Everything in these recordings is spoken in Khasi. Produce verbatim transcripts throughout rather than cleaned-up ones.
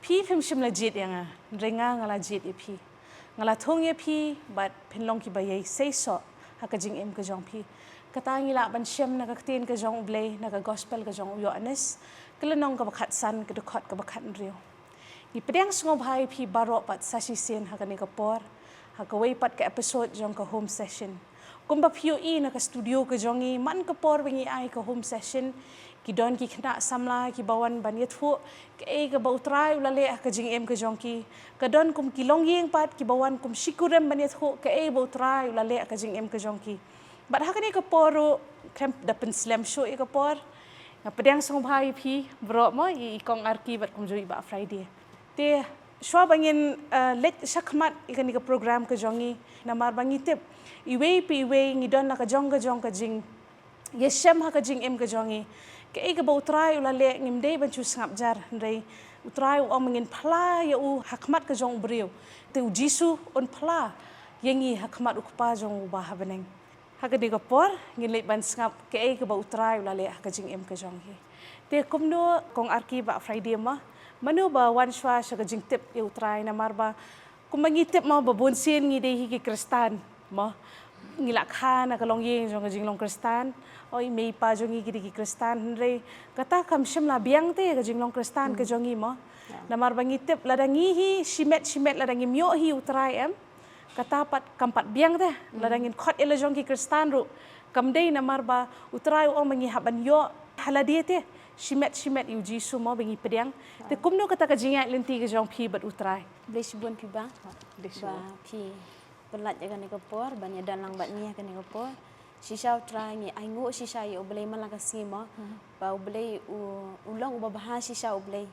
Phi phim shym la jied ïa nga, hynrei nga nga la jied ïa phi. Nga la thung ïa phi bad phin long kiba ïai seisoh ha ka jingim ka jong phi. Kata ngi lah ban shem na ka ktien ka jong U Blei, na ka gospel ka jong u Ïoannis, ka lynnong kaba khatsan, ka dkhot kaba khathynriew. Ngi pdiang sngewbha ïa phi baroh pat sa shisien ha kane ka por, ha kawei pat ka episode jong ka home session. Kumba phi ïohi na ka studio ka jong ngi, man ka por ba ngi ai ka home session, ki don ki khynnah samla kiba wan ban ïathuh kaei kaba U Trai u la leh ha ka jingim ka jong ki. Ka don kum ki longïing pat kiba wan kum shi kurim ban ïathuh kaei ba U Trai u la leh ha ka jingim ka jong ki. Bad ha kane ka por ruh, khlem da pynslem shuh ïa ka por, nga pdiang sngewbha ïa phi baroh mo, i, i Kong Arki bad kumjuh i Bah Friday. Te shuwa ba ngin, eh, leit shakhmat ïa kane ka program ka jong ngi, namar ba ngi tip, iwei pa iwei ngi don la ka jong ka jong ka jingïashem ha ka jingim ka jong ngi. Kaei kaba U Trai u la leh ngim dei ban shu sngap jar, hynrei U Trai u ong ba ngin phla ïa u ha khmat ka jong u briew. Te U Jisu un phla ïa ngi ha khmat U Kpa jong u ba ha bneng. Ha kane ka por ngin leit ban sngap kaei kaba U Trai u la leh ha ka jingim ka jong ngi. Te kumno Kong Arki, Bah Friday mo, mano ba wan shuwa sha ka jingtip ïa U Trai, namar ba kumba ngi tip mo ba bun sien ngi dei hi ki Khristan mo. Ngi la kha na ka longïing jong ka jinglong Khristan. Oi, mei pa jong ngi ki dei ki Khristan, hynrei kata kam shym la biang te ka jinglong Khristan ka jong ngi mo. Namar ba ngi tip lada ngi hi shimet shimet, lada ngim ïoh hi U Trai em, kata pat kam pat biang te. Lada ngin khot ïa la jong ki Khristan ruh kam dei, namar ba U Trai u ong ba ngi hap ban ïoh ha lade te shimet shimet ïa U Jisu mo, ba ngi pdiang. Te kumno kata ka jingïaid lynti ka jong phi bad U Trai? Blei shibun phi ba. Blei shibun. Ba phi pynlait ïa kane ka por ban ïadon lang bad ngi ha kane ka por. Shisha U Trai ngi ainguh shisha ïa U Blei man la ka sngi mo. Ba U Blei u, u long uba bha shisha U Blei.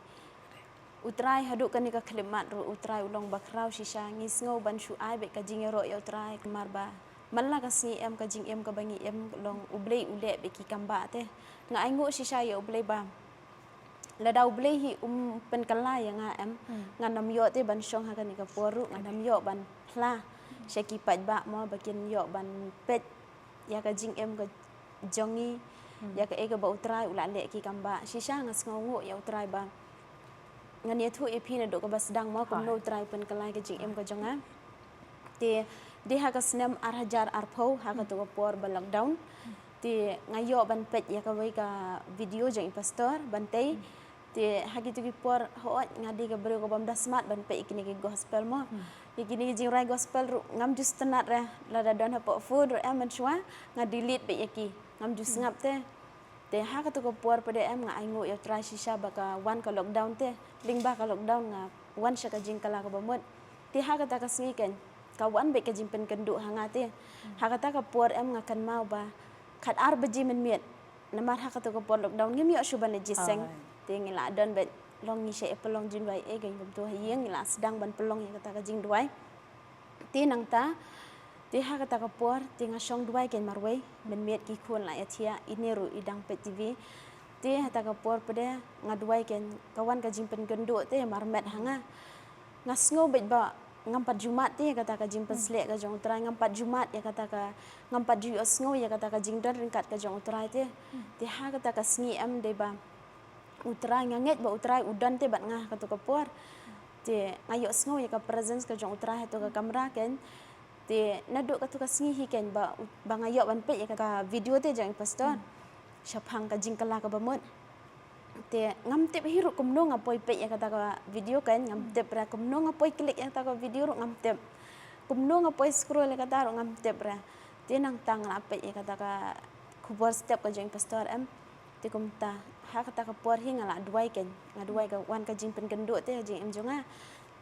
U Trai haduh kane ka khyllipmat ruh U Trai u long ba khraw shisha, ngi sngew ban shu ai beit ka jingïaroh ïa U Trai, namar ba man la ka sngi em ka jingim kaba ngi im long U Blei u leh beit ki kambah te. Nga ainguh shisha ïa U Blei ba lada U Blei hi um pynkylla ïa nga em, ngan ym ïoh te ban shong ha kane ka por ruh, ngan ym ïoh ban phla sha ki paidbah mo ba kin ïoh ban peit ïa ka jingim ka jong ngi, ïa kaei kaba U Trai u la leh ki kambah. Shisha nga sngewnguh ïa U Trai ba ngan ïathuh ïa phi naduh kaba sdang mo kumno U Trai u pynkylla ïa ka jingim ka jong nga. Te dei ha ka snem ar hajar arphew, ha kato ka por ba lockdown, te nga ïoh ban peit ïa kawei ka video jong i pastor Bantei. Te ha kito ki por, hooid nga dei ka briew ka bym da smat ban peit ïa kine ki gospel mo. Ïa kine ki jingrwai gospel ruh ngam ju sngap re, lada don hapoh phone ruh em mynshuwa nga delete beit ïa ki, ngam ju sngap te. Te ha kato ka por pat em nga ainguh ïa U Trai shisha ba ka wan ka lockdown te, lyngba ka lockdown nga wan sha ka jingkylla kaba mut. Te ha kata ka sngi kan ka wan beit ka jingpynkynduh ha nga te. Ha kata ka por em nga kynmaw ba khatar baje mynmiet, namar ha kato ka por lockdown ngim ïoh shuh ban leit jingïaseng. Te ngi la don beit, long ngi shu pynlong jingduwai, eh, ka jingkyntu ha ïing, ngi la sdang ban pynlong ïa kata ka jingduwai. Te nangta, te ha kata ka por te nga shong duwai kan marwei, mynmiet ki khun la ïathiah, ine ruh i dang peit TV. Te ha kata ka por pat nga duwai kan ka wan ka jingpynkynduh te marmet ha nga. Nga sngew beit ba ngam pat ju mad te ïa kata ka jingpynshlur ka jong U Trai, ngam pat ju mad ïa kata ka, ngam pat ju ïohsngew ïa kata ka jingdon ryngkat ka jong U Trai te. Te ha kata ka sngi em dei ba U Trai, nga ngeit ba U Trai u don te bad nga ha kato ka por. Te nga ïohsngew ïa ka presence ka jong U Trai ha kato ka kamra kan. Te naduh kato ka sngi hi kan ba, ba nga ïoh ban peit ïa ka video te jong i pastor shaphang ka jingkylla kaba mut. Te ngam tip hi ruh kumno nga poi peit ïa kata ka video kan, ngam tip re kumno nga poi click ïa kata ka video ruh ngam tip. Kumno nga poi scroll ïa kata ruh ngam tip re. Te nangta nga la peit ïa kata ka khubor step ka jong i pastor em. Te kumta ha kata ka por hi nga la duwai kan, nga duwai ka wan ka jingpynkynduh te ha jingim jong nga.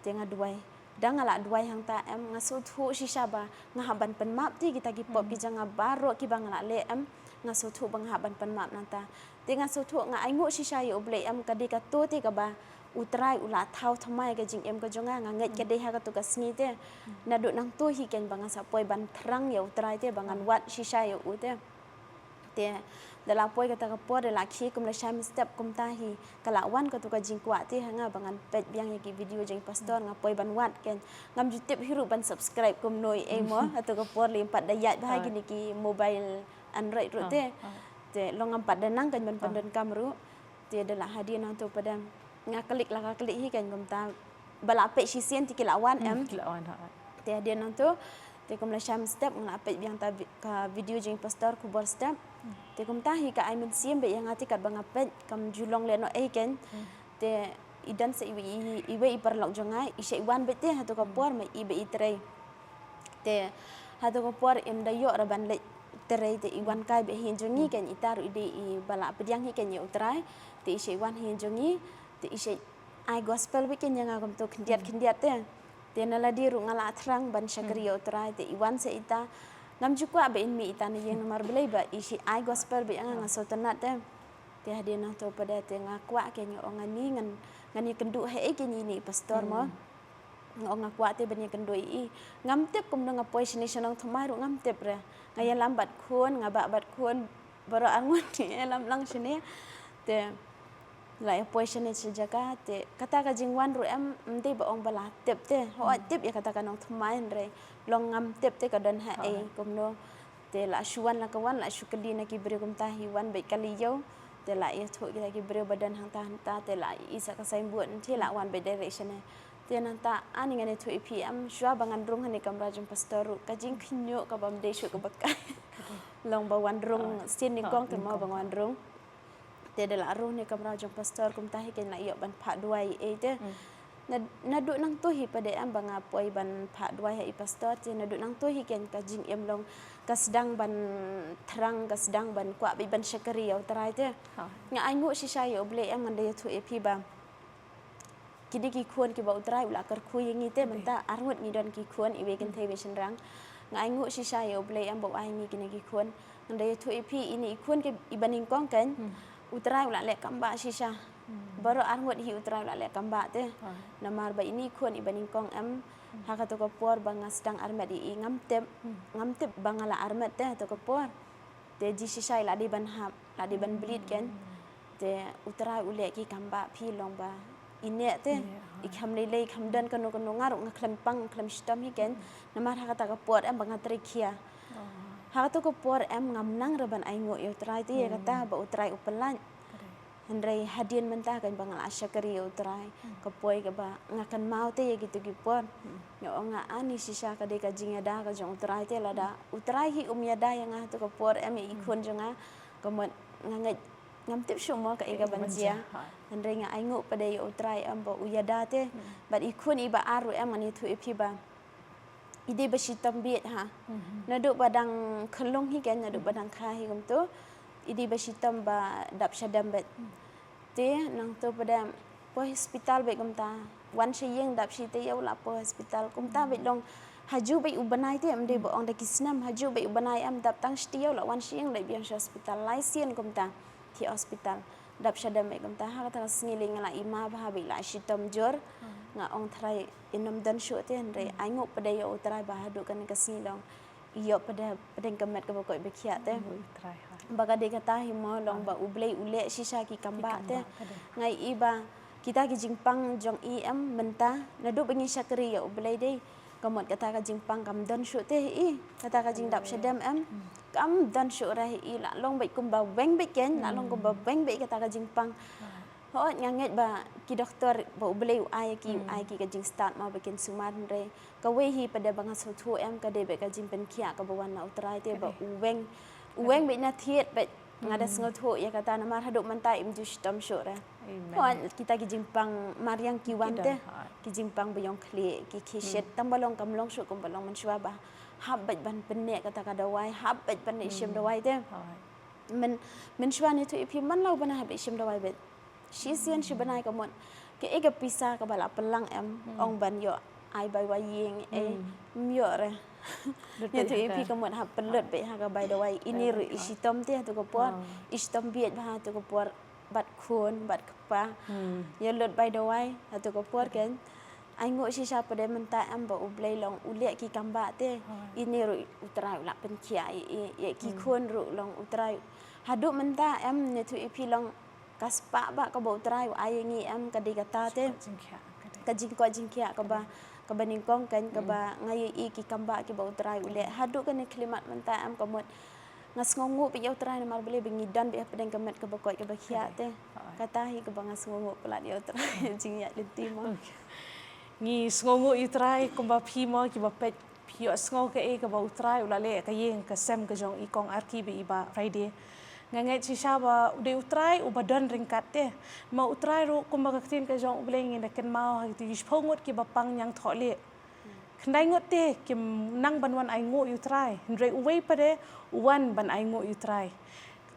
Te nga duwai. Da nga la duwai hangta em, nga sngewthuh shisha ba nga hap ban pynmap te kita ki pop ki jong nga baroh kiba nga la leh em. Nga sngewthuh ba nga hap ban pynmap nangta. Te nga sngewthuh, nga ainguh shisha ïa U Blei em, ka dei kato te kaba U Trai u la thaw thymmai ka jingim ka jong nga, nga ngeit ka dei ha kato ka sngi te. Naduh nangto hi kan ba nga sa poi ban thrang ïa U Trai te, ba ngan wad shisha ïa u te. Te da la poi kata ka por, da la khie kum la shai mynstep kumta hi, ka la wan kato ka jingkwah te ha nga ba ngan peit biang ïa ki video jong i pastor, nga poi ban wad kan. Ngam ju tip hi ruh ban subscribe kumno ei mo, kato ka por lym pat da ïaid bha kine ki mobile Android ruh te. Te long ngam pat da nang kan ban pyndonkam ruh. Te da la hadien nangto pat em, nga klik la ka klik hi kan kumta ba la peit shisien te ki la wan em. Ki la wan ha. Te hadien nangto te kum la sham step nga la peit biang ta vi- ka video jong i pastor khubor step. Te kumta hi ka ai mynsiem beit ïa nga te katba nga peit kam ju long lehnoh ei kan. Te i don sa iwei i- iwei i paralok jong nga i shait wan beit te hato ka por ma i beit i trei. Te hato ka por im da ïoh ra ban leit trei te i wan kai beit hi jong ngi kan ita ruh i dei i ba la pdiang hi kan ïa u Trai. Te i shait wan hi jong ngi te i shait ai gospel beit kan ïa nga kumto khyndiat khyndiat te. Te na lade ruh nga la thrang ban shakri ïa u Trai te i wan sa ita. Ngam ju kwah ba in mih ita na ïing namar balei ba i shait ai gospel beit ïa nga nga sngewtynnat te. Te hadien nangto pat te nga kwah kan ïa ong ani ngan ngan ïakynduh ha ei kan ïa ine i pastor mo. Nga ong nga kwah te ban ïakynduh ïa i. Ngam tip kumno nga poi shane sha Nongthymmai ruh ngam tip re. Nga ïalam bad khun nga bah bad khun baroh arngut ïalam lang shane. Te la ïa poi shane sha jaka te kata ka jingwan ruh em ym dei ba ong ba la tip te. Hooid tip ïa kata ka Nongthymmai hynrei long ngam tip te ka don ha ei kumno. Te la shu wan la ka wan la shu kylli na ki briew kumta hi wan beit kali ïew. Te la ïathuh kita ki briew ba don hangta hangta te la i sa ka signboard te la wan beit direction ne. Te nangta ani ngan ïathuh ïa phi em shuwa ba ngan rung ha ine i kamra jong pastor ruh ka jingkhynñiuh ka bym dei shuh ka ba kai. Long ba wan rung sien nyngkong te mo ba wan rung. Te da la rung ha ine i kamra jong pastor kumta hi kan la ïoh ban phah duwai ei te. Na naduh nangto hi pat em ba nga poi ban phah duwai ha i pastor te naduh nangto hi kan ka jingim long ka sdang ban thrang ka sdang ban kwah beit ban shakri ïa u Trai te. Nga ainguh shisha ïa u Blei em ngan da ïathuh ïa phi ba kine ki khun kiba u Trai u la kyrkhu ïa ngi te mynta arngut ngi don ki khun iwei kynthei iwei shynrang. Nga ainguh shisha ïa u Blei em ba u ai ngi kine ki khun. Ngan da ïathuh ïa phi ine i khun kiba nyngkong kan u Trai u la leh kam bah shisha. Baroh arngut hi u Trai u la leh kam bah te. Namar ba ine i khun iba nyngkong em ha kato ka por ba nga sdang armet ïa i ngam tip ngam tip ba nga la armet te hato ka por. Te ji shisha i la dei ban hap la dei ban bleed kan. Te u Trai u leh ki kam bah phi long ba i neh te i kham lei lei i kham don kano kano nga ruh nga khlem pang nga khlem shitom hi kan. Namar ha kata ka por em ba nga trei khia. Ha kato ka por em ngam nang re ban ainguh ïa u Trai te ïa kata ba u Trai u pyllait. Hynrei hadien mynta kan ba nga la shakri ïa u Trai ka poi kaba nga kynmaw te ïa kito ki por. Nga ong nga ani shisha ka dei ka jingïada ka jong u Trai te lada u Trai hi um ïada ïa nga hato ka por em ïa i khun jong nga. Ka mut nga ngeit ngam tip shuh mo kaei ka ban jia. Hynrei nga ainguh pat ïa u Trai em ba u ïada te. Bad i khun iba ar ruh em ngan ïathuh ïa phi ba i dei ba shitom bieit ha. Naduh ba dang khyllung hi kan naduh ba dang kha hi kumto i dei ba shitom ba dap shadem beit. Te nangto pat em poi hospital beit kumta wan sha ïing dap shi taïew la poi hospital kumta beit long. Haju beit u bnai te em dei ba ong da ki snem haju beit u bnai em dap tang shi taïew la wan sha ïing la biang sha hospital lai sien kumta. Ki hospital dap shadem beit kumta ha kata ka sngi lei nga la i ma bha beit la shitom jur. Nga ong Trai in ym don shuh te hynrei ainguh pat ïa u Trai ba haduh kane ka sngi long ïoh pat pdeng ka met kaba koit ba khiah te. Ba ka dei kata hi mo long ba u Blei u leh shisha ki kam bah te. Nga i ba kita ki jingpang jong i em mynta naduh ba ngi shakri ïa u Blei dei. Ka mut kata ka jingpang kam don shuh te hi i kata ka jingdap shadem em kam don shuh re hi i la long beit kumba weng beit kan la long kumba weng beit kata ka jingpang. Hooid nga ngeit ba ki doktor ba u Blei u ai ki u ai ki ka jingstad ma ba kin sumar hynrei kawei hi pat ba nga sngewthuh em ka dei beit ka jingpynkhiah kaba wan na u Trai te ba u weng u weng beit na thied beit. Nga da sngewthuh ïa kata namar haduh mynta im ju shitom shuh re. Hooid kita ki jingpang mariang ki wan te ki jingpang ba ïong khlieh ki khie shet tang ba long kam long shuh kumba long mynshuwa ba hap beit ban pynneh kata ka dawai hap beit ban leh shim dawai te. Mynshuwa ne tu i phi man la u bnai hap leh shim dawai beit. Shisien shi bnai ka mut kaei ka pisa kaba la pynlang em ong ban ïoh ai bai wa ïing ei ym ïoh re. Ne tu i phi ka mut hap pynlut beit ha ka bai dawai ine ruh i shitom te ha tu ka por i shitom bieit bha ha tu ka por bad khun bad kpa. Ïa lut bai dawai ha tu ka por kan. Ainguh shisha pat mynta em ba u Blei long u leh ki kam bah te. Ine ruh u Trai u la pynkhiah ïa ki khun ruh long u Trai. Haduh mynta em ne tu i phi long ka spah bah kaba u Trai u ai ïa ngi em ka dei kata te. Ka jingkoit jingkhiah kaba kaba nyngkong kan kaba nga ïohi ki kam bah kiba u Trai u leh haduh kane khyllipmat mynta em ka mut nga sngewnguh beit ïa u Trai namar balei ba ngi don beit hapdeng ka met kaba koit kaba khiah te. Kata hi kaba nga sngewnguh palat ïa U Trai, jingïaid lynti mo. Ngi sngewnguh ïa U Trai kumba phi mo, kiba peit, phi ïohsngew kaei kaba U Trai u la leh ka ïing ka sem ka jong i Kong Arki bad i Bah Friday. Nga ngeit shisha ba u dei U Trai uba don ryngkat te. Ma U Trai ruh kumba ka ktien ka jong U Blei ngin da kynmaw ha kito ki shiphew ngut kiba pang ñiangthohlieh. Khyndai ngut te kim nang ban wan ainguh ïa U Trai. Hynrei uwei pat de u wan ban ainguh ïa U Trai.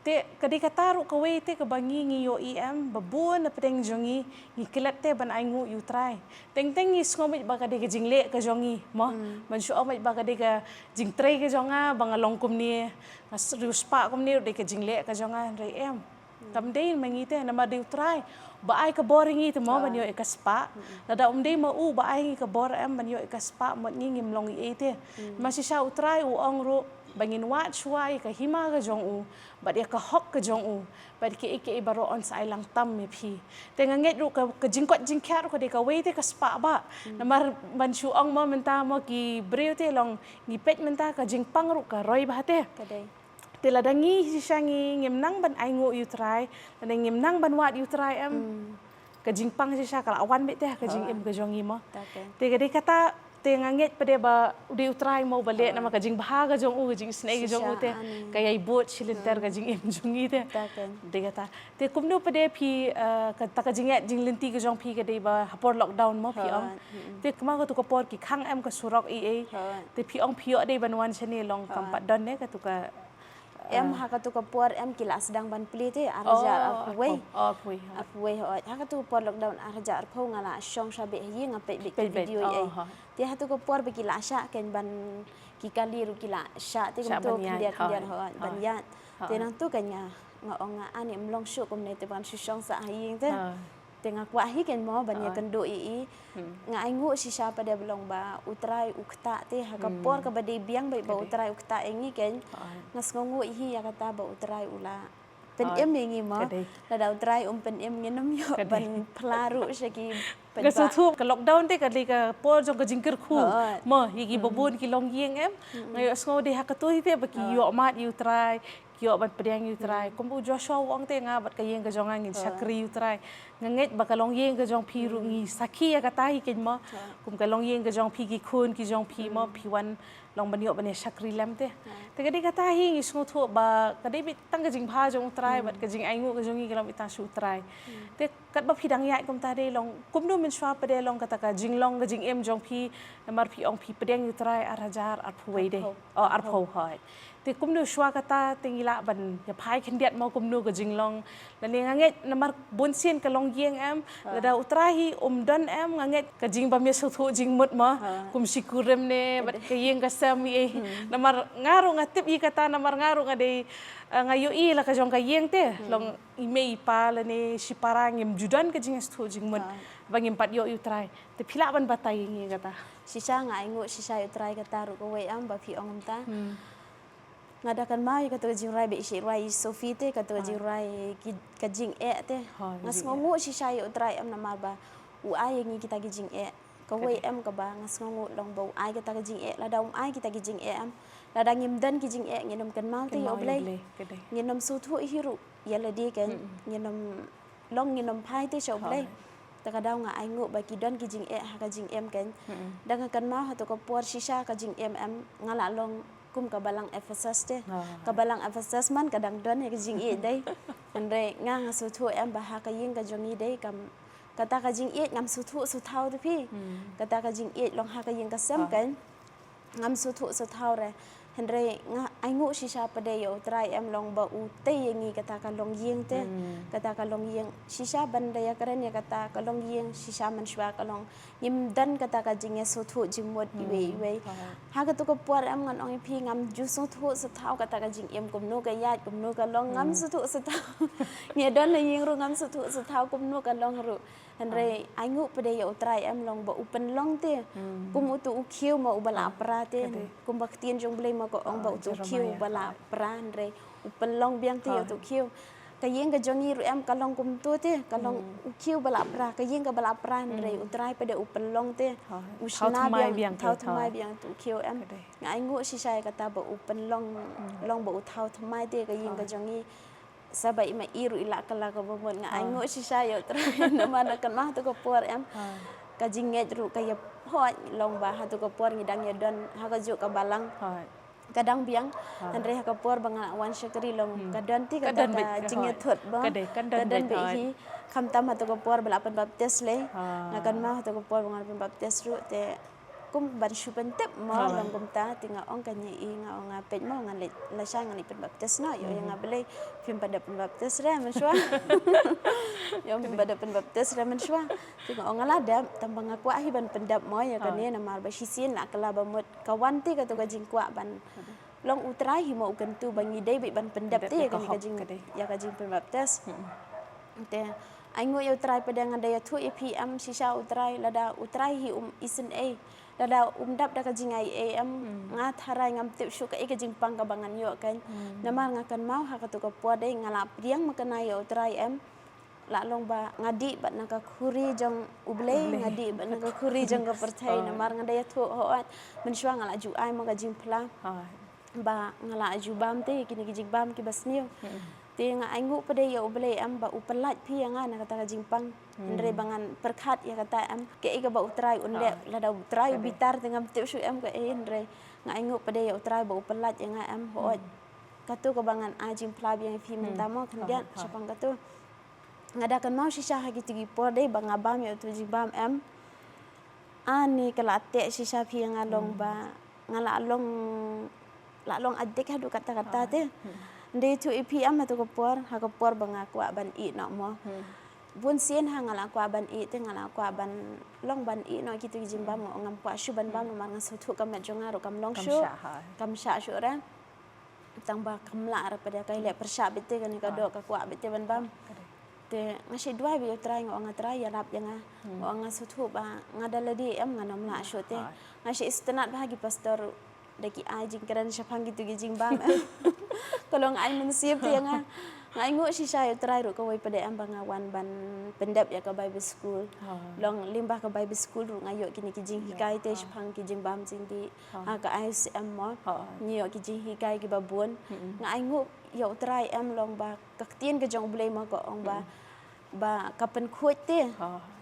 Te ka dei kata ruh kawei te kaba ngi ngi ïohi em, ba bun na pdeng jong ngi, ngi klet te ban ainguh ïa U Trai. Teng teng ngi sngew beit ba ka dei ka jingleh ka jong ngi mo. Ban shu ong beit ba ka dei ka jingtrei ka jong nga ba nga long kumne, nga riewspah kumne ruh dei ka jingleh ka jong nga, hynrei em. Kam dei ma ngi te, namar dei U Trai ba ai ka bor ïa ngi te mo ban ïoh ïa ka spah. Lada um dei ma u ba ai ngi ka bor em ban ïoh ïa ka spah, mut ngi ngim long ei ei te. Ma shisha U Trai u ong ruh ba ngin wad shuwa ïa ka hima ka jong u bad ïa ka hok ka jong u, bad kiei kiei baroh un sa ai lang tam ïa phi. Te nga ngeit ruh ka, ka jingkoit jingkhiah ruh ka dei kawei te ka spah ba. Namar ban shu ong mo mynta mo ki briew te long ngi peit mynta ka jingpang ruh ka roi ba te. Te lada ngi shisha ngi ngim nang ban ainguh ïa U Trai, lada ngim nang ban wad ïa U Trai em, ka jingpang shisha ka la wan beit te ka jingim ka jong ngi mo. Te ka dei kata, te nga ngeit pat de ba u dei U Trai mo ba leh, namar ka jingbha ka jong u, ka jingisynei ka jong u te ka ïai bud shi lynter ka jingim jong ngi te. Dei kata. Te kumno pat de phi, eh, kata ka jingïaid jinglynti ka jong phi ka dei ba ha por lockdown mo phi ong. Te kumno katu ka por ki khang em ka surok ei ei. Te phi ong phi ïoh dei ban wan shane long kam pat don ne katu ka Em, ha katu ka por em ki la sdang ban plie te, ar hajar arphew wei. Arphew wei, hooid. Ha katu ka por lockdown ar hajar arphew nga la shong sha beit ha ïing, nga peit beit ki video ei ei. Te ha katu ka por ba ki la shah kein ban, ki kali ruh ki la shah te kumto khyndiat khyndiat, hooid, ban ïaid. Te nangtu kein nga, nga ong nga ani ym long shuh kumne te ban shu shong sah ha ïing te. Te nga kwah hi kein mo ban ïakynduh ïa i. Nga ainguh shisha pat de ba long ba U Trai u ktah te ha ka por kaba dei biang beit ba U Trai u ktah ïa ngi kein. Nga sngewnguh hi ïa kata ba U Trai u la pynim ïa ngi mo. Lada U Trai um pynim ngin ym ïoh ban phla ruh sha ki. Nga sngewthuh ka lockdown te ka dei ka por jong ka jingkyrkhu mo ïa ki babun ki longïing em. Nga ïohsngew dei ha katu hi te ba ki ïoh mad ïa U Trai. Ki ïoh ban pdiang ïa U Trai. Kumba u Joshua u ong te nga bad ka ïing ka jong nga ngin shakri ïa U Trai. Nga ngeit ba ka longïing ka jong phi ruh ngi sakhi ïa kata hi kein mo. Kum ka longïing ka jong phi ki khun ki jong phi mo phi wan long ban ïoh ban ïa shakri lem te. Te ka dei kata hi ngi sngewthuh ba ka dei beit tang ka jingbha jong U Trai bad ka jingainguh ka jong ngi ka long beit tang sha U Trai. Te katba phi dang ïaid kumta dei long kumno mynshuwa pat de long kata ka jinglong ka jingim jong phi namar phi ong phi pdiang ïa U Trai ar hajar arphew wei dei. Oh, arphew, hooid. Te kumno shuwa kata te ngi lah ban ïa phai khyndiat mo kumno ka jinglong. Lane nga ngeit namar bun sien ka longïing em, lada U Trai hi um don em, nga ngeit ka jingbym ïa sngewthuh jingmut mo. Kum shi kurim ne bad ka ïing ka sem ei ei. Namar nga ruh nga tip ïa kata namar nga ruh nga dei, eh, nga ïohi la ka jong ka ïing te. Long i mei i pa lane shipara ngim ju don ka jingïasngewthuh jingmut ba ngim pat ïoh ïa U Trai. Te phi lah ban batai ïa ngi kata? Shisha nga ainguh shisha ïa U Trai kata ruh kawei em ba phi ong mynta. Nga da kynmaw ïa katu ka jingrwai ba i shyrwai i Sophie te, katu ka jingrwai ki, ka jingeh te. Nga sngewnguh shisha ïa U Trai em namar ba u ai ïa ngi kita ki jingeh. Kawei em kaba nga sngewnguh long ba u ai kita ki jingeh, lada um ai kita ki jingeh em, lada ngim don ki jingeh ngin ym kynmaw te ïa U Blei. Ngin ym sngewthuh hi ruh ïa lade kein, ngin ym long ngin ym phai te sha U Blei. Te ka daw nga ainguh ba ki don ki jingeh ha ka jingim kein. Da nga kynmaw ha katu ka por shisha ka jingim em nga la long kum ka balang Ephesus te. Ka balang Ephesus man ka dang don ïa ka jingïeit dei. Hynrei nga nga sngewthuh em ba ha ka ïing ka jong ngi dei kam, kata ka jingïeit ngam sngewthuh sngewthaw te phi. Kata ka jingïeit long ha ka ïing ka sem kein. Ngam sngewthuh sngewthaw re. Hynrei nga ainguh shisha pat de ïa U Trai em long ba u tei ïa ngi kata ka longïing te. Kata ka longïing shisha ban da ïakren ïa kata ka longïing shisha mynshuwa ka long ngim don kata ka jingïasngewthuh jingmut iwei iwei. Ha katu ka por em ngan ong ïa phi ngam ju sngewthuh sngewthaw kata ka jingim kumno ka ïaid kumno ka long ngam sngewthuh sngewthaw. Ngi don ha ïing ruh ngam sngewthuh sngewthaw kumno ka long ruh. Hynrei ainguh pat de ïa U Trai em long ba u pynlong te. Kum utu u khiew ma uba la pra te. Kumba ktien jong U Blei ma ka ong ba utu u khiew uba la pra hynrei u pynlong biang te ïa utu u khiew. Ka ïing ka jong ngi ruh em ka long kumto te, ka long u khiew ba la pra, ka ïing kaba la pra hynrei U Trai pat de u pynlong te. U shna biang, thaw thymmai biang utu u khiew em. Nga ainguh shisha ïa kata ba u pynlong, long ba u thaw thymmai te ka ïing ka jong ngi. Sa ba i ma i ruh i lah kylla kaba mut. Nga ainguh shisha ïa U Trai namar na kynmaw hato ka por em. Ka jingngeit ruh ka ïa poi long ba hato ka por ngi dang ïa don ha kajuh ka balang. Ka dang biang. Hynrei ha ka por ba nga lah wan shakri long ka don te kata ka jingïathut ba. Ka don beit hi. Khamtam hato ka por ba lah pynbaptis lei. Nga kynmaw hato ka por ba nga lah pynbaptis ruh te kum ban shu pyntip mo long kumta te nga ong kane i nga ong nga peit mo nga leit lashai nga leit pynbaptis noh ïoh ïa nga balei phim pat dep pynbaptis re mynshuwa. Ïoh phim pat dep pynbaptis re mynshuwa. Te nga ong nga la dep tang ba nga kwah hi ban pyndep mo ïa kane namar ba shisien lah kylla ba mut ka wan te kato ka jingkwah ban long U Trai hi mo u kyntu ba ngi dei beit ban pyndep te ïa kane ka jing ïa ka jingpynbaptis. Te ainguh ïa U Trai pat de nga dei ïathuh ïa phi em shisha U Trai lada U Trai hi um isynei. Lada um dap da ka jingai ei em nga tharai ngam tip shuh kaei ka jingpang kaba ngan ïoh kein. Namar nga kynmaw ha kato ka por dei nga la pdiang makna ïa U Trai em. Lah long ba nga dih bad na ka khuri jong U Blei nga dih bad na ka khuri jong ka pyrthei namar nga dei ïathuh hooid mynshuwa nga la ju ai ma ka jingphla. Ba nga la ju bam te kine ki jingbam kiba sniew. Te nga ainguh pat de ïa U Blei em ba u pyllait phi ïa nga na kata ka jingpang. Hynrei ba ngan pyrkhat ïa kata em kaei kaba U Trai un leh lada U Trai u bitar te ngam tip shuh em kaei hynrei nga ainguh pat de ïa U Trai ba u pyllait ïa nga em hooid. Kato kaba ngan ai jingphla biang ïa phi mynta mo khyndiat shaphang kato. Nga da kynmaw shisha ha kito ki por dei ba nga bam ïa uto jingbam em. Ani ka la teh shisha phi ïa nga long ba nga la long la long addict haduh katta katta te. Dei tu i phi em ha tu ka por ha ka por ba nga kwah ban ih noh mo. Bun sien ha nga la kwah ban ih te nga la kwah ban long ban ih noh kito ki jingbam nga ong ngam kwah shuh ban bam namar nga sngewthuh ka met jong nga ruh kam long shuh. Kam shah shuh re. Tang ba kam lah re pat de ka ïaleh pyrshah beit te kane ka doh ka kwah beit te ban bam. Te nga shu duwai beit ïa U Trai nga ong nga Trai ïarap ïa nga. Nga ong nga sngewthuh ba nga da lade em ngan ym lah shuh te. Nga shu isynei bha ha ki pastor da ki ai jingkren shaphang kito ki jingbam em. Ka long ai mynsiem te ïa nga. Nga ainguh shisha ïa U Trai ruh kawei pat de em ba nga wan ban pyndep ïa ka Bible school. Long lyngba ka Bible school ruh nga ïoh kine ki jinghikai te shaphang ki jingbam jingdih. Ha ka I C M mo. Ngi ïoh ki jinghikai kiba bun. Nga ainguh ïa U Trai em long ba ka ktien ka jong U Blei mo ka ong ba ba ka pynkhuid te.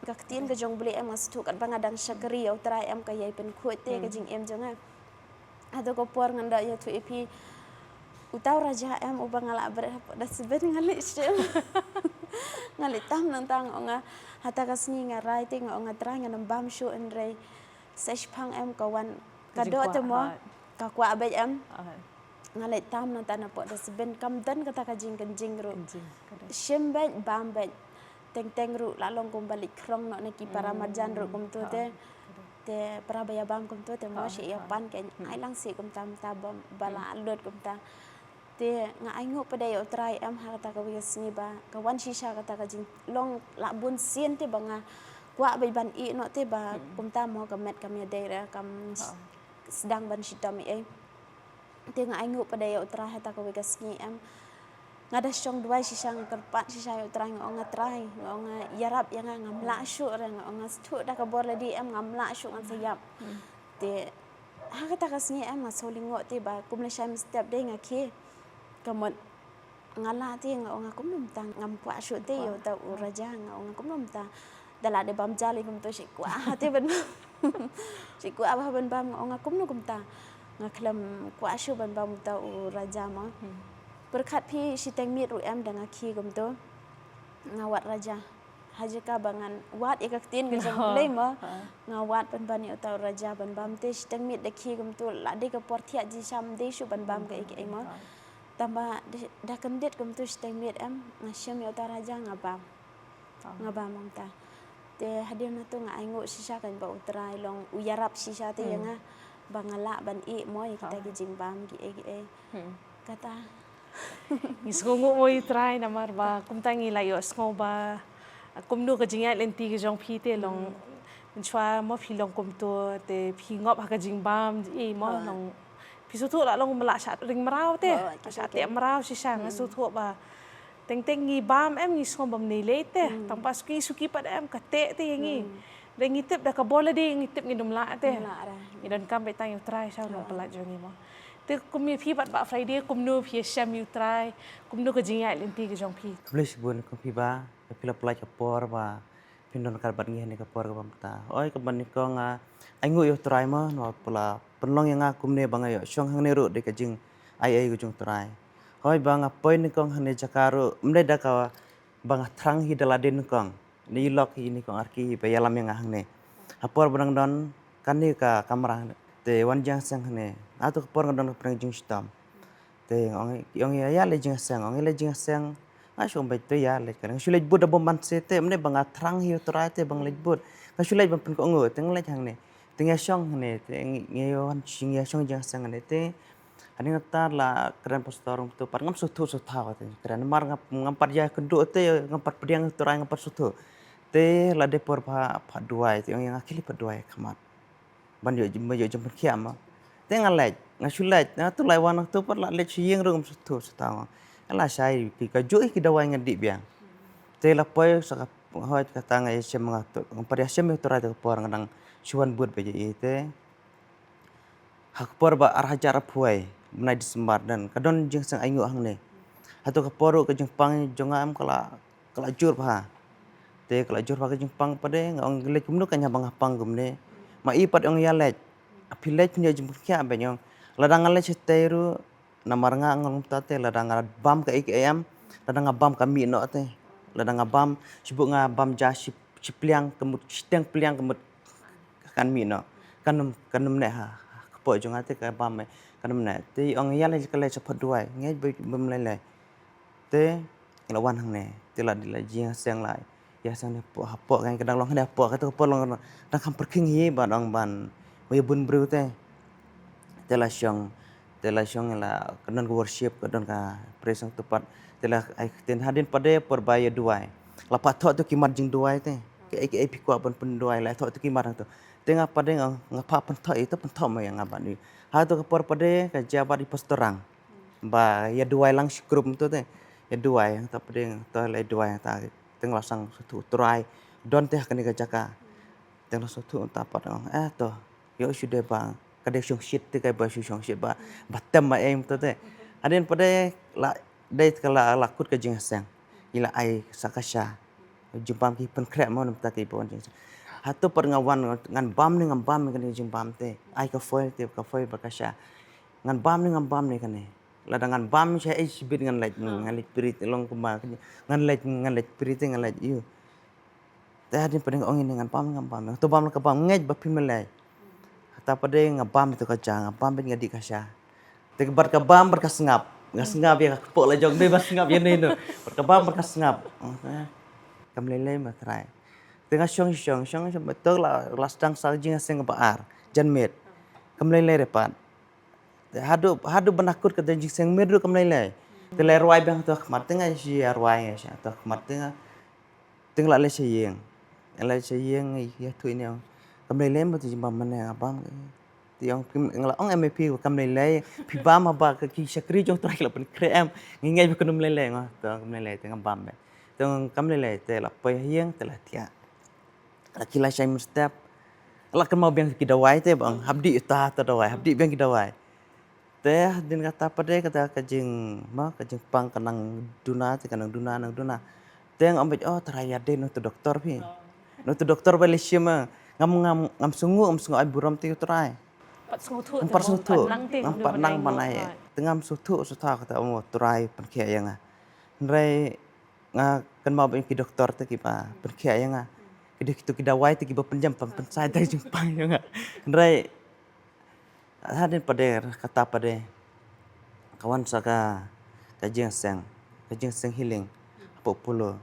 Ka ktien ka jong U Blei em nga sngewthuh katba nga dang shakri ïa U Trai em ka ïai pynkhuid te ka jingim jong nga. Hato ka por ngan da ïathuh ïa phi uta u Raja em uba nga la bret hapoh dustbin nga leit shim. Nga leit tam nangta nga ong nga hata ka sngi nga rai te nga ong nga Trai ngan ym bam shuh hynrei sa shiphang em ka wan ka doh te mo ka kwah beit em. Nga leit tam nangta napoh dustbin kam don kata ka jingkynjing ruh. Shim beit bam beit. Teng teng ruh la long kumba leit khrong noh na ki para marjan ruh kumto te. Te para ba ïa bam kumto te mo shi ïa pan kein ai lang shi kumta kumta ba la lut kumta. Te nga ainguh pat de ïa U Trai em ha kata kawei ka sngi ba ka wan shisha kata ka jinglong la bun sien te ba nga kwah beit ban ih noh te ba kumta mo ka met kam ïadei re kam sdang ban shitom ei ei. Te nga ainguh pat de ïa U Trai ha kata kawei ka sngi em. Nga da shong duwai shisha nga kyrpad shisha ïa U Trai nga ong nga Trai nga ong nga ïarap ïa nga ngam lah shuh re nga ong nga sngewthuh da ka bor lade em ngam lah shuh ngan sa ïap. Te ha kata ka sngi em nga shu lyngngoh te ba kum lashai mynstep dei nga khie. Ka mut nga lah te nga ong nga kumno mynta ngam kwah shuh te ïa uta u Raja nga ong nga kumno mynta. Da lah dei bam ja lei kumto shi kwah ha te ban bam. Shi kwah bha ban bam nga ong nga kumno kumta. Nga khlem kwah shuh ban bam uta u Raja mo. Pyrkhat phi shiteng miet ruh em da nga khie kumto. Nga wad Raja. Ha jaka ba ngan wad ïa ka ktien ka jong U Blei mo. Nga wad ban ban ïa uta u Raja ban bam te shiteng miet da khie kumto la dei ka por thiah jingsham dei shuh ban bam kaei kaei mo. Tang ba da kyndit kumto shiteng miet em nga shim ïa uta u Raja nga bam. Nga bam kumta. Te hadien na to nga ainguh shisha kan ba U Trai long u ïarap shisha te ïa nga ba nga lah ban ih mo ïa kita ki jingbam kiei kiei. Kata. Ngi sngewnguh mo ïa U Trai namar ba kumta ngi la ïohsngew ba kumno ka jingïaid lynti ka jong phi te long mynshuwa mo phi long kumto te phi ngop ha ka jingbam ei mo long phi sngewthuh la long ba la shah ring mraw te la shah teh mraw shisha nga sngewthuh ba teng teng ngi bam em ngi sngew bam nei lei te tang ba suki suki pat em ka teh te ïa ngi. Dei ngi tip da ka bor lade ngi tip ngin ym lah te. Ngi donkam beit tang ïa U Trai sha u nongpyllait jong ngi mo. Kum ïa phi bad Bah Friday, kumno phi ïashem ïa u Trai, kumno ka jingïaid lynti ka jong phi? Khublei shibun kum phi ba, ïa phi la pynlait ka por ba phin don ryngkat bad ngi ha kane ka por kaba mynta. Hooid, kaba nyngkong nga ainguh ïa u Trai mo, namar ba u la pynlong ïa nga kumne ba nga ïoh shong hangne ruh dei ka jingai ei ka jong u Trai. Hooid, ba nga poi nyngkong hangne jaka ruh, ym dei da kaba nga thrang hi da lade nyngkong. Ïa i lok hi nyngkong ar ki ba ïalam ïa nga hangne. Ha por ba nga dang don kane ka kamra te wan jingseng hangne. Hato ka por nga don ka pyrshang jingshitom. Te nga ong, ki ong ïa, ïa leit jingseng, ong ïa leit jingseng. Nga shu ong beit te ïa leit ka. Nga shu leit bud da bym ban se te, ym dei ba nga thrang hi u Trai te ba nga leit bud. Nga shu leit ban pynkohnguh te nga leit hangne. Te nga shong hangne te nga ïa wan shi nga shong jingseng hangne te. Hangne nga ta la kren pastor um tu pat ngam sngewthuh sngewthaw te. Kren namar ngam, ngam pat ïakynduh te, ngam pat pdiang u Trai, ngam pat sngewthuh. Te la dei por ba pha duwai te ong ïa nga khie leit pha duwai khmat. Ban ïoh jingpynkhiah mo. Te nga leit, nga shu leit, nga tu lai wan tu pat la leit sha ïing ruh ngam sngewthuh sngewthaw. Nga la shai ki kajuh ki dawai nga dih biang. Te la poi sa ka hooid kata nga ïashem nga tu, nga pat ïashem ïa u Trai te ka por nga dang shu wan bud ba ïa i te. Ha ka por ba ar hajar arphew wei, bnai December dang ka don jingseng ainguh hangne. Hato ka por ruh ka jingpang jong nga em ka la, ka la jur bha. Te ka la jur bha ka jingpang pat de, nga ong leit kumno ka ïa ba nga pang kumne. Ma i pat ong ïa leit. Phi leit phin ïoh jingpynkhiah beit ong. Lada nga leit shatei ruh, namar nga ngam ta te, lada nga bam kaei kaei em, lada nga bam ka mih noh te. Lada nga bam, shibun nga bam ja shi, shi pliang ka mut, shiteng pliang ka mut kan mih noh. Kan ym, kan ym neh ha, ha kpoh jong nga te ka bam eh, kan ym neh. Te ong ïa leit ka leit sha pha duwai, ngeit bym lei lei. Te nga la wan hangne, te la dei la jingseng la. Ïaseng ne hapoh, hapoh ka dang long hangne hapoh, kata ka por long dang kham pyrkhing hi ban ong ban ïa bun briew te. Te la shong, te la shong la ka don ka worship, ka don ka praise song tu pat. Te la ai ktien hadien pat de por ba ïa duwai. La pat thoh tu ki mat jingduwai te. Kaei kaei phi kwah ban pynduwai la thoh tu ki mat tu. Te nga pat de nga, nga pat pynthoh ïa tu, pynthoh ma ïa nga bad ïa. Ha tu ka por pat de ka jia bad i pastor Rang. Ba ïa duwai lang shi group tu te. Ïa duwai, ta pat de ta la duwai ta. Te nga la sngewthuh u Trai don te ha kane ka jaka. Te nga la sngewthuh ta pat nga ong, eh to, ïoh shu dei ba ka dei shongshit te, kai ba shu shongshit ba, ba tem ma em to te. Hadien pat de la dei ka la, la kut ka jingseng. I la ai sa ka sha. Jingbam ki pynkhreh mo namar ta ki bun jingseng. Hato pat nga wan ngan bam ne ngam bam ne kane jingbam te. Ai ka foil te, ka foil bad ka sha. Ngan bam ne ngam bam ne kane. Lada ngan bam sha ei shibit ngan leit, ngan leit prit long kumba. Ngan leit, ngan leit prit, ngan leit ïu. Te hadien pat de nga ong ïa ne ngan bam, ngan bam. To bam la ka bam, ngeit ba phi mlei. Kata pat de nga bam ïa tu ka ja, nga bam beit nga dih ka sha. Te bad ka bam bad ka sngap. Nga sngap ïa ka kpoh la jong de ba sngap ïa ne no. Bad ka bam bad ka sngap. Kam lei lei ma Trai. Te nga shong shong shong shong to la, la sdang sa jingseng ba ar. Janmiet. Kam lei lei re pat. Te haduh, haduh ba na kut ka jingseng miet ruh kam lei lei. Te la rwai biang to khmat te nga shi rwai nga shi to khmat te nga. Te nga la leit sha ïing. Nga leit sha ïing ïa tu ine ong. Kam lei lei mo te jingbam mane nga bam. Te ong phi, nga la ong em phi kam lei lei. Phi bam haba ka ki shakri jong Trai ki la pynkhreh em. Ngi ngeit ba kam lei lei nga. Te kam lei lei te nga bam beit. Te ong kam lei lei te la poi ha ïing te la thiah. La ki la shai mynstep. La kynmaw biang ki dawai te ba ong hap dih ta ta dawai, hap dih biang ki dawai. Te hadien kata pat de kata ka jing, ma, ka jingpang ka nang duna te ka nang duna, nang duna. Te nga ong beit, oh Trai ïa dei noh tu doktor phi. Noh tu doktor ba lei shim ma. Ngam, ngam, ngam sngew, ngam sngew ai burom te u Trai. Pat sngewthuh, ngam pat sngewthuh, ngam pat nang ban ai. Te ngam sngewthuh, sngewthuh kata, oh Trai pynkhiah ïa nga. Hynrei nga kynmaw ba ki doktor te kiba pynkhiah ïa nga. Ki dei kitu ki dawai te kiba pynjem pyn, pynsai te jingpang ïa nga. Hynrei hadien pat de kata pat de ka wan sa ka, ka jingseng, ka jingseng healing hapoh Polo.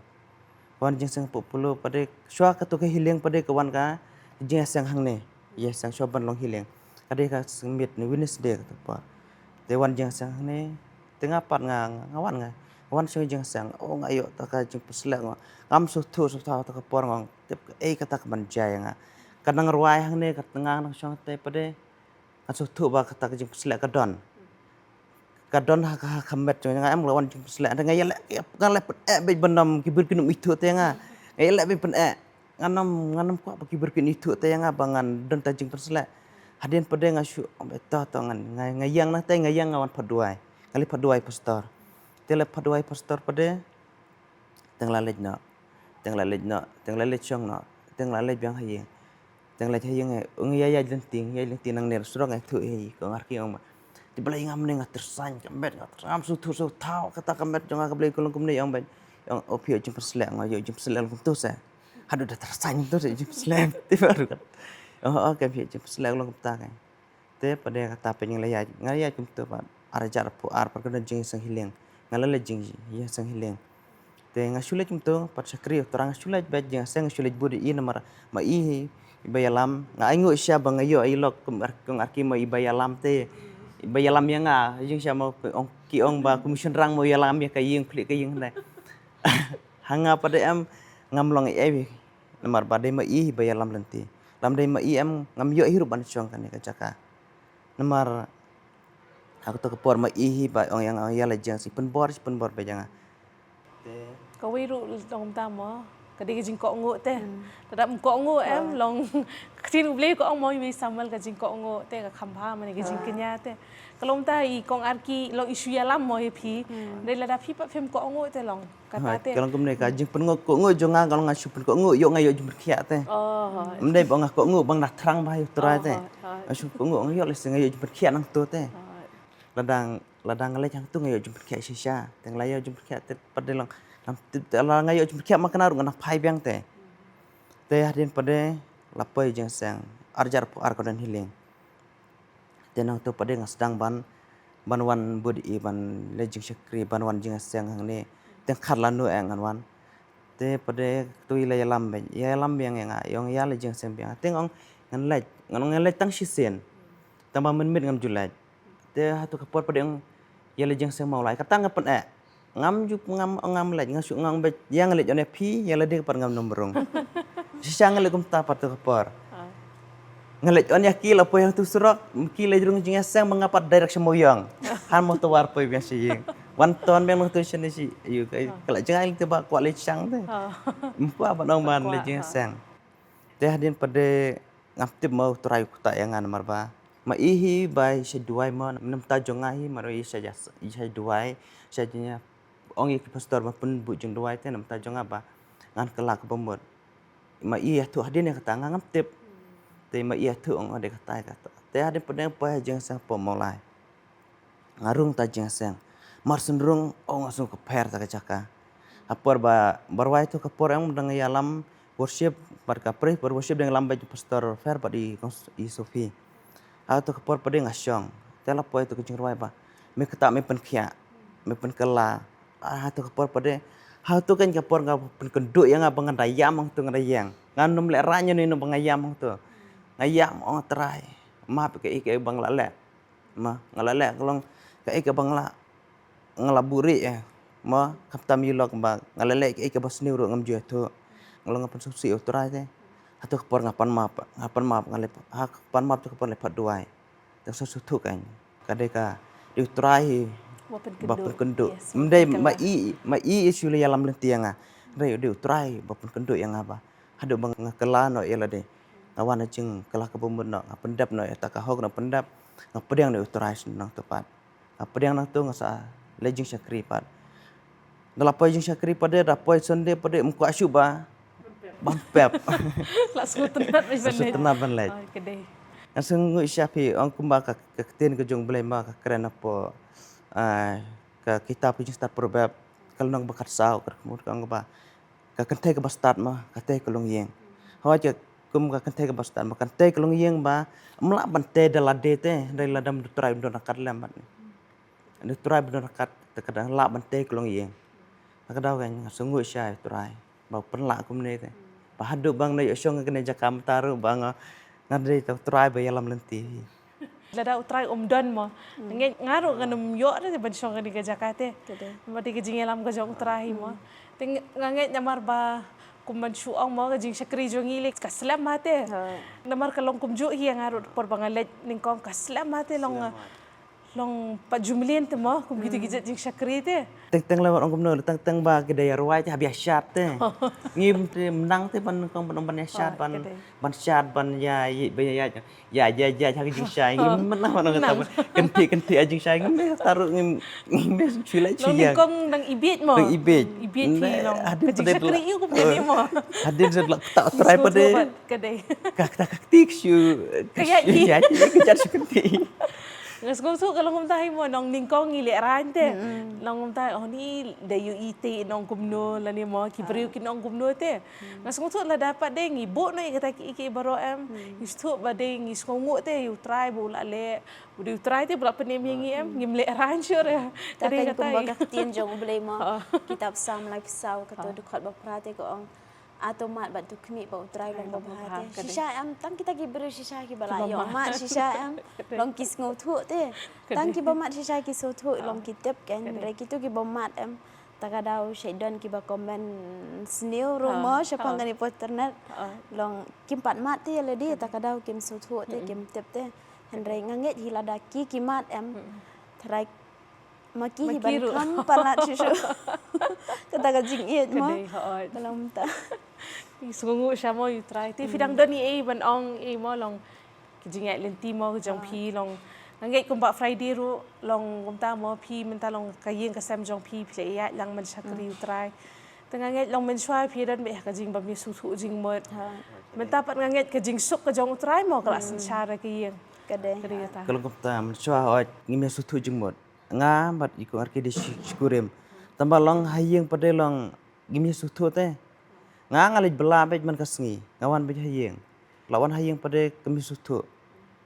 Ka wan jingseng hapoh Polo pat de shuwa katu ka healing pat de ka wan ka jingseng hangne. Ïaseng shuwa ban long healing. Ka dei ka seng miet ne Wednesday kata pat. Te wan jingseng hangne. Te nga pat nga, nga wan nga. Nga wan shuwa jingseng. Oh nga ïoh ta ka jingpynshlur nga. Ngam sngewthuh sngewthuh ta ka por nga. Tip kaei kata ka ban jia ïa nga. Ka nang rwai hangne ka tnga nang shong te pat de. Nga sngewthuh ba kata ka jingpynshlur ka don. Ka don ha ka, ha ka met jong nga em la wan jingpynshlur. Nga ïaleh, nga leh pyneh beit ban ym ki briew kin ym ithuh te ïa nga. Nga ïaleh beit pyneh. Ngan ym, ngan ym kwah ba ki briew kin ithuh te ïa nga ba ngan don ta jingpynshlur. Hadien pat de nga shu, ong beit, to to ngan, nga, nga ïeng nangta, nga ïeng, nga wan phah duwai. Nga leit phah duwai pastor. Te leit phah duwai pastor pat de, te nga la leit noh. Te nga la leit noh, te nga la leit shong noh, te nga la leit biang ha ïing. Te nga leit ha ïing, eh, ong ïa, ïaid lynti, ïaid lynti nangne surok, nga ïathuh hi, ko ngar ki ong ma. Te balei ngam ne, nga tyrsañ, ka met nga tyrsañ, shu thuh shu thaw, kata ka met jong nga ka balei ka long kumne, ong beit. Ong, o phi ïoh jingpynsleh, nga ïoh jingpynsleh long kumto se. Haduh da tyrsañ kumto se jingpynsleh. Te baroh kata. Ong, o, ka phi ïoh jingpynsleh long kumta ka. Te pat de kata pat nga la ïaid, nga la ïaid kumto pat, ar hajar arphew ar pat ka don jingïaseng healing. Nga la leit jingïaseng healing. Te nga shu leit kumto pat shakri U Trai, nga shu leit beit jingïaseng, nga shu leit bud ïa i namar ma i hi iba ïalam. Nga ainguh shisha ba nga ïoh ïa i lok kum ar-, kum ar ki ma iba ïalam te. Iba ïalam ïa nga, jingshisha ma ong, ki ong ba kum shynrang ma u ïalam ïa ka ïing, khlieh ka ïing ne. Ha nga pat de em, ngam long ei ei namar ba dei ma i hi ba ïalam lynti. Lym dei ma i em, ngam ïoh hi ruh ban shong kane ka jaka. Namar ha kato ka por ma i hi ba ong ïa nga, ïa la jingïaseng, pynbor, pynbor beit ïa nga. Te kawei ruh long kumta mo, ka dei ka jingkohnguh te. Hmm. Lada ym kohnguh em, ah, long ka ktien U Blei ka ong mo, iwei Samuel, ka jingkohnguh te ka kham bha, mane ka, ah, jingkñia te. Ka long kumta i kong Arki, long i shu ïalam mo ïa phi. Hmm. Dei lada phi pat phim kohnguh te long kata, ha, te. Ka long kumne ka, hmm, jingpynkohnguh jong nga, ka long nga shu pynkohnguh, ïoh nga ïoh jingpynkhiah te. Oh. Ym dei ba nga kohnguh ba nga thrang bha ïa U Trai te. Oh, oh, oh. Nga shu kohnguh, nga ïoh lehse nga ïoh jingpynkhiah nangto te. Oh. Lada, lada nga leit hangto nga ïoh jingpynkhiah shisha. Te nga la ïoh jingpynkhiah te pat de long. Ngam tip te la nga ïoh jingpynkhiah ma kane ruh nga nang phai biang te. Te hadien pat de la poi jingïaseng, ar hajar arphew ar ka don healing. Te nangto pat de nga sdang ban, ban wan bud ïa i, ban leit jingshakri, ban wan jingïaseng hangne. Te nga khat lano eh ngan wan. Te pat de to i la ïalam beit, ïalam biang ïa nga, ong ïa leit jingïaseng biang. Te nga ong ngan leit, ngan ong ngan leit tang shisien. Tang ba mynmiet ngam ju leit. Te hato ka por pat de ong ïa leit jingïaseng Mawlai. Kata nga pyn-eh. Ngam ju, ngam, ngam leit, nga shu, nga ong beit, ïa nga leit on ïa phi, ïa lade pat ngam nym rung. Shisha nga leit kumta pat to ka por. Ah. Nga leit on ïa ki, la poi hangto surok, ki leit rung jingïaseng, ma nga pat direct sha Mawïong. Han motor poi biang sha ïing. Wan ton biang nangto shane shi, aïu ka, ah, ka la jngai te ba kwah leit shang te. Ah. Ym kwah ban ong ban leit jingïaseng. Te hadien pat de ngam tip ma U Trai u ktah ïa nga namar ba ma i hi ba i shait duwai mo, na bynta jong nga hi, ma i shait, i shait duwai, shait jingïa ong ïa ki pastor ba pynbud jingduwai te na bynta jong nga ba ngan kylla kaba mut. Ma i ïathuh hadien ïa kata nga ngam tip. Te ma i ïathuh ong ade kata ïa kata. Te hadien pat de nga poi ha jingïaseng hapoh Mawlai. Nga rung ta jingïaseng. Mar shu rung, oh nga sngew ka pher ta ka jaka. Ha por ba, ba rwai to ka por em dang ïalam worship, bad ka praise, bad worship dang ïalam bad pastor Fer bad i kong s-, i Sophie. Ha to ka por pat de nga shong. Te la poi to ka jingrwai ba me kata me pynkhiah, me pynkylla. Ah, ha to ka por pat de, ha to ka por nga pynkynduh ïa nga ba ngan da ïam hangto, ngan da ïeng. Ngan nym leh rah ïa no ïa no ba nga ïam hangto. Nga ïam, oh Trai. Map ïa kaei kaei ba nga la leh. Ma, nga la leh ka long kaei kaba nga la, nga la buhrieh, eh. Ma, khamtam ïa lok ba nga la leh kaei kaba sniew ruh ngam ju ïathuh. Nga long nga pynsngewsih ïa U Trai te. Ha to ka por nga pan map, nga pan map, nga leh, ha pan map to ka por leh pat duwai. Te sa shu thuh kan. Ka dei ka, dei U Trai hi ba pynkynduh. Ba pynkynduh. Yes, ym dei ma i, ma i i shu la ïalam lynti ïa nga. Dei, dei U Trai ba pynkynduh ïa nga ba haduh ba nga kylla noh ïa lade. Nga wan ha jingkylla kaba mut noh, nga pyndep noh ïa ta ka hok, nga pyndep, nga pdiang noh ïa U Trai sha nangto pat. Nga pdiang nangto nga sa leit jingshakri pat. Da la poi jingshakri pat de, da poi Sunday pat de, ym kwah shuh ba, ban pep. La sngewtynnat ban leit. Sngewtynnat ban leit. Ah, ka dei. Nga sngewnguh shisha phi, ong kumba ka, ka ktien ka jong U Blei ma ka kren hapoh, ah, ka kitab ka jingstad Proverb, ka lynnong ba khatsaw, ka mut ka ong ba ka kynthei kaba stad ma, ka tei ka longïing. Hooid ka kum ka kynthei kaba stad ma, ka tei ka longïing ba, ym lah ban tei da lade te, hynrei lada ym don U Trai ym don ryngkat lem bad. Ym don U Trai ym don ryngkat, te ka dang lah ban tei ka longïing. Te ka daw ka nga sngewnguh shisha ïa U Trai ba u pynlah kumne te. Ba haduh ba nga ïoh shong ha kane ka jaka mynta ruh ba nga, nga dei U Trai ba ïalam lynti. Lada U Trai um don mo. Hmm. Nga ngeit nga ruh ngan ym ïoh re ban shong kane ka jaka te. Te dei. Namar dei ka jingïalam ka jong U Trai hi mo. Hmm. Te nga ngeit namar ba kum ban shu ong mo ka jingshakri jong ngi lei ka slem ha te. Ha. Namar ka long kumjuh hi ïa nga ruh por ba nga leit nyngkong ka slem ha te long. Slem ha. Long pat ju mlien te mo, kum kito ki jait jingshakri te. Teng teng la ong kumno, teng teng ba ki da ïa rwai te hap ïa shad te. Ngim te mynta te ban kong ban ban ïa shad, ban ban shad ban ïa ïa ïa ïa ïa ïa ha ki jingshai. Ngim mynta ban kata ban kynti kynti ha jingshai, ngim te taru ngim ngim te shu lai shu ïa. Kong dang ibit mo. Dang ibit. Ibit phi long. Hadien ka jingshakri ïa kum kane mo. Hadien sa la ta trai pat de. Ka dei. Ka ta ka tik shu ka ïa ïa ka jat shu kynti. Nga sngewthuh ka long kumta hi mo, nong nyngkong ngi lehraiñ te. Long kumta, oh, ni da ïohi te nong kumno lane mo, ki briew kin ong kumno te. Nga sngewthuh lada pat de ngi buh noh ïa kata ki ki baroh em. Ngi sngewthuh ba de ngi sngewnguh te ïa U Trai ba u la leh. Ba de U Trai te ba la pynim ïa ngi em. Ngim lehraiñ shuh re. Ka dei kata kumba ka ktien jong U Blei mo. Kitab Salm laiphew saw, kato dkhot ba phra te ka ong, "A to mad bad to khmih ba U Trai long babha te." Shisha em, tang kita ki briew shisha kiba la ïoh mad shisha em. Long ki sngewthuh te. Tang kiba mad shisha ki sngewthuh, long ki tip, kan. Hynrei kito kiba mad em, ta ka daw shait don kiba comment sniew ruh mo shaphang kane ka internet. Long kim pat mad te ïa lade, ta ka daw kim sngewthuh te, kim tip te. Hynrei nga ngeit hi lada ki ki mad em, tharai ma ki hi ban kham palat shuh shuh. Kata ka jingïeit mo. Ka long ta. Ngi sngewnguh sha mo U Trai. Te phi dang don ei ei ban ong ei mo, long ki jingïaid lynti mo ka jong phi, long. Nga ngeit kumba Friday ruh long kumta mo, phi mynta long ka ïing ka sem jong phi, phi la ïaid lang ban shakri U Trai. Te nga ngeit long mynshuwa phi don beit ha ka jingbym ïasngewthuh jingmut. Mynta pat nga ngeit ka jingsuk ka jong U Trai mo ka la synshar ha ka ïing. Ka dei. Ka dei kata. Ka long kumta, mynshuwa hooid ngim ïasngewthuh jingmut. Nga bad i kong Arki dei shi- shikurim. Tangba long ha ïing pat de long ngim ïasngewthuh te. Nga nga leit bylla beit man ka sngi, nga wan beit ha ïing. La wan ha ïing pat de kam ïasngewthuh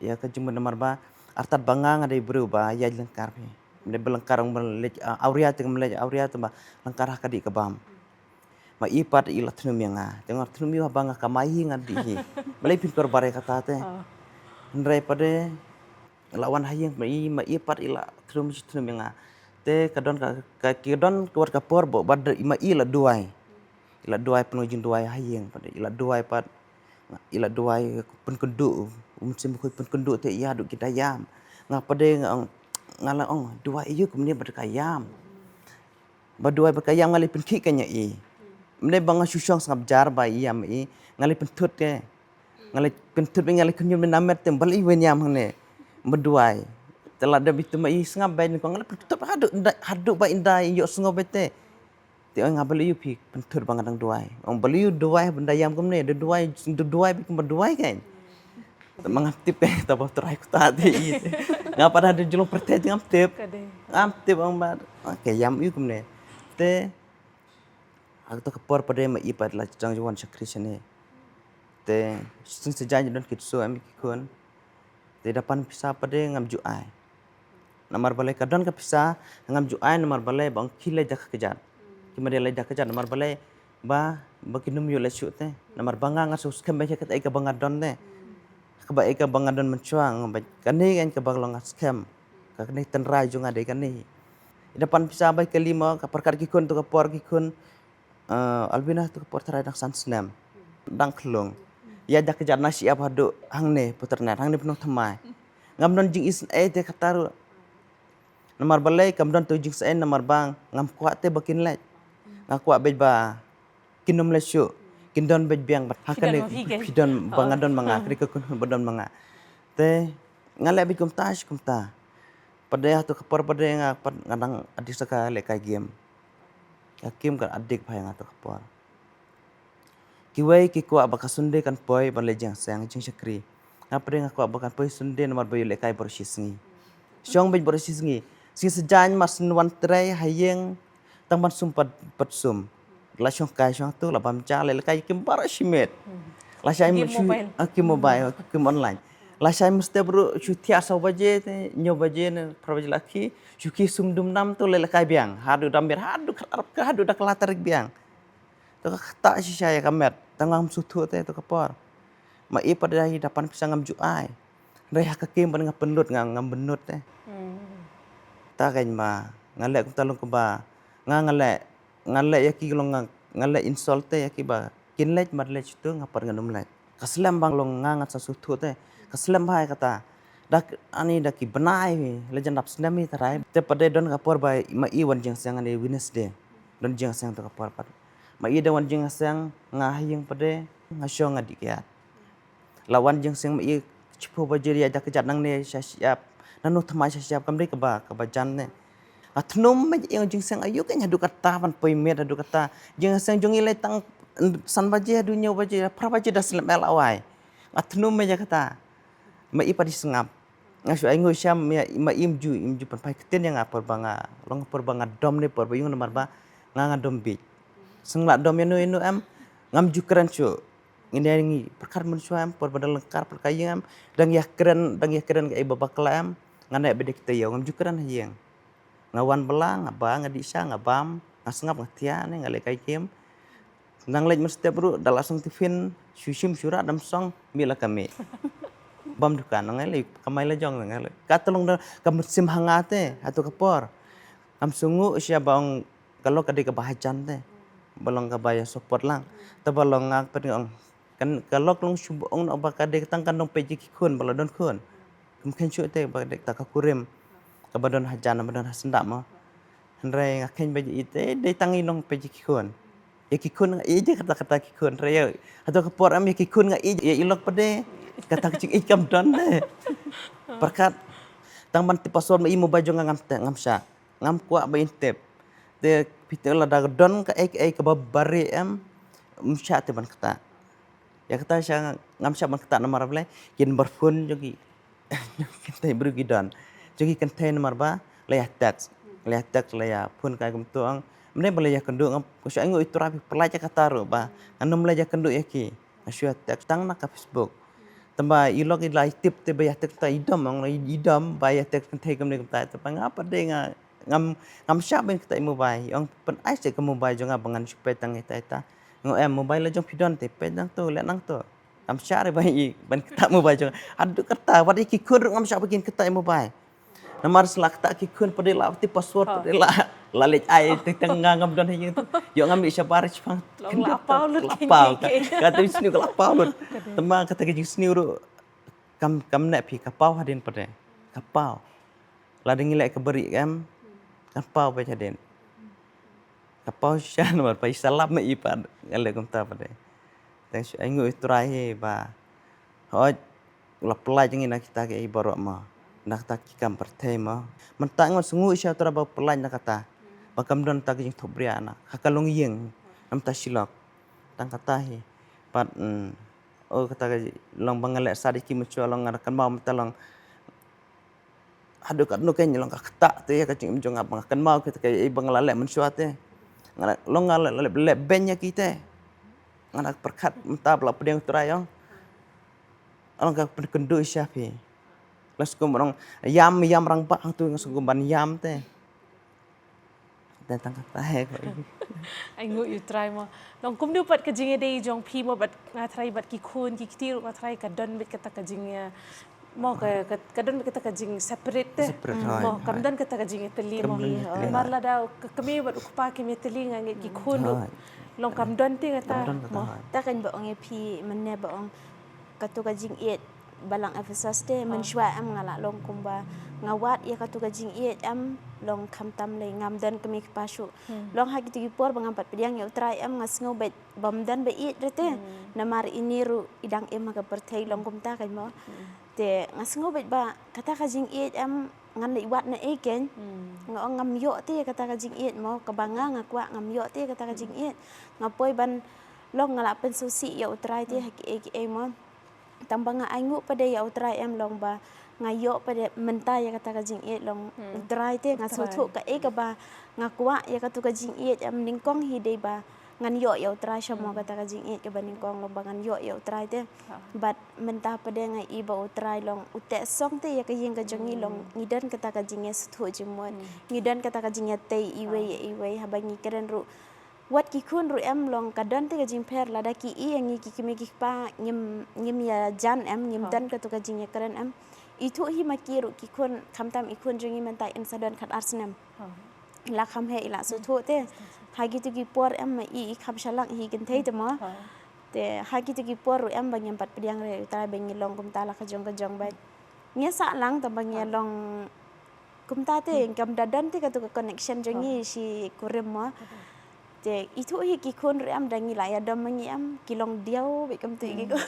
ïa ka jingmut namar ba artat ba nga nga dei briew ba ïaid lyngkar phi. Ym dei ba lyngkar, ong ba leit, ah, awria te kam leit awria te ba lyngkar ha ka dih ka bam. Ma i pat i la thnum ïa nga. Te nga thnum ïa u haba nga kamai hi nga dih hi. Balei phin kor bare kata te. Hynrei pat de la wan ha ïing ma i, ma i pat i la thnum, shi thnum ïa nga. Te ka don ka, ka, ki don ka wat ka por ba, ba de, ma i la duwai. I la duwai, pynjingduwai ha ïing pat de. I la duwai pat, i la duwai pynkynduh, u Mynsiem Bakhuid pynkynduh te ïa haduh ki da ïam. Nga pat de nga ong, nga la ong, duwai ïa kumne ba de ka ïam. Ba duwai ba ka ïam, nga leit pynkhih ka ïa i. Ym dei ba nga shu shong sngap jar ba i ïam i, nga leit pynthut ke. Nga leit pynthut, nga leit khynñiuh mynta met te, balei wen ïam hangne. Ba duwai. Te la da bit ma i sngap beit, nga leit pynthut haduh, haduh ba ynda i ïohsngew beit te. Te ong nga, balei ïa phi pynthut ba nga dang duwai. Ong balei ïa duwai ba ynda ïam kumne, da duwai, da duwai beit kumba duwai kan. Te ma ngam tip ka, ta ba trai kata te. Nga pat da jyllong pyrthei te ngam tip. Ka dei. Ngam tip ong ba, ah, ka ïam ïa kumne. Te ha kato ka por pat de ma i pat la jong jong wan shakri shane. Te shisien sa jaiñ don ki tsu em ki khun. Te da pan pisa pat de ngam ju ai. Namar balei ka don ka pisa, ngam ju ai namar balei ba ong ki leit da ka kjat. Ki ma dei leit da ka kjat namar balei ba, ba kin ym ïoh leit shuh te. Namar ba nga nga shu skhem beit ha kaei kaba nga don te. Kaba ei kaba nga don mynshuwa, nga beit kane ka ei kaba long nga skhem. Kane tynrai jong nga dei kane. I da pan pisa ba i kali mo, ka pyrkhat ki khun to ka por ki khun. Eh, Alvina to ka por tharai dang san snem. Dang khlung. Ïa da ka kjat na shi ap haduh hangne, pyrthei hangne, pynlong thymmai. Ngam don jingisynei te kata ruh. Namar balei kam don to jingisynei namar ba ngam kwah te ba kin leit. Nga kwah beit ba kin ym leit shuh. Kin don beit biang bad ha kane phi don ba nga don ma nga, kane ka khun ba don ma nga. Te nga leh beit kumta shi kumta. Pat de ha to ka por pat de nga pat nga dang adik sa ka lehkai game. Ka game ka addict bha ïa nga to ka por. Kiwei ki kwah ba ka Sunday kan poi ban leit jingseng jingshakri. Nga pat de nga kwah ba kan poi Sunday namar ba ïoh lehkai baroh shi sngi. Shong beit baroh shi sngi. Sngi sa jaiñ mar shu wan trei ha ïing tang ban sum pat, pat sum. La shong kai shong tu, la bam ja, la lehkai game baroh shi miet. La shai game mobile, ah, game mobile, game online. La shai mynstep ruh shu thiah saw baje te, hynñiew baje ne phra baje la khie, shu khie sum dum nam tu la lehkai biang. Haduh da miet, haduh khat arphew, haduh da kylla tarik biang. To ka ktah shisha ïa ka met, tang ngam sngewthuh te to ka por. Ma i pat de hi da pan pisa ngam ju ai. Hynrei ha ka game pat nga pynlut, nga ngam pynlut te. Ta kein ma nga leh kumta long kumba nga, nga leh, nga leh ïa ki long nga, nga leh insult te ïa ki ba kin leit mat leit shuh te nga pat ngan ym leit. Ka slem ba long nga ngan sa sngewthuh te. Ka slem bha ïa kata. Da k-, ani da ki bnai hi, la jan dap snem hi tharai. Te pat de don ka por ba ma i wan jingïaseng ani Wednesday. Don jingïaseng to ka por pat. Ma i da wan jingïaseng nga ha ïing pat de, nga shong nga dih kiad. La wan jingïaseng ma i shiphew baje ïa da ka jat nangne sha shyiap. Nano thymmai sha shyiap kam dei kaba, kaba jan ne. Nga thnum mej ïa jingïaseng ayu ka nya haduh kata ban poi miet haduh kata. Jingïaseng jong i lei tang san baje haduh hynñiew baje, phra baje da slem el awai. Nga thnum mej ïa kata. Ma i pat i sngap. Nga shu ainguh sha ma i, ma im ju, im ju pynphai ktien ïa nga por ba nga, long por ba nga dom ne por ba ïung namar ba nga, nga dom bit. Sngap dom ïa no ïa no em, ngam ju kren shuh. Ngin ïa ngi pyrkhat mynshuwa em, por ba dang lyngkar pyrkhat ïing em, dang ïa kren, dang ïa kren ka i ba bakla em, nga neh ba dei kita ïa, ngam ju kren ha ïing. Nga wan bylla, nga ba, nga dih sha, nga bam, nga sngap, nga thiah ne, nga leh kai kem. Nang leit mynstep ruh, da la song tiffin, shu shim shu rah, dam song, mih la ka mih. Bam dukan, nga leit, kamai la jong, nga leit. Ka tolong da, ka mynsiem ha nga te, hato ka por. Ngam sngew sha ba ong, ka lok ka dei kaba hajan te. Ba long kaba ïa support lang. Te ba long nga pat nga ong. Kan ka lok long shu ba ong noh ba ka dei tang kan dong peit ïa ki khun ba la don khun. Kam khein shuh te ba dei ta ka kurim. Kaba don hajan ba don ha sendap mo. Hynrei nga khein ba ïa i te dei tang i long peit ïa ki khun. Ïa ki khun nga i je kata kata ki khun. Hynrei ïa hato ka por em ïa ki khun nga i ïa i lok pat de. Kata ka jingïeit kam don de. Pyrkhat tang ban tip password ma i mobile jong nga ngam te ngam shah. Ngam kwah ba in tip. Te phi te lada don kaei kaei kaba bari em, ym shah te ban ktah. Ïa kata sha ngam shah ban ktah namar balei, ki number phone jong ki. Kynthei briew ki don. Jong ki kynthei namar ba la ïa text. La ïa text la ïa phone kai kumto ong. Mynne ba la ïa kynduh ngam, nga shu ainguh i Trai phi pynlait ïa kata ruh ba ngan ym la ïa kynduh ïa ki. Nga shu ïa text tang na ka Facebook. Tang ba i lok i la i tip te ba ïa text ta i dom ong la i dom ba ïa text kynthei kumne kumta te ba nga pat de nga ngam, ngam shah ban ktah i mobile. Ong pyn-ai seh ka mobile jong nga ba ngan shu peit tang ita ita. Nga ong em mobile la jong phi don te peit nangto leh nangto. Ngam shah re ba i ban ktah mobile jong nga. Haduh kata wat ïa ki khun ruh ngam shah ba kin ktah i mobile. Namar sla ktah ki khun pat de la tip password pat de la. La leit ai te tang nga ngam don ha ïing te. Ïoh ngam ïoh shabar shipang. Long la paw lut la paw. Ka te sniew ka la paw lut. Tang ba kata ka jingsniew ruh kam, kam neh phi ka paw hadien pat de. Ka paw. Lada ngi leh ka bari em. Ka paw pat hadien. Ka paw sha namar phi salap ma i pat. Nga leh kumta pat de. Tang shu ainguh i Trai hi ba. Hooid. La pynlait ngi na kita kiei baroh mo. Na kata ki kam pyrthei mo. Mynta ngi sngew sha u Trai ba pynlait na kata. Ba kam don ta ka jingthopbria na ha ka longïing. Namta shi lok. Tang kata hi. Pat, mm, oh kata ka long ba nga leh sah da ki mynshuwa long nga da kynmaw mynta long. Haduh katno kein long ka ktah te ïa ka jingim jong nga ba nga kynmaw kita kiei ba nga la leh mynshuwa te. Nga la long nga la leh, leh beiñ ïa ki te. Nga la pyrkhat mynta ba la pdiang u Trai ong. Ong ka pynkynduh sha phi. La sngewbha ban ong ïam, ïam rangbah hangtu nga sngewbha ban ïam te. Te tang kata hi. Ainguh ïa u Trai mo. Long kumno pat ka jingïadei jong phi mo bad nga Trai bad ki khun ki kti ruh nga Trai ka don beit kata ka jingïa mo ka, ka, ka don beit kata ka jing separate te. Separate, mo hooid, kam hooid. Don kata ka jingïatylli mo. Kam don ïatylli. Namar lada ka kmie bad u kpa kim ïatylli nga ngeit ki khun ruh. Hooid. Long kam don te kata. Kam don kata mo. Hooid. Ta kan ba ong ïa phi mynne ba ong Katu ka jingïeit ba lang Ephesos te, ah, mynshuwa em nga la long kumba nga wad ïa katu ka jingïeit em long khamtam lei ngam don kmie kpa shuh. Hmm. Long ha kitu ki por ba ngam pat pdiang ïa u Trai em nga sngew beit bym don ba ïeit rete. Hmm. Namar ine ruh i dang im ha ka pyrthei long kumta ka mo. Hmm. Te nga sngew beit ba kata ka jingïeit em ngan leit wad na ei kein. Hmm. Nga ong ngam ïoh te ïa kata ka jingïeit mo kaba nga nga kwah ngam ïoh te ïa kata ka jingïeit. Nga poi ban long nga la pynsngewsih ïa u Trai te ha kiei kiei mo. Tang ba nga ainguh pat de ïa u Trai em long ba nga ïoh pat de mynta ïa kata ka jingïeit long u Trai te nga sngewthuh kaei kaba nga kwah ïa katu ka jingïeit em nyngkong hi dei ba ngan ïoh ïa u Trai sha mo kata ka jingïeit kaba nyngkong long ba ngan ïoh ïa u Trai te. Bad mynta pat de nga i ba u Trai long u teh song te ïa ka ïing ka jong ngi long ngi don kata ka jingïasngewthuh jingmut ngi don kata ka jingïatei iwei ïa iwei haba ngi kren ruh. Wat ki khun ruh em long ka don te ka jingpher lada ki i ïa ngi ki kmie ki kpa ngim, ngim ïa jan em ngim don katu ka jingïakren em. Ithuh hi ma ki ruh ki khun khamtam i khun jong ngi mynta in sa don khat ar snem. La kham heh i la sngewthuh te. Ha kitu ki por em ma i i kham shalak hi kynthei te mo. Te ha kitu ki por ruh em ba ngim pat pdiang re u Trai ba ngi long kumta la ka jong ka jong ba. Ngi sah lang tang ba ngi long kumta te, kam da don te katu ka connection jong ngi shi kurim mo. Te ithuh hi ki khun ruh em da ngi la ïa dom ma ngi em, ki long diaw bad kumtu ki ko.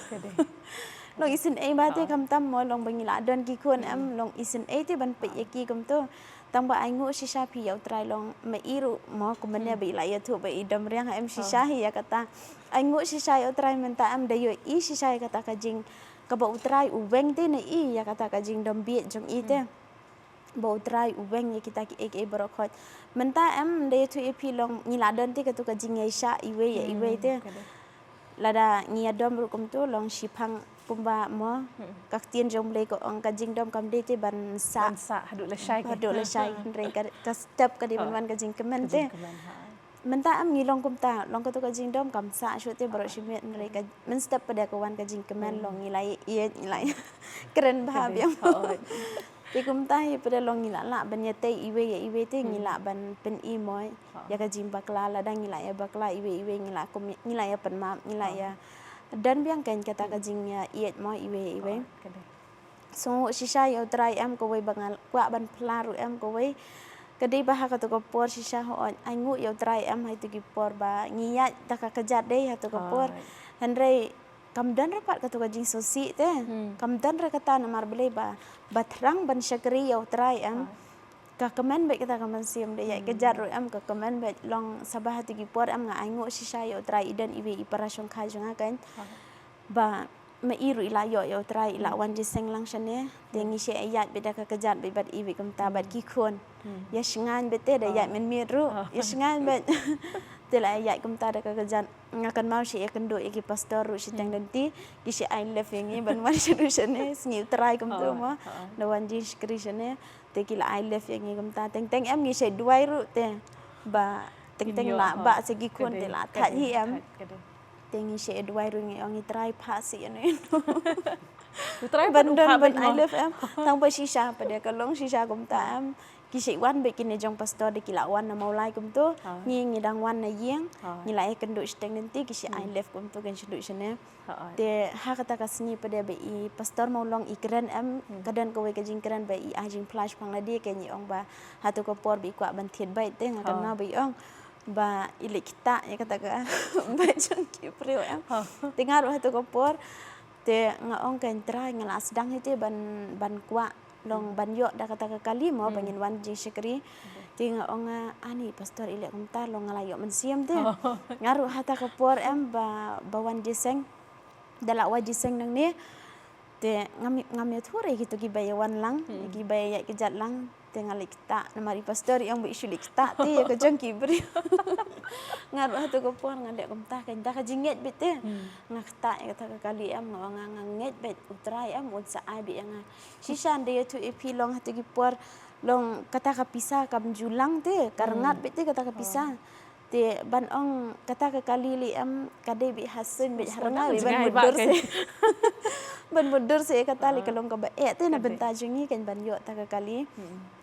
Long isynei ba te khamtam mo, long ba ngi la don ki khun em, long isynei te ban peit ïa ki kumtu. Tang ba ai nguh shisha phi ïa U Trai long ma i ruh mo, kumne ba i la ïathuh ba i dom riang em shisha hi ïa kata. Ai nguh shisha ïa U Trai mynta em da ïohi shisha ïa kata ka jing kaba U Trai u weng te na i ïa kata ka jingdom bieit jong i te. Ba U Trai u weng ïa kita kiei kiei baroh khoit. Mynta em da ïathuh ïa phi long ngi la don te katu ka jingïaishah iwei ïa iwei te. Lada ngi ïa dom ruh kumtu long shiphang kumba mo. Ka ktien jong U Blei ka ong ka jingdom kam dei te ban sah. Ban sah haduh lashai. Haduh lashai, hynrei ka, ka step ka dei ban wan ka jingkmen te. Mynta em ngi long kumta, long katu ka jingdom kam sah shuh te baroh shi miet, hynrei ka mynstep pat de ka wan ka jingkmen, long ngi la ïeit, ngi la kren bha biang. Te kumta hi pat de long ngi la lah ban ïatei iwei ïa iwei te, ngi lah ban pyni mo ïa ka jingbakla, lada ngi la ïa bakla iwei ïa iwei, ngi la kum, ngi la ïa pynmap, ngi la ïa don biang kane kata ka jingïa ïeit mo iwei ïa iwei. Sngewnguh shisha ïa U Trai em kawei ba nga kwah ban phla ruh em kawei. Ka dei ba ha katu ka por shisha hooid, ai nguh ïa U Trai em ha itu ki por ba ngi ïaid da ka kjat dei ha tu ka por. Hynrei kam don re pat katu ka jingsngewsih te. Kam don re kata namar balei ba, ba thrang ban shakri ïa U Trai em. Ka kmen bad kata ka mynsiem da ïaid kjat ruh em ka kmen bad long saba ha tu ki por em nga ai nguh shisha ïa U Trai i don iwei i para shongkha jong nga kan. Ba ma i ruh i la ïoh ïa U Trai i la wan jingïaseng lang shane. Te ngi shu ïaid bad da ka kjat bad, bad i bad kumta bad ki khun. Ïa shngaiñ bad te da ïaid mynmiet ruh. Ïa shngaiñ bad te la ïaid kumta da ka kjat. Nga kynmaw shu ïakynduh ïa ki pastor ruh shiteng lynti. Ki shu ai love ïa ngi ban wan sha ruh shane. Sngi U Trai kumtu mo. Da wan jingshakri shane. Te ki la ai love ïa ngi kumta. Teng teng em ngi shu duwai ruh te. Ba teng teng la ba sa ki khun te la thait hi em. Te ngi shu duwai ruh ngi ong U Trai phah sih ïa ngi. U Trai ban don ban ai love em. Tang ba shisha pat de ka long shisha kumta em. Ki shu wan bad kine jong pastor de ki la wan na Mawlai kumtu. Ngi ngi dang wan na ïing. Ngi la ïakynduh shiteng lynti ki shu ai love kumtu kan shu duh shane. Te ha kata ka sngi pat de ba i pastor Mawlong i kren em. Ka don kawei ka jingkren ba i ai jingphla shaphang lade kan i ong ba ha tu ka por ba i kwah ban thied bad te nga kynmaw ba i ong. Ba i leh kita ïa kata ka bad jong ki briew em. Te nga ruh ha tu ka por te nga ong kan Trai nga la sdang hi te ban, ban kwah long ban ïoh da kata ka kali mo ba ngin wan jingshakri. Te nga ong ani pastor i leh kumta long nga la ïoh mynsiem te. Nga ruh ha ta ka por em ba, ba wan jingïaseng. Da la wan jingïaseng nangne. Te ngam, ngam ïathuh re kito kiba ïa wan lang, kiba ïa ïaid kjat lang. Te nga leh kita namar i pastor i ong ba i shu leh kita te ïa ka jong ki briew. Nga ruh ha tu ka por nga leh kumta kan da ka jingngeit bad te. Nga kita ïa kata ka kali em nga ong nga ngeit bad U Trai em un sa ai bad ïa nga. Shisha da ïathuh ïa phi long ha tu ki por long kata ka pisa kam ju lang te ka rngat bad te kata ka pisa. Te ban ong kata ka kali lei em ka dei bad ha suiñ bad ha rnga bad ban mutdur se. Ban mutdur se kata lei ka long kaba eh te na bynta jong ngi kan ban ïoh ta ka kali.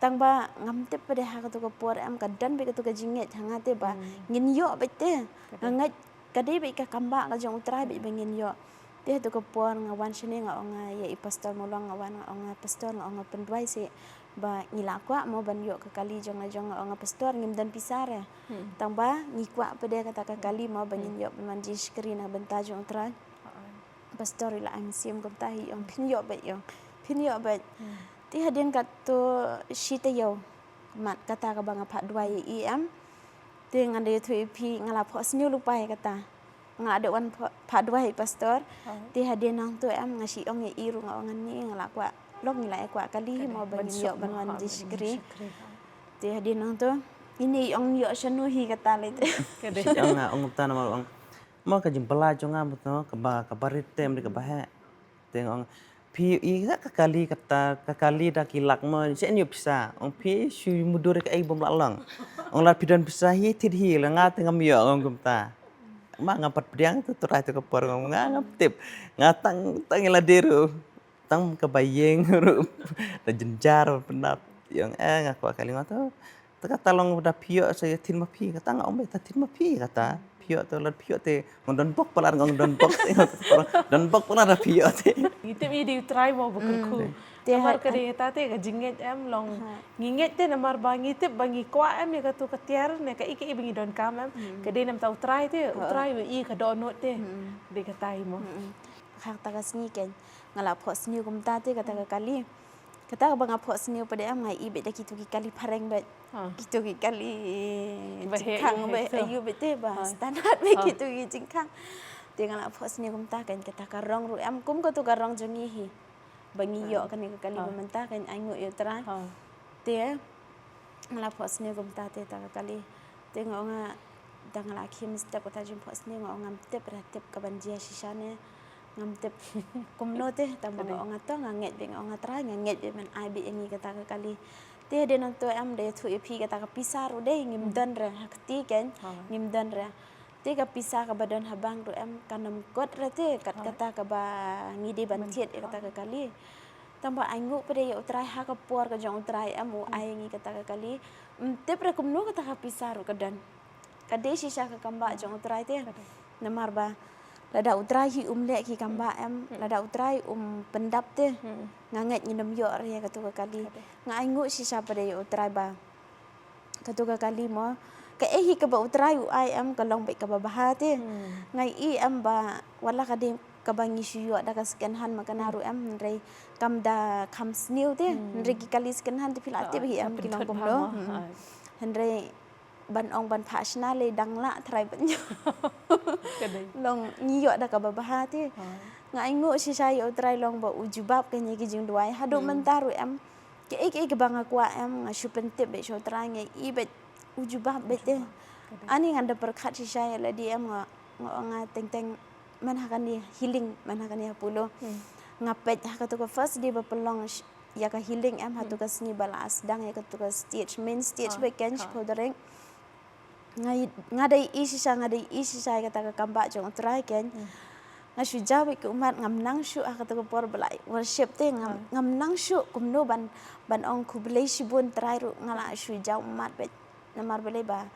Tang ba ngam tip pat de ha katu ka por em ka don bad katu ka jingngeit ha nga te ba ngin ïoh bad te. Nga ngeit ka dei bad ka kambah ka jong U Trai bad ba ngin ïoh. Te ha tu ka por nga wan shane nga ong ïa i pastor Mawlong nga wan nga ong pastor nga ong nga pynduwai se ba ngi la kwah mo ban ïoh ka kali jong nga jong nga ong pastor ngim don pisa re. Tang ba ngi kwah pat de kata ka kali mo ba ngin ïoh ban wan jingshakri na bynta jong U Trai. Pastor i la ai mynsiem kumta hi ong phin ïoh bad ong phin ïoh bad. Te hadien katu shi taïew mat kata kaba nga phah duwai ïa i em. Te ngan da ïathuh ïa phi nga la phohsniew lypa ïa kata. Nga la dep wan pha-, phah duwai pastor. Te hadien nangtu em nga shu ong ïa i ruh nga ong ani nga la kwah. Lok ngi la ïa kwah kali hi mo ba ngin ïoh ban wan jingshakri. Te hadien nangtu ini i ong ïoh shano hi kata lei te. Shu ong nga ong ta namar ong. Mo ka jingpyllait jong nga mo to kaba, kaba rit te em de kaba heh. Te nga ong phi ïohi ka kali kata, ka kali da ki lak mo shen ïoh pisa. Ong phi shu mutdur kaei bym lah long. Ong lada phi don pisa hi thied hi la nga te ngam ïoh ong kumta. Ma ngam pat pdiang tu Trai tu ka por ngam nga ngam tip. Nga tang tang ïa lade ruh. Tang kaba ïeng ruh. Da jynjar pyndap. Ïa ong eh nga kwah kali nga tu. Te kata long da phi ïoh sa ïa thied ma phi kata nga ong ba ta thied ma phi kata. Phi ïoh te, lada phi ïoh te, ngam don bok palat, ngam don bok te, ngam don bok palat da phi ïoh te. Ngi tip i dei u Trai mo ba kyrkhu. Te namar ka dei kata te ka jingngeit em long. Ngi ngeit te namar ba ngi tip ba ngi kwah em ïa katu ka tiar ne kaei kaei ba ngi donkam em. Ka dei namar u Trai te, u Trai u i ka dohnud te. Dei kata i mo. Ha kata ka sngi kein nga la phohsniew kumta te kata ka kali. Kata kaba nga phohsniew pat de em nga i beit da kitu ki kali phareng beit. Kitu ki kali jingkhang beit, ayu beit te ba standard beit kitu ki jingkhang. Te nga la phohsniew kumta kein kata ka rong ruh em kum katu ka rong jong ngi hi. Ba ngi ïoh kane ka kali ba mynta kein ainguh ïa u Trai. Te nga la phohsniew kumta te ta ka kali. Te nga ong nga da nga la khie mynstep kata jingphohsniew nga ong ngam tip re tip kaban jia shisha ne. Ngam tip kumno te tang ba nga ong nga to nga ngeit beit nga ong nga Trai nga ngeit beit men ai beit ïa ngi kata ka kali. Te hadien nangto em da ïathuh ïa phi kata ka pisa ruh dei ngim don re ha kti kein ngim don re. Te ka pisa kaba don ha bank ruh em kan ym kot re te kat kata kaba ngi dei ban thied ïa kata ka kali. Tang ba ainguh pat de ïa u Trai ha ka por ka jong u Trai em u ai ïa ngi kata ka kali. Ym tip re kumno kata ka pisa ruh ka don. Ka dei shisha ka kambah jong u Trai te. Namar ba lada u Trai hi um leh ki kambah em, lada u Trai um pyndap te. Nga ngeit ngin ym ïoh re ïa katu ka kali. Nga ainguh shisha pat de ïa u Trai ba katu ka kali mo. Kaei hi kaba u Trai u ai em ka long beit kaba bha te. Nga i em ba wat la ka dei kaba ngi shu ïoh da ka second hand ma kane ruh em hynrei kam da kham sniew te. Hynrei ki kali second hand te phi la tip hi em ki long kumno. Hynrei ban ong ban phah shna lei dang lah trai ban ïoh. Long ngi ïoh da kaba bha te. Nga ainguh shisha ïa u Trai long ba u jubab kane ki jingduwai haduh mynta ruh em. Kaei kaei kaba nga kwah em nga shu pyntip beit sha u Trai nga i beit u jubab beit te. Ani ngan da pyrkhat shisha ïa lade em nga nga ong nga teng teng man ha kane healing man ha kane ha Apollo. Nga peit ha katu ka first day ba pynlong ïa ka healing em ha tu ka sngi ba la sdang ïa katu ka stage main stage ba kein shiphew tarik. Nga dei i shisha nga dei i shisha ïa kata ka kambah jong u Trai kein. Nga shu jaw beit ka ummat ngam nang shuh ha kata ka por ba la worship te ngam nang shuh kumno ban ban ong khublei shibun Trai ruh nga la shu jaw ummat beit namar balei ba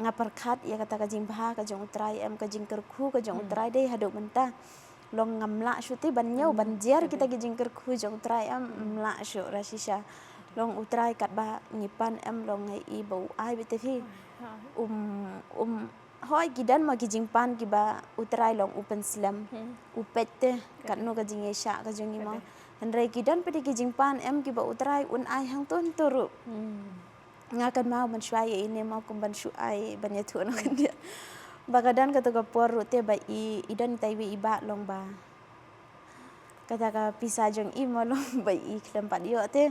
nga pyrkhat ïa kata ka jingbha ka jong u Trai em ka jingkyrkhu ka jong u Trai dei haduh mynta. Long ngam lah shuh te ban ñiew ban jer kita ki jingkyrkhu jong u Trai em ym lah shuh ra shisha. Long u Trai katba ngi pan em long ngi i ba u ai beit te phi. Um um hoi ki don ma ki jingpan kiba u Trai long u pynslem u peit te katno ka jingïaishah ka jong ngi mo. Hynrei ki don pat ki jingpan em kiba u Trai un ai hangto hangto ruh. Nga kynmaw ban shu ai ïa ine mo kum ban shu ai ban ïathuh noh khyndiat. Ba ka don kata ka por ruh te ba i i don itai iwei i bah long ba kata ka pisa jong i mo long ba i khlem pat ïoh te.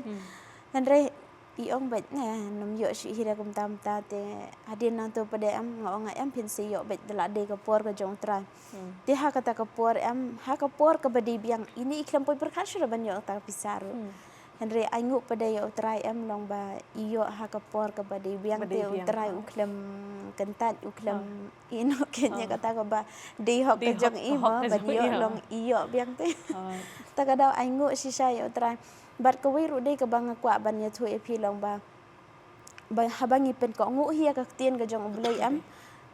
Hynrei i ong beit ne nym ïoh shuh hi re kumta kumta te hadien nangto pat de em nga ong nga em phin sa ïoh beit da la dei ka por ka jong u Trai. Te ha kata ka por em ha ka por kaba dei biang ine i khlem poi pyrkhat shuh re ban ïoh kata ka pisa ruh. Hynrei ainguh pat de ïa u Trai em long ba i ïoh ha ka por kaba dei biang te u Trai u khlem kyntait u khlem ïehnoh kein ïa kata kaba dei hok ka jong i mo ban ïoh long i ïoh biang te. Ta ka daw ainguh shisha ïa u Trai. Bad kawei ruh dei kaba nga kwah ban ïathuh ïa phi long ba ba haba ngi pynkohnguh hi ïa ka ktien ka jong u Blei em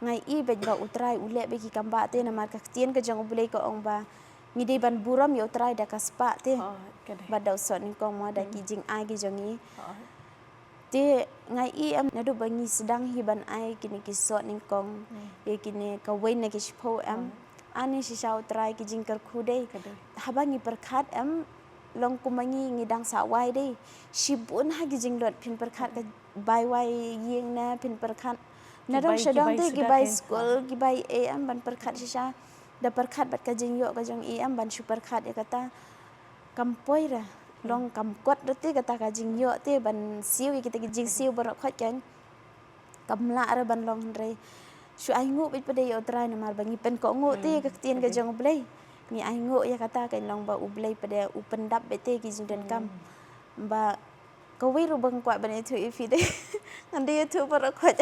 nga i beit ba u Trai u leh beit ki kambah te namar ka ktien ka jong u Blei ka ong ba ngi dei ban burom ïa u Trai da ka spah te. Bad da u soh nyngkong mo da ki jingai ki jong ngi. Te nga i em naduh ba ngi sdang hi ban ai kine ki soh nyngkong ïa kine kawei na ki shiphew em. Ani shisha u Trai ki jingkyrkhu dei haba ngi pyrkhat em long kum ma ngi ngi dang sah wai dei shibun ha ki jinglot phin pyrkhat ka bai wai ïing ne phin pyrkhat na dong sha dong te ki bai skul ki bai em ban pyrkhat shisha da pyrkhat bad ka jingïoh ka jong i em ban shu pyrkhat ïa kata kam poi re long kam kot re te kata ka jingïoh te ban siew ïa kita ki jingsiew baroh khoit kan. Kam lah re ban long hynrei shu ainguh beit pat de ïa u Trai namar ba ngi pynkohnguh te ka ktien ka jong u Blei. Ngi ainguh ïa kata kan long ba u Blei pat de u pyndap beit te ki jingdonkam. Ba kawei ruh ba nga kwah ban ïathuh ïa phi de ngan da ïathuh baroh khoit.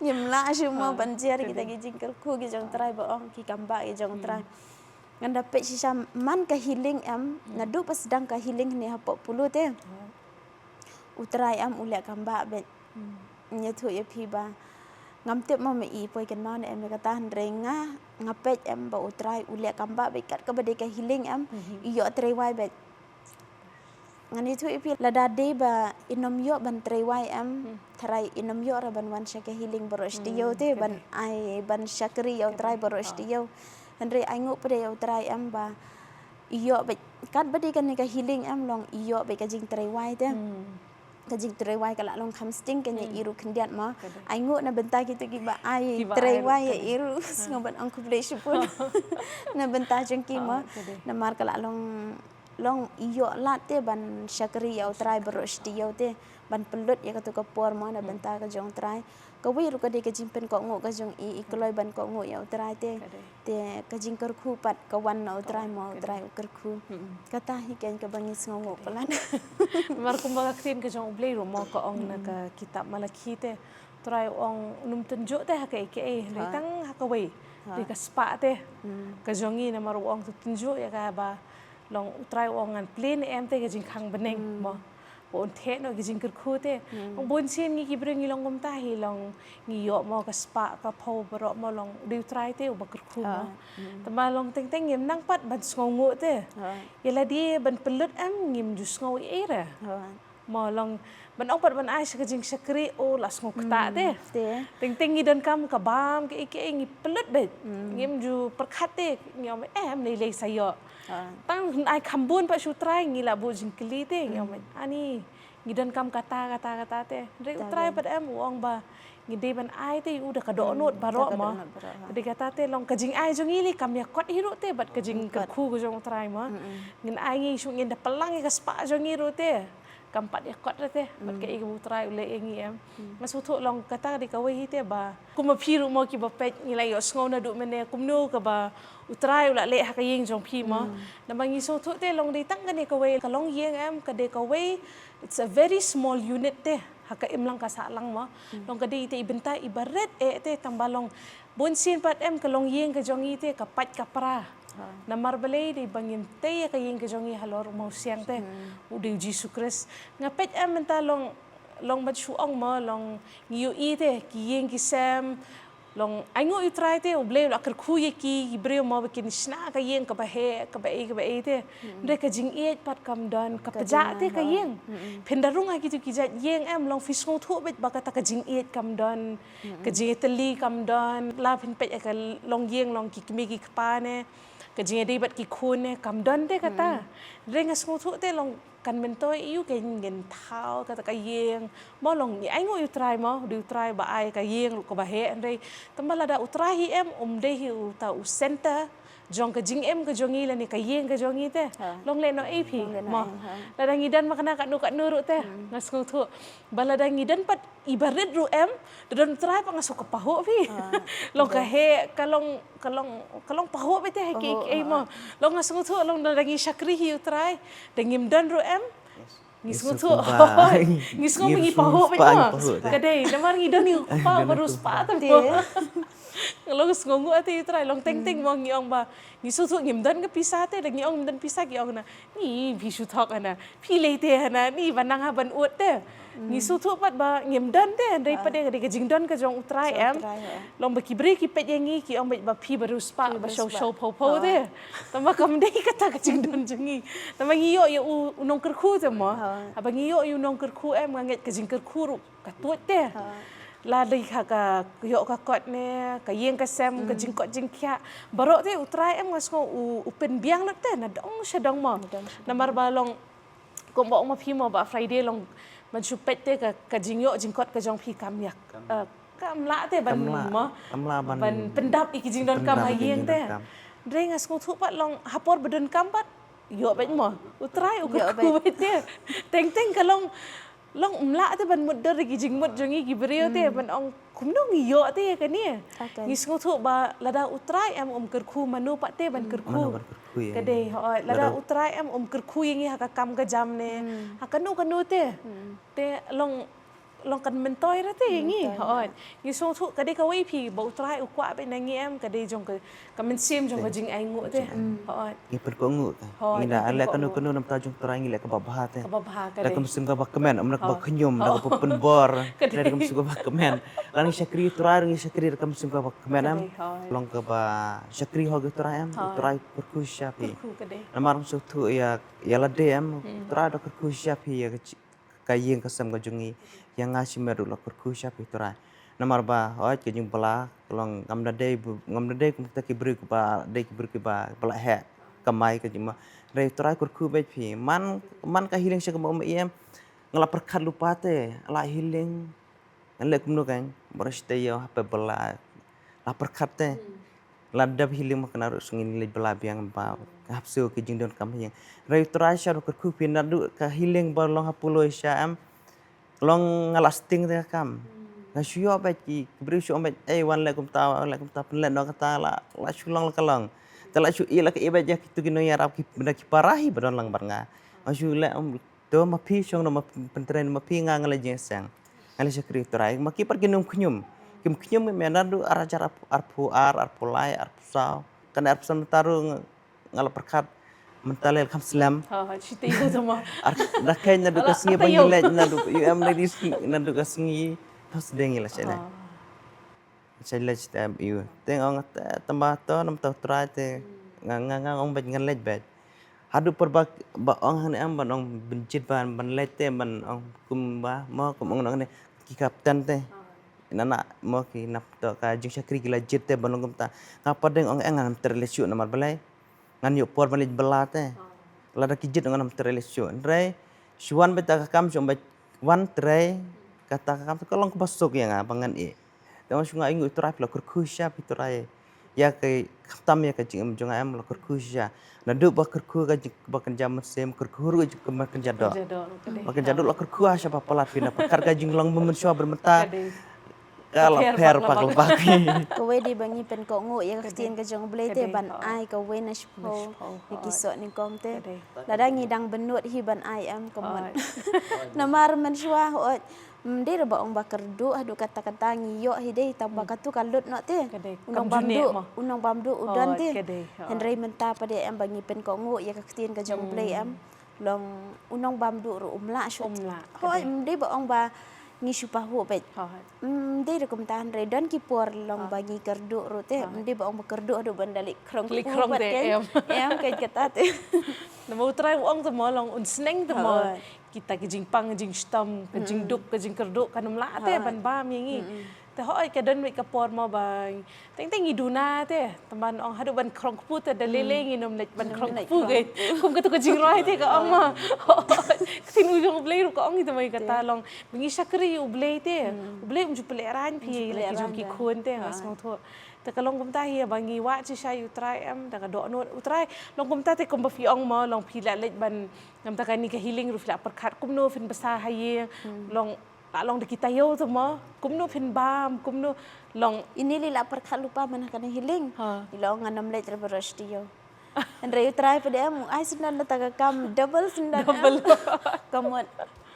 Ngim lah shuh mo ban jer kita ki jingkyrkhu ki jong u Trai ba ong ki kambah ki jong u Trai. Ngan da peit shisha man ka healing em naduh ba sdang ka healing ne hapoh Polo te. U Trai em u leh kambah beit. Ngi ïathuh ïa phi ba Ngam tip mo me i poi kynmaw ne em ïa kata, hynrei nga, nga peit em ba U Trai u leh kam bah beit kat kaba dei ka healing em, i ïoh trei wai beit. Ngan ïathuh ïa phi, lada dei ba i nym ïoh ban trei wai em, tharai i nym ïoh ruh ban wan sha ka healing baroh shi taïew te, ban ai ban shakri ïa U Trai baroh shi taïew. Hynrei ai nguh pat ïa U Trai em ba i ïoh beit, kat ba dei kane ka healing em long i ïoh beit ka jingtrei wai te. Ka jingtrei wai ka la long kham sting, kane i ruh khyndiat mo. Ai nguh na bynta kito kiba ai trei wai ïa i ruh, sngew ban ong khublei shibun na bynta jong ki mo. Namar ka la long, long i ïoh lad te ban shakri ïa U Trai baroh shi taïew te, ban pynlut ïa kato ka por mo na bynta ka jong U Trai. Kawei ruh ka dei ka jingpynkohnguh ka jong i, i kloi ban kohnguh ïa U Trai te. Te ka jingkyrkhu pat ka wan na U Trai mo, U Trai u kyrkhu. Kata hi keiñ kaba ngi sngewnguh palat. Namar kumba ka ktien ka jong U Blei ruh mo ka ong na ka kitab Malakhi te, U Trai u ong u nym tynjuh te ha kaei kaei, hynrei tang ha kawei, dei ka spah te ka jong ngi. Namar u ong to tynjuh ïa ka ba long U Trai u ong ngan plie ne em te ka jingkhang bneng mo. Ba un theh noh ka jingkyrkhu te. Bun sien ngi ki briew ngi long kumta hi, long ngi ïoh mo ka spah ka phew baroh mo, long dei U Trai te uba kyrkhu mo. Tangba long teng teng ngim nang pat ban sngewnguh te. Ïa lade ban pynlut em ngim ju sngew ei ei re. Mo long ban ong pat ban ai sha ka jingshakri, o la sngew ktah te. Teng teng ngi donkam ka bam kaei kaei ngi pynlut beit. Ngim ju pyrkhat te, ngi ong em lei lei sa ïoh. Tang ai kham bun pat sha U Trai ngi la buh jingkylli te, ngi ong ani ngi donkam kata kata kata te. Hynrei U Trai pat em u ong ba ngi dei ban ai te ïa u da ka dohnud baroh mo. Te dei kata te long ka jingai jong ngi lei kam ïa kot hi ruh te bad ka jingkyrkhu ka jong U Trai mo. Ngin ai ngi shu ngin da pynlang ïa ka spah jong ngi ruh te kam pat ïa kot re te bad kaei kaba U Trai u leh ïa ngi em. Nga sngewthuh long kata dei kawei hi te ba kum ma phi ruh mo kiba peit ngi la ïohsngew naduh mynne kumno kaba U Trai u la leh ha ka ïing jong phi mo. Namar ngi sngewthuh te long dei tang kane kawei ka longïing em, ka dei kawei, it's a very small unit te ha ka imlang ka sahlang mo. Long ka dei te i bynta iba rit eh te, tangba long bun sien pat em ka longïing ka jong ngi te ka pait ka pra. Namar balei? Dei ba ngim tei ïa ka ïing ka jong ngi halor u mawsiang te, u dei u Jisu Khrist. Nga peit em mynta long, long ban shu ong mo, long ngi ïohi te ki ïing ki sem, long ai nguh ïa U Trai te U Blei u la kyrkhu ïa ki, ki briew mo ba kin shna ka ïing kaba heh kaba ei kaba ei te. Hynrei ka jingïeit pat kam don, ka pjah te ka ïing. Phin da rung ha kito ki jait ïing em, long phi sngewthuh beit ba kata ka jingïeit kam don. Ka jingïatylli kam don, la phin peit ïa ka longïing long ki kmie ki kpa ne, ka jingïadei bad ki khun ne kam don te kata. Hynrei nga sngewthuh te long kan myntoi ïa u ka ngin thaw kata ka ïing mo, long ngi ai nguh ïa U Trai mo, dei U Trai ba ai ka ïing ruh kaba heh, hynrei tangba lada U Trai hi em um dei hi uta u center jong ka jingim ka jong ngi lane ka ïing ka jong ngi te. Long lehnohei phi mo. Lada ngi don ma kane katno katno ruh te nga sngewthuh ba lada ngi don pat iba rit ruh em, da don U Trai pat nga sngew ka pahuh phi. Long ka heh, ka long, ka long, ka long pahuh beit te ha kiei kiei mo. Long nga sngewthuh long da ngi shakri hi U Trai, da ngim don ruh em. Ngi sngewthuh, ngi sngewthuh ngi pahuh beit mo. Ka dei namar ngi don ïa u Kpa uba riewspah te mo. Long sngewnguh te U Trai, long teng teng mo ngi ong ba ngi sngewthuh ngim don ka pisa te, da ngi ong ngim don pisa ki ong na ni phi shu thok hana. Phi lei te hana, ni ba nang ha ban ud te. Ngi sngewthuh pat ba ngim don te, hynrei pat de ka jingdon ka jong U Trai em. Long ba ki briew ki peit ïa ngi ki ong beit ba phi ba riewspah ba shaw shaw phew phew te. Tangba kam dei kata ka jingdon jong ngi. Tangba ngi ïoh ïa u nongkyrkhu te mo. Haba ngi ïoh ïa u nongkyrkhu em nga ngeit ka jingkyrkhu ruh ka tuid te. La dei ha ka ïoh ka kot ne ka ïing ka sem, ka jingkot jingkhiah baroh te U Trai em nga sngew u pynbiang lut te na dong sha dong mo. Namar ba long kumba ong ma phi mo ba Friday long ban shu peit te ka jingïoh jingkot ka jong phi kam ïa, kam lah te ban mo, kam lah ban pyndap ïa ki jingdonkam ha ïing te. Hynrei nga sngewthuh pat long ha por ba donkam pat ïoh beit mo. U Trai u kyrkhu beit te. Teng teng ka long long um lah te ban mutdur ïa ki jingmut jong ngi ki briew te, ban ong kumno ngi ïoh te ïa kane. Ngi sngewthuh ba lada U Trai em um kyrkhu mano pat te ban kyrkhu. Ka dei hooid, lada U Trai em um kyrkhu ïa ngi ha ka kam ka jam ne ha kano kano te. Te long long kan myntoi ra te ngi. Hooid. Ngi sngewthuh ka dei kawei phi ba U Trai u kwah beit na ngi em, ka dei jong ka, ka mynsiem jong ka jingainguh te. Hooid. Ngi pynkohnguh ka. Hooid, ngi da leh kano kano namar ta jong U Trai ngi leh kaba bha te. Kaba bha ka dei. Da ka mynsiem kaba kmen, ym da kaba khñium, da kaba pynbor. Ka dei. Da ka mynsiem kaba kmen. Lada ngi shakri U Trai, ngi shakri da ka mynsiem kaba kmen em. Ka dei, hooid. Long kaba shakri hok U Trai em, U Trai kyrkhu shisha phi. Kyrkhu ka dei. Namar ngi sngewthuh ïa, ïa lade em, U Trai da kyrkhu shisha phi ïa ka chi- ka ïing ka sem ka jong ngi, ïa nga shimet ruh la kyrkhu shisha phi Trai. Namar ba, hooid ka jingbylla, ka long ngam da dei, ngam da dei kum kita ki briew kiba, dei ki briew kiba, ba la heh kamai ka jingma. Hynrei Trai kyrkhu beit phi, man, man ka healing sha ka ma um em, nga la pyrkhat lypa te, la healing, ngan leh kumno kan, baroh shi taïew ha phi bylla, la pyrkhat te. La dep healing ma kane ruh sngi leit bylla biang ba hap siew ki jingdonkam ha ïing. Hynrei Trai sha ruh kyrkhu phi naduh ka healing ba long ha Apollo sha em. Long nga la sting te ka kam. Nga shu ïoh beit ki briew shu ong beit, "Ei, wan leh kumta, wan leh kumta, pynleh noh kata." La, la shu long la ka long. Te la shu ïeh la ka ïeh beit ïa kitu ki nongïarap ki, bynta ki para hi ba don lang bad nga. Nga shu leh, um, To ma phi shong, no ma pyntrei, ma phi nga, nga la jingïaseng. Nga la shakri Trai, ma ki pat kim khñium. Kim khñium me naduh ar hajar arphew ar, arphew lai, arphew saw. Kane arphew saw mynta ruh nga, nga la pyrkhat mynta leh kham slem. Ha, ha, shi taïew te ma. Ar, da kheiñ naduh ka sngi ba ngi leit naduh U M ladies naduh ka sngi. Thos deng ngi la shane. Sa leit sha te em ïu. Te nga ong te tang ba to namar to Trai te nga, nga, nga ong beit ngan leit beit. Haduh por ba, ba ong hangne em ban ong ban jied ban, ban leit te ban ong kumba mo kum ong nong ne ki kapten te. Nana mo ki nap to ka jingshakri ki la jied te ban ong kumta. Nga pat dang ong eh ngan trei leit shuh namar balei. Ngan ïoh por ban leit bylla te. Lada ki jied ngan ym trei leit shuh. Hynrei shu wan beit ta ka kam shu ong beit wan trei kata ka kam ka long kaba suk ïa nga ba ngan ïeh. Te nga shu nga ainguh Trai phi la kyrkhu shisha phi Trai. Ïa ka khamtam ïa ka jingim jong nga em la kyrkhu shisha. Naduh ba kyrkhu ka jing ba kynja mynsiem kyrkhu ruh jing ba kynja doh. Kynja doh, ka dei. Ba kynja doh la kyrkhu shisha ba palat phi na pyrkhat ka jinglong ba mynshuwa ba mynta. Ka dei. Ka la pher pak la bak. Kawei de ba ngi pynkohnguh ïa ka ktien ka jong U Blei te ban ai kawei na shiphew ïa ki soh nyngkong te. Lada ngi dang bynnud hi ban ai em ka mon. Namar mynshuwa hooid ym dei ruh ba ong ba kyrduh haduh katta katta ngi ïoh hi dei tang ba katu ka lut noh te. U nongbamduh, u nongbamduh u don te. Hynrei mynta pat de em ba ngi pynkohnguh ïa ka ktien ka jong U Blei em. Long u nongbamduh ruh um lah shuh. Um lah, hooid, ka dei. Ym dei ba ong ba ngi shu pahuh beit. Hooid. Ym dei ruh kumta hynrei don ki por long ba ngi kyrduh ruh te. Hooid. Ym dei ba ong ba kyrduh haduh ban da leit khrong kpu pat te. Em. Em, kata te. Namar U Trai u ong te mo long un sneng te mo. Hooid. Kita ki jingpang, jingshitom, ka jingduk, ka jingkyrduh, kan ym lah te ban bam ïa ngi. Te hooid ka don wei ka por mo ba teng teng ngi duna te, tang ban ong haduh ban khrong kpu te da lei lei ngin ym leit ban khrong kpu. Kum katu ka jingrwai te ka ong ma. Hooid. Ka ktien u jong U Blei ruh ka ong ïa te mo ïa kata long ba ngi shakri U Blei te. U Blei um ju pynlehraiñ phi la ki jong ki khun te, nga sngewthuh. Te ka long kumta hi ba ngi wad shisha ïa U Trai em, da ka dohnud U Trai. Long kumta te kumba phi ong mo long phi la leit ban, namar kane ka healing ruh phi la pyrkhat kumno phin bsa ha ïing. Long la long da ki taïew te mo, kumno phin bam, kumno long. Ini lei la pyrkhat lypa man ha kane healing. Ngi la ong ngan ym leit re baroh shi taïew. Hynrei U Trai pat de em u ai sngewdon da ta ka kam double sngewdon. Double. Ka mut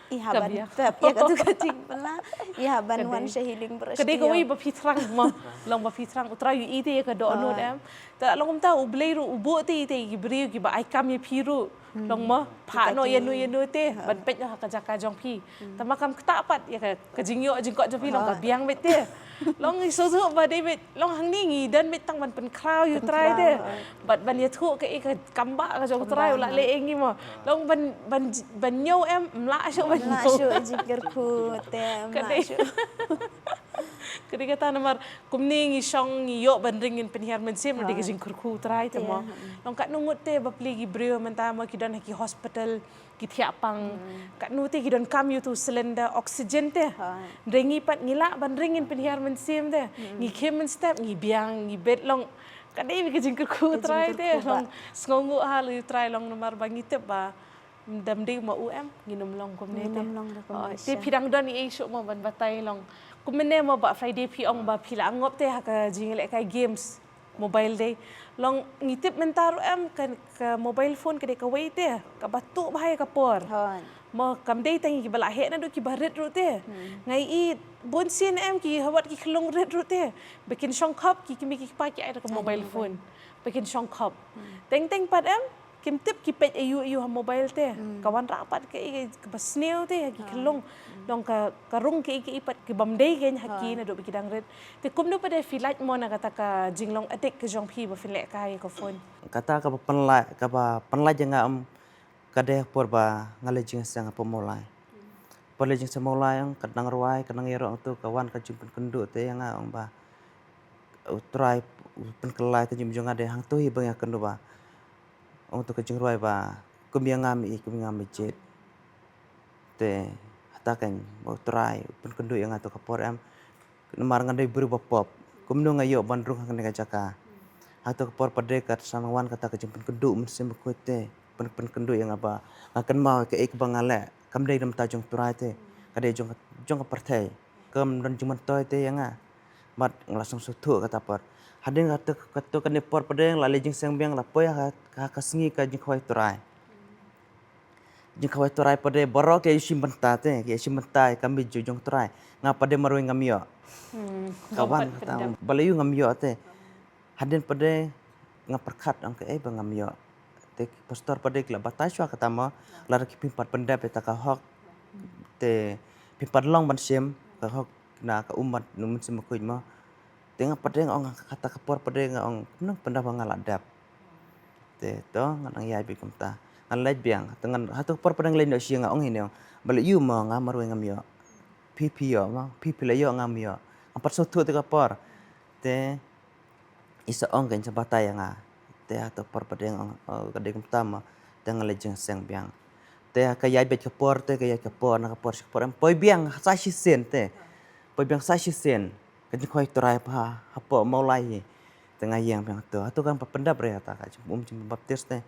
i hap ban pep ïa katu ka jingbylla, i hap ban wan sha healing baroh shi taïew. Ka dei kawei ba phi thrang mo, long ba phi thrang U Trai u ïeit ïa ka dohnud em. Te long kumta U Blei ruh u buh te ïa ki briew kiba ai kam ïa phi ruh. Long mo, phah noh ïano ïano te ban peit noh ha ka jaka jong phi. Tang ba kam ktah pat ïa ka, ka jingïoh jingkoit jong phi long ka biang beit te. Long ngi sngewthuh ba dei beit long hangne ngi don beit tang ban pynkhraw ïa U Trai te. Bad ban ïathuh kaei ka kam ba ka jong U Trai u la leh ïa ngi mo. Long ban, ban, ban ñiew em, ym lah shuh ban ñiew. Ym lah shuh jingkyrkhu te, ym lah shuh. Ka dei kata namar kumne ngi shong ngi ïoh ban ring ngin pynhiar mynsiem da ka jingkyrkhu U Trai te mo. Long katno ngut te bapli ki briew mynta mo ki don ha ki hospital ki thiah pang. Katno te ki donkam ïa utu cylinder oxygen te. Hynrei ngi pat ngi lah ban ring ngin pynhiar mynsiem te. Ngi khie mynstep ngi biang ngi bet long ka dei ka jingkyrkhu U Trai te. Long sngewnguh ha U Trai long namar ba ngi tip ba Ym dam dei ma u em, ngin ym long kumne te. Ngin ym long da kumne. Oh, te sha. Phi dang don ei shuh mo ban batai long. Kumne mo ba Friday phi ong ba phi la ngop te ha ka jingïalehkai games. Mobile dei. Long ngi tip mynta ruh em ka, ka mobile phone ka dei kawei te kaba tuh bha ïa ka por. Hooid. Mo kam dei tang ïa kiba la heh naduh kiba rit ruh te. Hmm. Nga ïohi bun sien em ki ha wat ki khyllung rit ruh te ba kin shongkhop ki kmie ki kpa ki ai da ka mobile phone. Ba kin shongkhop. Hmm. Teng teng pat em kim tip ki peit aïu aïu ha mobile te. Hmm. Ka wanrah pat kaei kaba sniew te ha ki khyllung. Long ka, ka rung kaei kaei pat kaba ym dei kein ha ki naduh ba ki dang rit. Te kumno pat de phi lait mo na kata ka jinglong adik ka jong phi ba phin leh kai ïa ka phone? Kata kaba pynlait, kaba pynlait ïa nga em, ka dei por ba nga leit jingïaseng hapoh Mawlai. Por leit jingïaseng Mawlai em, ka nang rwai, ka nang ïaroh, hangto ka wan ka jingpynkynduh te ïa nga, ong ba U Trai u pynkylla ïa ka jingim jong nga, dei hangto hi ba nga kynduh ba, ong to ka jingrwai ba kum ïa nga mei, kum ïa nga mei jied. Te hata kein ba U Trai u pynkynduh ïa nga to ka por em. Namar nga dei briew ba pop, kumno nga ïoh ban rung hangne ka jaka. Hato ka por pat de ka sa nang wan kata ka jingpynkynduh Mynsiem Bakhuid te pyn, pynkynduh ïa nga ba nga kynmaw ïa kaei kaba nga leh kam dei na bynta jong U Trai te, ka dei jong, jong ka pyrthei. Kam don jingmyntoi te ïa nga. Bad nga la sngewthuh kata por. Hadien kata, kata kane por pat de nga la leit jingïaseng biang, la poi ha, ha ka sngi ka jingkhawai U Trai. Jingkhawai U Trai pat de baroh ki ïashim bynta te, ki ïashim bynta ïa ka miet jong U Trai. Nga pat de marwei ngam ïoh. Hmm. Ka wan kata, balei ngam ïoh te. Hadien pat de nga pyrkhat, ong kaei ba ngam ïoh. Te ki pastor pat de ki la batai shuwa kata mo, lada ki phim pat pyndep ïa kata ka hok. Te phim pat long ban shim ka hok na ka um bad na u Mynsiem Bakhuid mo. Te nga pat de nga ong kata ka por pat de nga ong kumno pyndep ba nga la dep. Te to nga nang ïai beit kumta. Nga leit biang. Te ngan, hato ka por pat de nga leit noh sha ïing nga ong hi ne ong, balei ïa u mo nga marwei ngam ïoh. Phi phi ïoh mo, phi phi la ïoh ngam ïoh. Nga pat sngewthuh te ka por. Te i sa ong kein sa batai ïa nga. Te hato ka por pat de nga ong, oh, ka dei kumta mo. Te nga leit jingïaseng biang. Te ka ïai beit ka por, te ka ïai ka por, na ka por sha ka por em poi biang sa shisien te. Poi biang sa shisien. Ka jingkhawai U Trai pat ha, hapoh Mawlai hi. Te nga ïeng biang to. Hato kam pat pyndep re kata ka jingpyndep, um, jingpynbaptis te.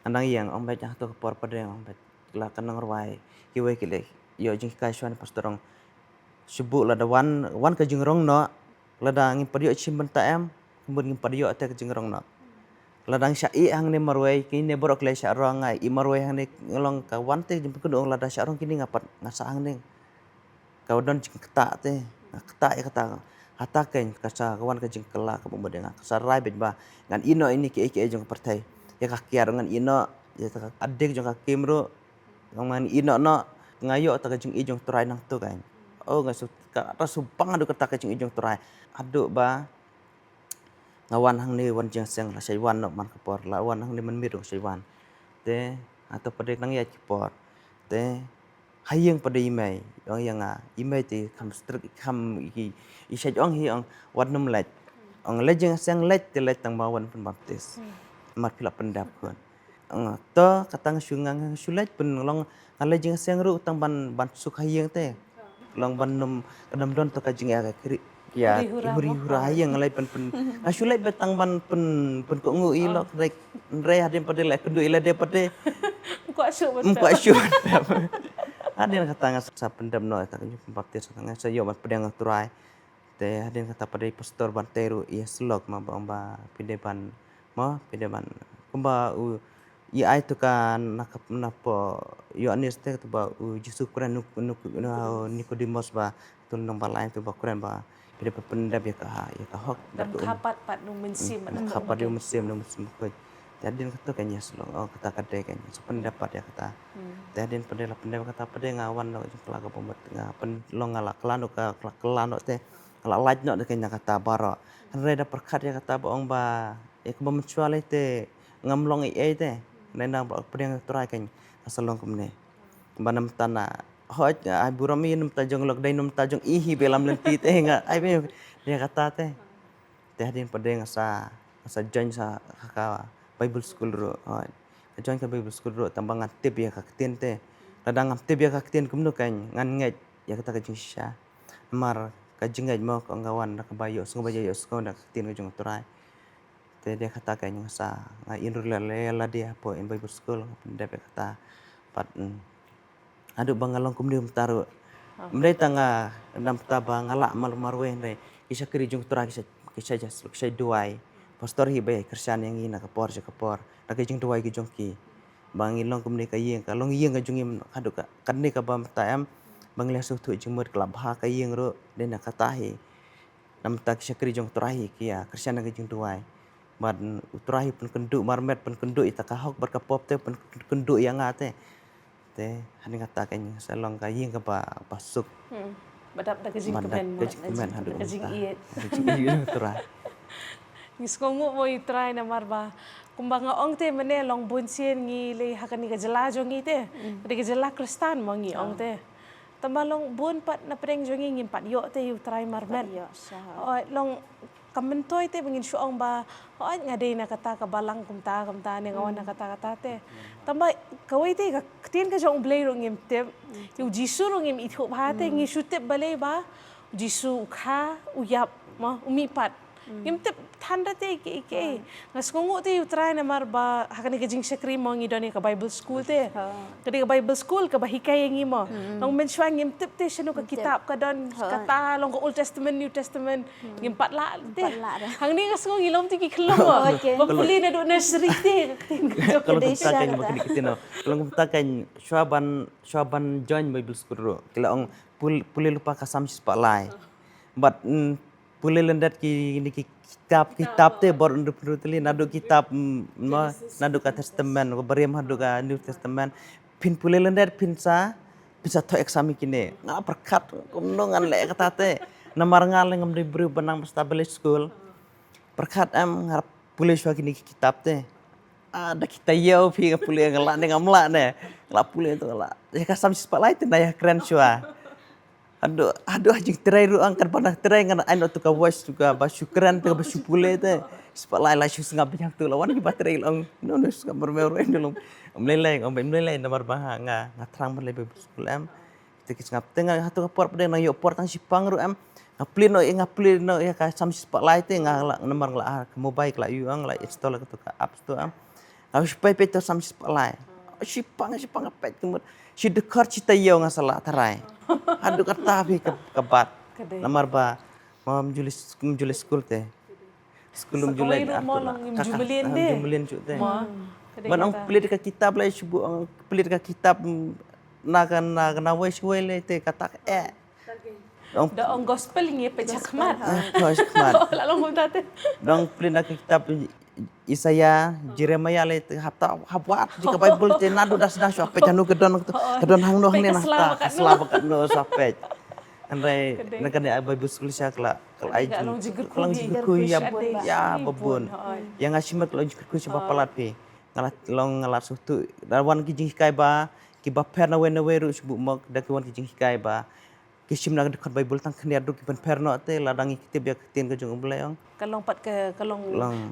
Nga nang ïeng, ong beit hato ka por pat de, ong beit la ka nang rwai. Kiwei ki leh ïoh jinghikai shuwa na pastor, ong shu buh lada wan, wan ka jingrong noh. Lada ngim pat ïoh shim bynta em, kumba ngim pat ïoh te ka jingrong noh. Lada ngi shah ïeh hangne marwei, kine baroh ki leit shah rong, nga ïeh marwei hangne, nga long ka wan te jingpynkynduh, ong lada shah rong kine nga pat, nga sah hangne. Ka don jingktah te, nga ktah ïa kata. Hata kein ka sa ka wan ka jingkylla kaba mut ïa nga, ka sa rai beit ba ngan ïeh noh ïa kine kiei kiei jong ka pyrthei. Ïa ka kiad ngan ïeh noh, ïa ka dik jong ka kim ruh ngan ïeh noh noh. Nga ïoh kata ka jingïeit jong U Trai nangta kein. Oh, nga shu, ka, ka shu bang haduh kata ka jingïeit jong U Trai. Haduh ba nga wan hangne wan jingïaseng, la shait wan noh man ka por, la wan hangne mynmiet ruh shait wan. Te hato pat de nang ïaid ki por. Te ha ïing pat de i mei, ong ïa nga, i mei te kham strict, kham i, i shait ong hi, ong wat nym leit. Ong leit jingïaseng leit, te leit tang ba wan pynbaptis. Hmm. Namar phi la pyndep khun. Ong to kata nga shu, nga, nga shu leit pyn, long nga leit jingïaseng ruh tang ban, ban suk ha ïing te. Long ban nym, ka dang don to ka jingïa ka kri, ïa, huri hura, huri hura ha ïing, nga leit pyn, pyn. Nga shu leit ba tang ban pyn, pynkohnguh ïa i lok, hynrei hadien pat de la kynduh ïa lade pat de. Ym kwah shuh ban, ym kwah shuh ban pep. Hadien kata nga sa pyndep noh, kata ka jingbaptis, nga sa ïoh ban pdiang ïa U Trai. Te hadien kata pat de i pastor Bante ruh i ïasyllok, ma ba ong ba phi dei ban, ma phi dei ban, kumba u, i ai to ka na ka, na pdeng Ïoannis te, to ba u Jisu u kren na u, na u, na u Nikodimos ba, to lynnong ba lai, to ba kren ba phi dei ban pyndep ïa ka, ïa ka hok. Dang kha pat pat na u Mynsiem, hmm, na u Mynsiem, na u Mynsiem Bakhuid. Te hadien kata ka ngi ïasyllok, oh, kata ka dei ka ngi sa pyndep pat ïa kata. Hmm. Te hadien pat de la pyndep kata pat de nga wan noh jingkylla kaba mut, nga pyn, long nga la kylla noh ka, kylla, kylla noh te. Nga la lait noh da ka ngi na kata baroh. Hynrei da pyrkhat ïa kata ba ong ba, ïa kaba mynshuwa lei te ngam long ei ei te. Hynrei nang ba pdiang ïa U Trai ka ngi nga sa long kumne. Ba namta na, hooid, ai burom ïa namta jong lok, dei namta jong i hi ba lam lynti te nga, ai ba ïa kata te. Te hadien pat de nga sa, nga sa join sa ha ka Bible school ruh. Hooid. Nga join ka Bible school ruh tang ba ngan tip ïa ka ktien te. Lada ngam tip ïa ka ktien kumno ka ngan ngeit ïa kata ka jingshisha. Namar ka jingngeit mo ka ong ka wan da kaba ïohsngew, ba ïohsngew da ka ktien ka jong U Trai. Te de kata ka ngi sa, nga enroll ïa lade hapoh in Bible school, nga pyndep ïa kata. Pat, mm. Haduh ba nga long kumne mynta ruh. Ah. Ym dei tang nga, namta ba nga lah mar, marwei hynrei ki shakri jong U Trai ki sa, ki sa, ki sa duwai. pastor hi ba ïai kyrshan ïa ngi na ka por sha ka por da ka jingduwai ka jong ki. Ba ngi long kumne ka ïing, ka long ïing ka jong ngi haduh ka, kane kaba mynta em, ba ngi la sngewthuh jingmut, ka la bha ka ïing ruh, dei na kata hi. Na mynta ki shakri jong U Trai hi ki ïa kyrshan da ka jingduwai. Bad U Trai hi pynkynduh marmet, pynkynduh ïa ta ka hok bad ka pop te, pynkynduh ïa nga te. Te, ha ngi kata ka ïing sa long ka ïing kaba, ba suk. Hmm. Ba dap da ka jingkmen, ka jingkmen haduh ka jingïeit. Ka jingïeit U Trai. Ngi sngewnguh mo ïa U Trai namar ba kumba nga ong te mynne long bun sien ngi leh ha kane ka jylla jong ngi te. Hmm. Kane ka jylla Khristan mo ngi ong te. Tangba long bun pat na pdeng jong ngi ngim pat ïoh te ïa U Trai marmet. Ïoh, sha. Oi, long ka myntoi te ba ngin shu ong ba, oi, nga dei na kata ka balang kumta, kumta ne nga wan na kata, kata te. Tangba kawei te ka ktien ka jong U Blei ruh ngim tip. Ïa U Jisu ruh ngim ithuh bha te, ngi shu tip balei ba U Jisu u kha, u ïap, ma, u mihpat. Ngim tip than da te ïa kiei kiei. Nga sngewnguh te ïa U Trai namar ba ha kane ka jingshakri mo ngi don ïa ka Bible school te. Kane ka Bible school kaba hikai ïa ngi mo. Long mynshuwa ngim tip te shano ka kitab ka don, kata long ka Old Testament, New Testament. Ngim pat lah te. Hangne nga sngew ngi long te ki khyllung mo. Ba pule naduh nursery te. Ka long kumta kein mo kine ki ktien no. Ka long kumta kein shuwa ban, shuwa ban join Bible school ruh. Ki la ong pule lypa ka Salm shispah lai. Bad pule lyndet kine ki kitab, kitab te bor ynru pynru tylli naduh kitab, mm, ma, naduh ka Testament, ka Barim haduh ka New Testament. Phin pule lyndet phin sa, phin sa thoh exam ïa kine. Nga pyrkhat kumno ngan leh kata te. Namar nga leh ngam dei briew ba nang ba establish school. Pyrkhat em nga pule shuwa kine ki kitab te. Ah, da kita ïew phi nga pule nga lah ne ngam lah ne. Nga lah pule tu nga lah. Ïa ka Salm shispah lai te nga ïakren shuwa. Haduh, haduh ha jingtrei ruh ang katba nga trei ngan ai noh tu ka voice tu kaba shu kren te kaba shu pule te. Shispah lai la shu sngap biang tu la wan kiba trei long. No, no, sngap mermeh ruh no long. Mlei lei, ong mlei lei namar ba ha nga, nga thrang ban leh Bible school em. Te ki sngap te nga ha tu ka por pdeng nang ïoh por tang shipang ruh em. Nga plie noh, nga plie noh ïa ka Salm shispah lai te nga la namar nga la, ah, ka mobile ka la ïoh ang, la install ka tu ka apps tu em. Nga shu peit peit tu Salm shispah lai. Shipang, shipang nga peit ka mut. Shi dkhot shi taïew nga sa lah tharai. Haduh kata phi ka, ka bat. Namar ba ngam ju leh, ngam ju leh school te. School um ju leh ruh mo long ngim ju mlien te. Ngim ju mlien shuh te. Ban ong plie ka kitab lai shu bu ong plie ka kitab na ka, na ka, na wei shu wei lai te kata eh. Da ong gospel ngi peit shakhmat. Ah, peit shakhmat. La long kumta te. Da ong plie na ka kitab Isaiah, Jeremiah le te hap ta hap wad jong ka Bible te naduh da sdang shuwa peit hangno ka don, ka don hangno hangne na ka sla ba katno shuwa peit. Hynrei na kane Bible school sha ka la, ka la ai jingkyrkhu ïa ba bun. Ïa nga shimet ka la jingkyrkhu sha ba palat phi. Nga la long nga la sngewthuh da wan ki jinghikai ba kiba pher na wei na wei ruh shu bu mok da ki wan ki jinghikai ba ki shim na ka dkhot Bible tang khyndiat ruh ki pynpher noh te lada ngi tip ïa ka ktien ka jong U Blei ong. Ka long pat ka, ka long,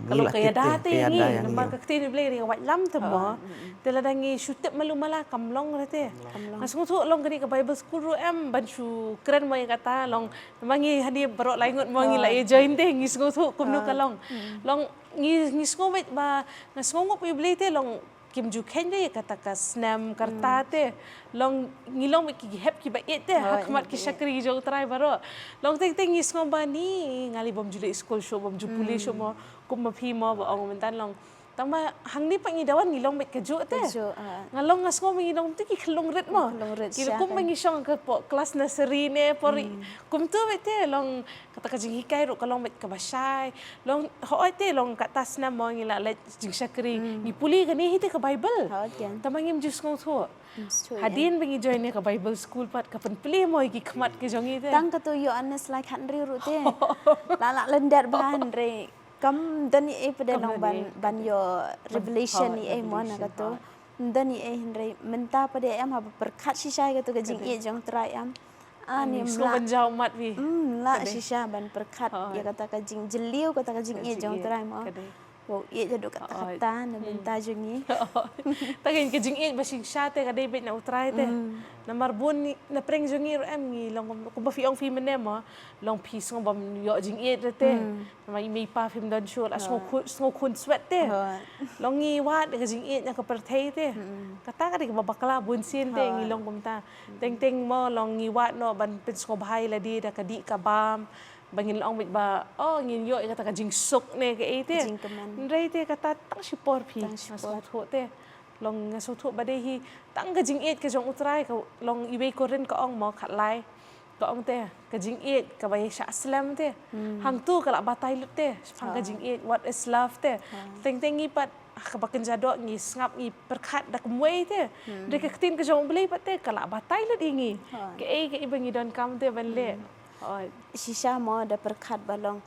ka long ka ïada te ïa ngi namar ka ktien U Blei ri ka waitlam te mo. Te lada ngi shu tip malu mala kam long re te. Nga sngewthuh long kane ka Bible school ruh em ban shu kren mo ïa kata long namar ngi hangne baroh lai ngut mo ngi la ïa join te ngi sngewthuh kumno ka long. Long ngi, ngi sngew beit ba nga sngewnguh ïa U Blei te long kim ju kheiñ de ïa kata ka snem ka rta te. Long ngi long bad ki hep kiba ïeit te ha khmat ki shakri jong U Trai baroh. Long teng teng ngi sngew ba ni nga lei bym ju leit skul shuh bym ju pule shuh mo kum ma phi mo ba ong mynta long. Tang ba hangne pat ngi da wan ngi long bad kajuh te. Nga long nga sngew ba ngi long te ki khyllung rit mo. Ki kum ba ngi shong ka pok klas nursery ne por kumtu bad te long kata ka jinghikai ruh ka long bad kaba shai. Long hooid te long kata snem mo ngi la leit jingshakri ngi pule kane hi te ka Bible. Tang ba ngim ju sngewthuh. Hadien ba ngi join ïa ka Bible school pat ka pynplie mo ïa ki khmat ki jong ngi te. Tang katu ïoh Ioannis lai khathynriew ruh te. La lah lyndet bha hynrei kam don ei ei pat de long ban, ban ïoh revelation ei ei mo na katu. Don ei ei hynrei mynta pat de em haba pyrkhat shisha ïa katu ka jingïeit jong Trai em. Ani mla ban jaw mat wi. Mm, la shisha ban pyrkhat ïa kata ka jingjylliew kata ka jingïeit jong Trai mo. Wow, ïeit haduh katta katta na bynta jong ngi. Ta ka jingïeit ba shisha te ka dei beit na U Trai te. Namar bun na pdeng jong ngi ruh em ngi long kumba phi ong phi mynne mo long phi sngew bym ïoh jingïeit re te. Namar i mei i pa phim don shuh la sngew khun, sngew khun swet te. Long ngi wad ka jingïeit na ka pyrthei te. Kata ka dei kaba bakla bun sien te ngi long kumta. Teng teng mo long ngi wad noh ban pynsngewbha ïa lade da ka dih ka bam. ba ngin ong beit ba, oh, ngin ïoh ïa kata ka jingsuk ne kaei te. Jingkmen. Hynrei te kata tang shipor phi. Tang shipor. Nga sngewthuh te. Long nga sngewthuh ba dei hi tang ka jingïeit ka jong U Trai, ka long iwei Korinth ka ong mo khatlai. Ka ong te, ka jingïeit kaba ïa shah slem te. Hmm. Hangtu ka la batai lut te shaphang ka jingïeit, what is love te. Teng teng ngi pat, ah, kaba kynja doh ngi sngap ngi pyrkhat da kumwei te. Hmm. Dei ka ktien ka jong U Blei pat te ka la batai lut ïa ngi. Kaei kaei ba ngi donkam te ban leh. Shisha mo da pyrkhat ba long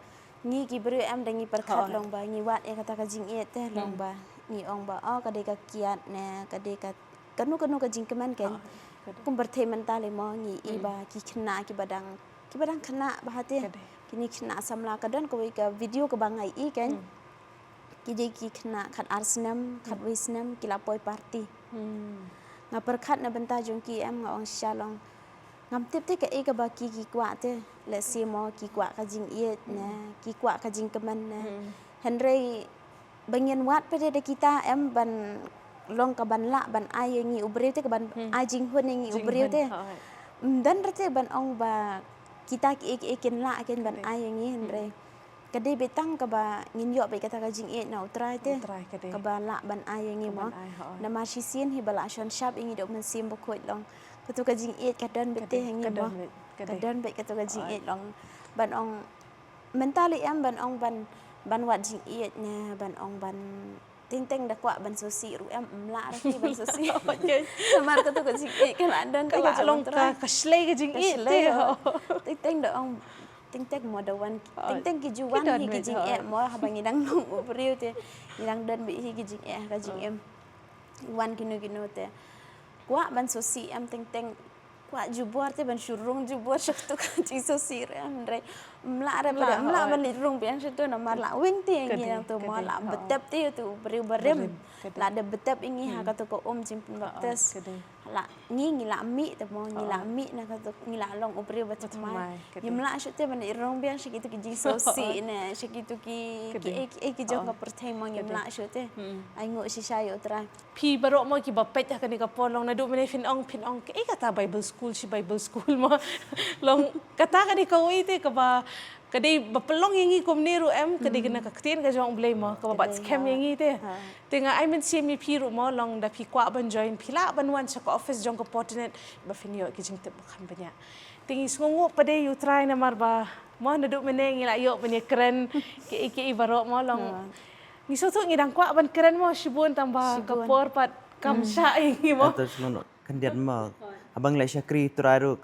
ngi ki briew em da ngi pyrkhat long ba ngi wad ïa kata ka jingïeit te long ba ngi ong ba, oh, ka dei ka kiad ne ka dei ka kano kano ka jingkmen kein. Kum pyrthei mynta lei mo ngi i ba ki khynnah kiba dang, kiba dang khynnah ba ha te. Kine khynnah samla, ka don kawei ka video kaba nga i kein. Ki dei ki khynnah khat ar snem, khatwei snem, ki la poi party. Nga pyrkhat na bynta jong ki em, nga ong shisha long ngam tip te kaei kaba ki, ki kwah te. Let's say mo ki kwah ka jingïeit ne ki kwah ka jingkmen ne. Hynrei ba ngin wad pat da kita em ban long kaban lah ban ai ïa ngi u briew te, kaban ai jinghun ïa ngi u briew te. Ym don re te ban ong ba kita kiei kiei kin lah kin ban ai ïa ngi, hynrei ka dei beit tang kaba ngin ïoh beit kata ka jingïeit na U Trai te. Kaba lah ban ai ïa ngi mo. Namar shisien hi ba la shon shap ïa ngi da U Mynsiem Bakhuid long katu ka jingïeit ka don beit te ha ngi mo. Ka don beit katu ka jingïeit long ban ong mynta lei em ban ong ban, ban wad jingïeit ne ban ong ban teng teng da kwah ban sngewsih ruh em, ym lah ruh ban sngewsih. Namar katu ka jingïeit ka la don te ka long ka shlei ka jingïeit te. Teng teng da ong teng teng mo da wan, teng teng ki ju wan hi ki jingeh mo haba ngi dang long u briew te. Ngi dang don beit hi ki jingeh ka jingim. Wan kino kino te kwah ban sngewsih em, teng teng kwah jubor te ban shu rung jubor sha katu ka jingsngewsih ruh em, hynrei ym lah re, ym lah ban leit rung biang sha tu namar la weng te ngi nangtu mo, la btep te ïa utu u briew barim. La dep btep ïa ngi ha katu ka um jingpynbaptis. La ngi, ngi la mih te mo, ngi la mih na katu, ngi la long u briew ba thymmai. Ngim lah shuh te ban leit rung biang sha kitu ki jingsngewsih ne sha kitu ki, ki ei ki ei ki jong ka pyrthei mo, ngim lah shuh te. Ai nguh shisha ïa U Trai. Phi baroh mo kiba peit ha kane ka por long naduh mynne phin ong, phin ong kaei kata Bible school shi Bible school mo. Long kata kane kawei te kaba ka dei ba pynlong ïa ngi kumne ruh em, ka dei kane ka ktien ka jong U Blei mo kaba bat skhem ïa ngi te. Te nga ai mynsiem ïa phi ruh mo long da phi kwah ban join phi lah ban wan sha ka office jong ka Portinet ba phin ïoh ki jingtip ba kham bniah. Te ngi sngewnguh pat ïa U Trai namar ba mo naduh mynne ngi la ïoh ban ïakren kiei kiei baroh mo long. Ngi sngewthuh ngi dang kwah ban kren mo shibun tang ba ka por pat kam shah ïa ngi mo. Khyndiat mo. Haba ngi la shakri U Trai ruh.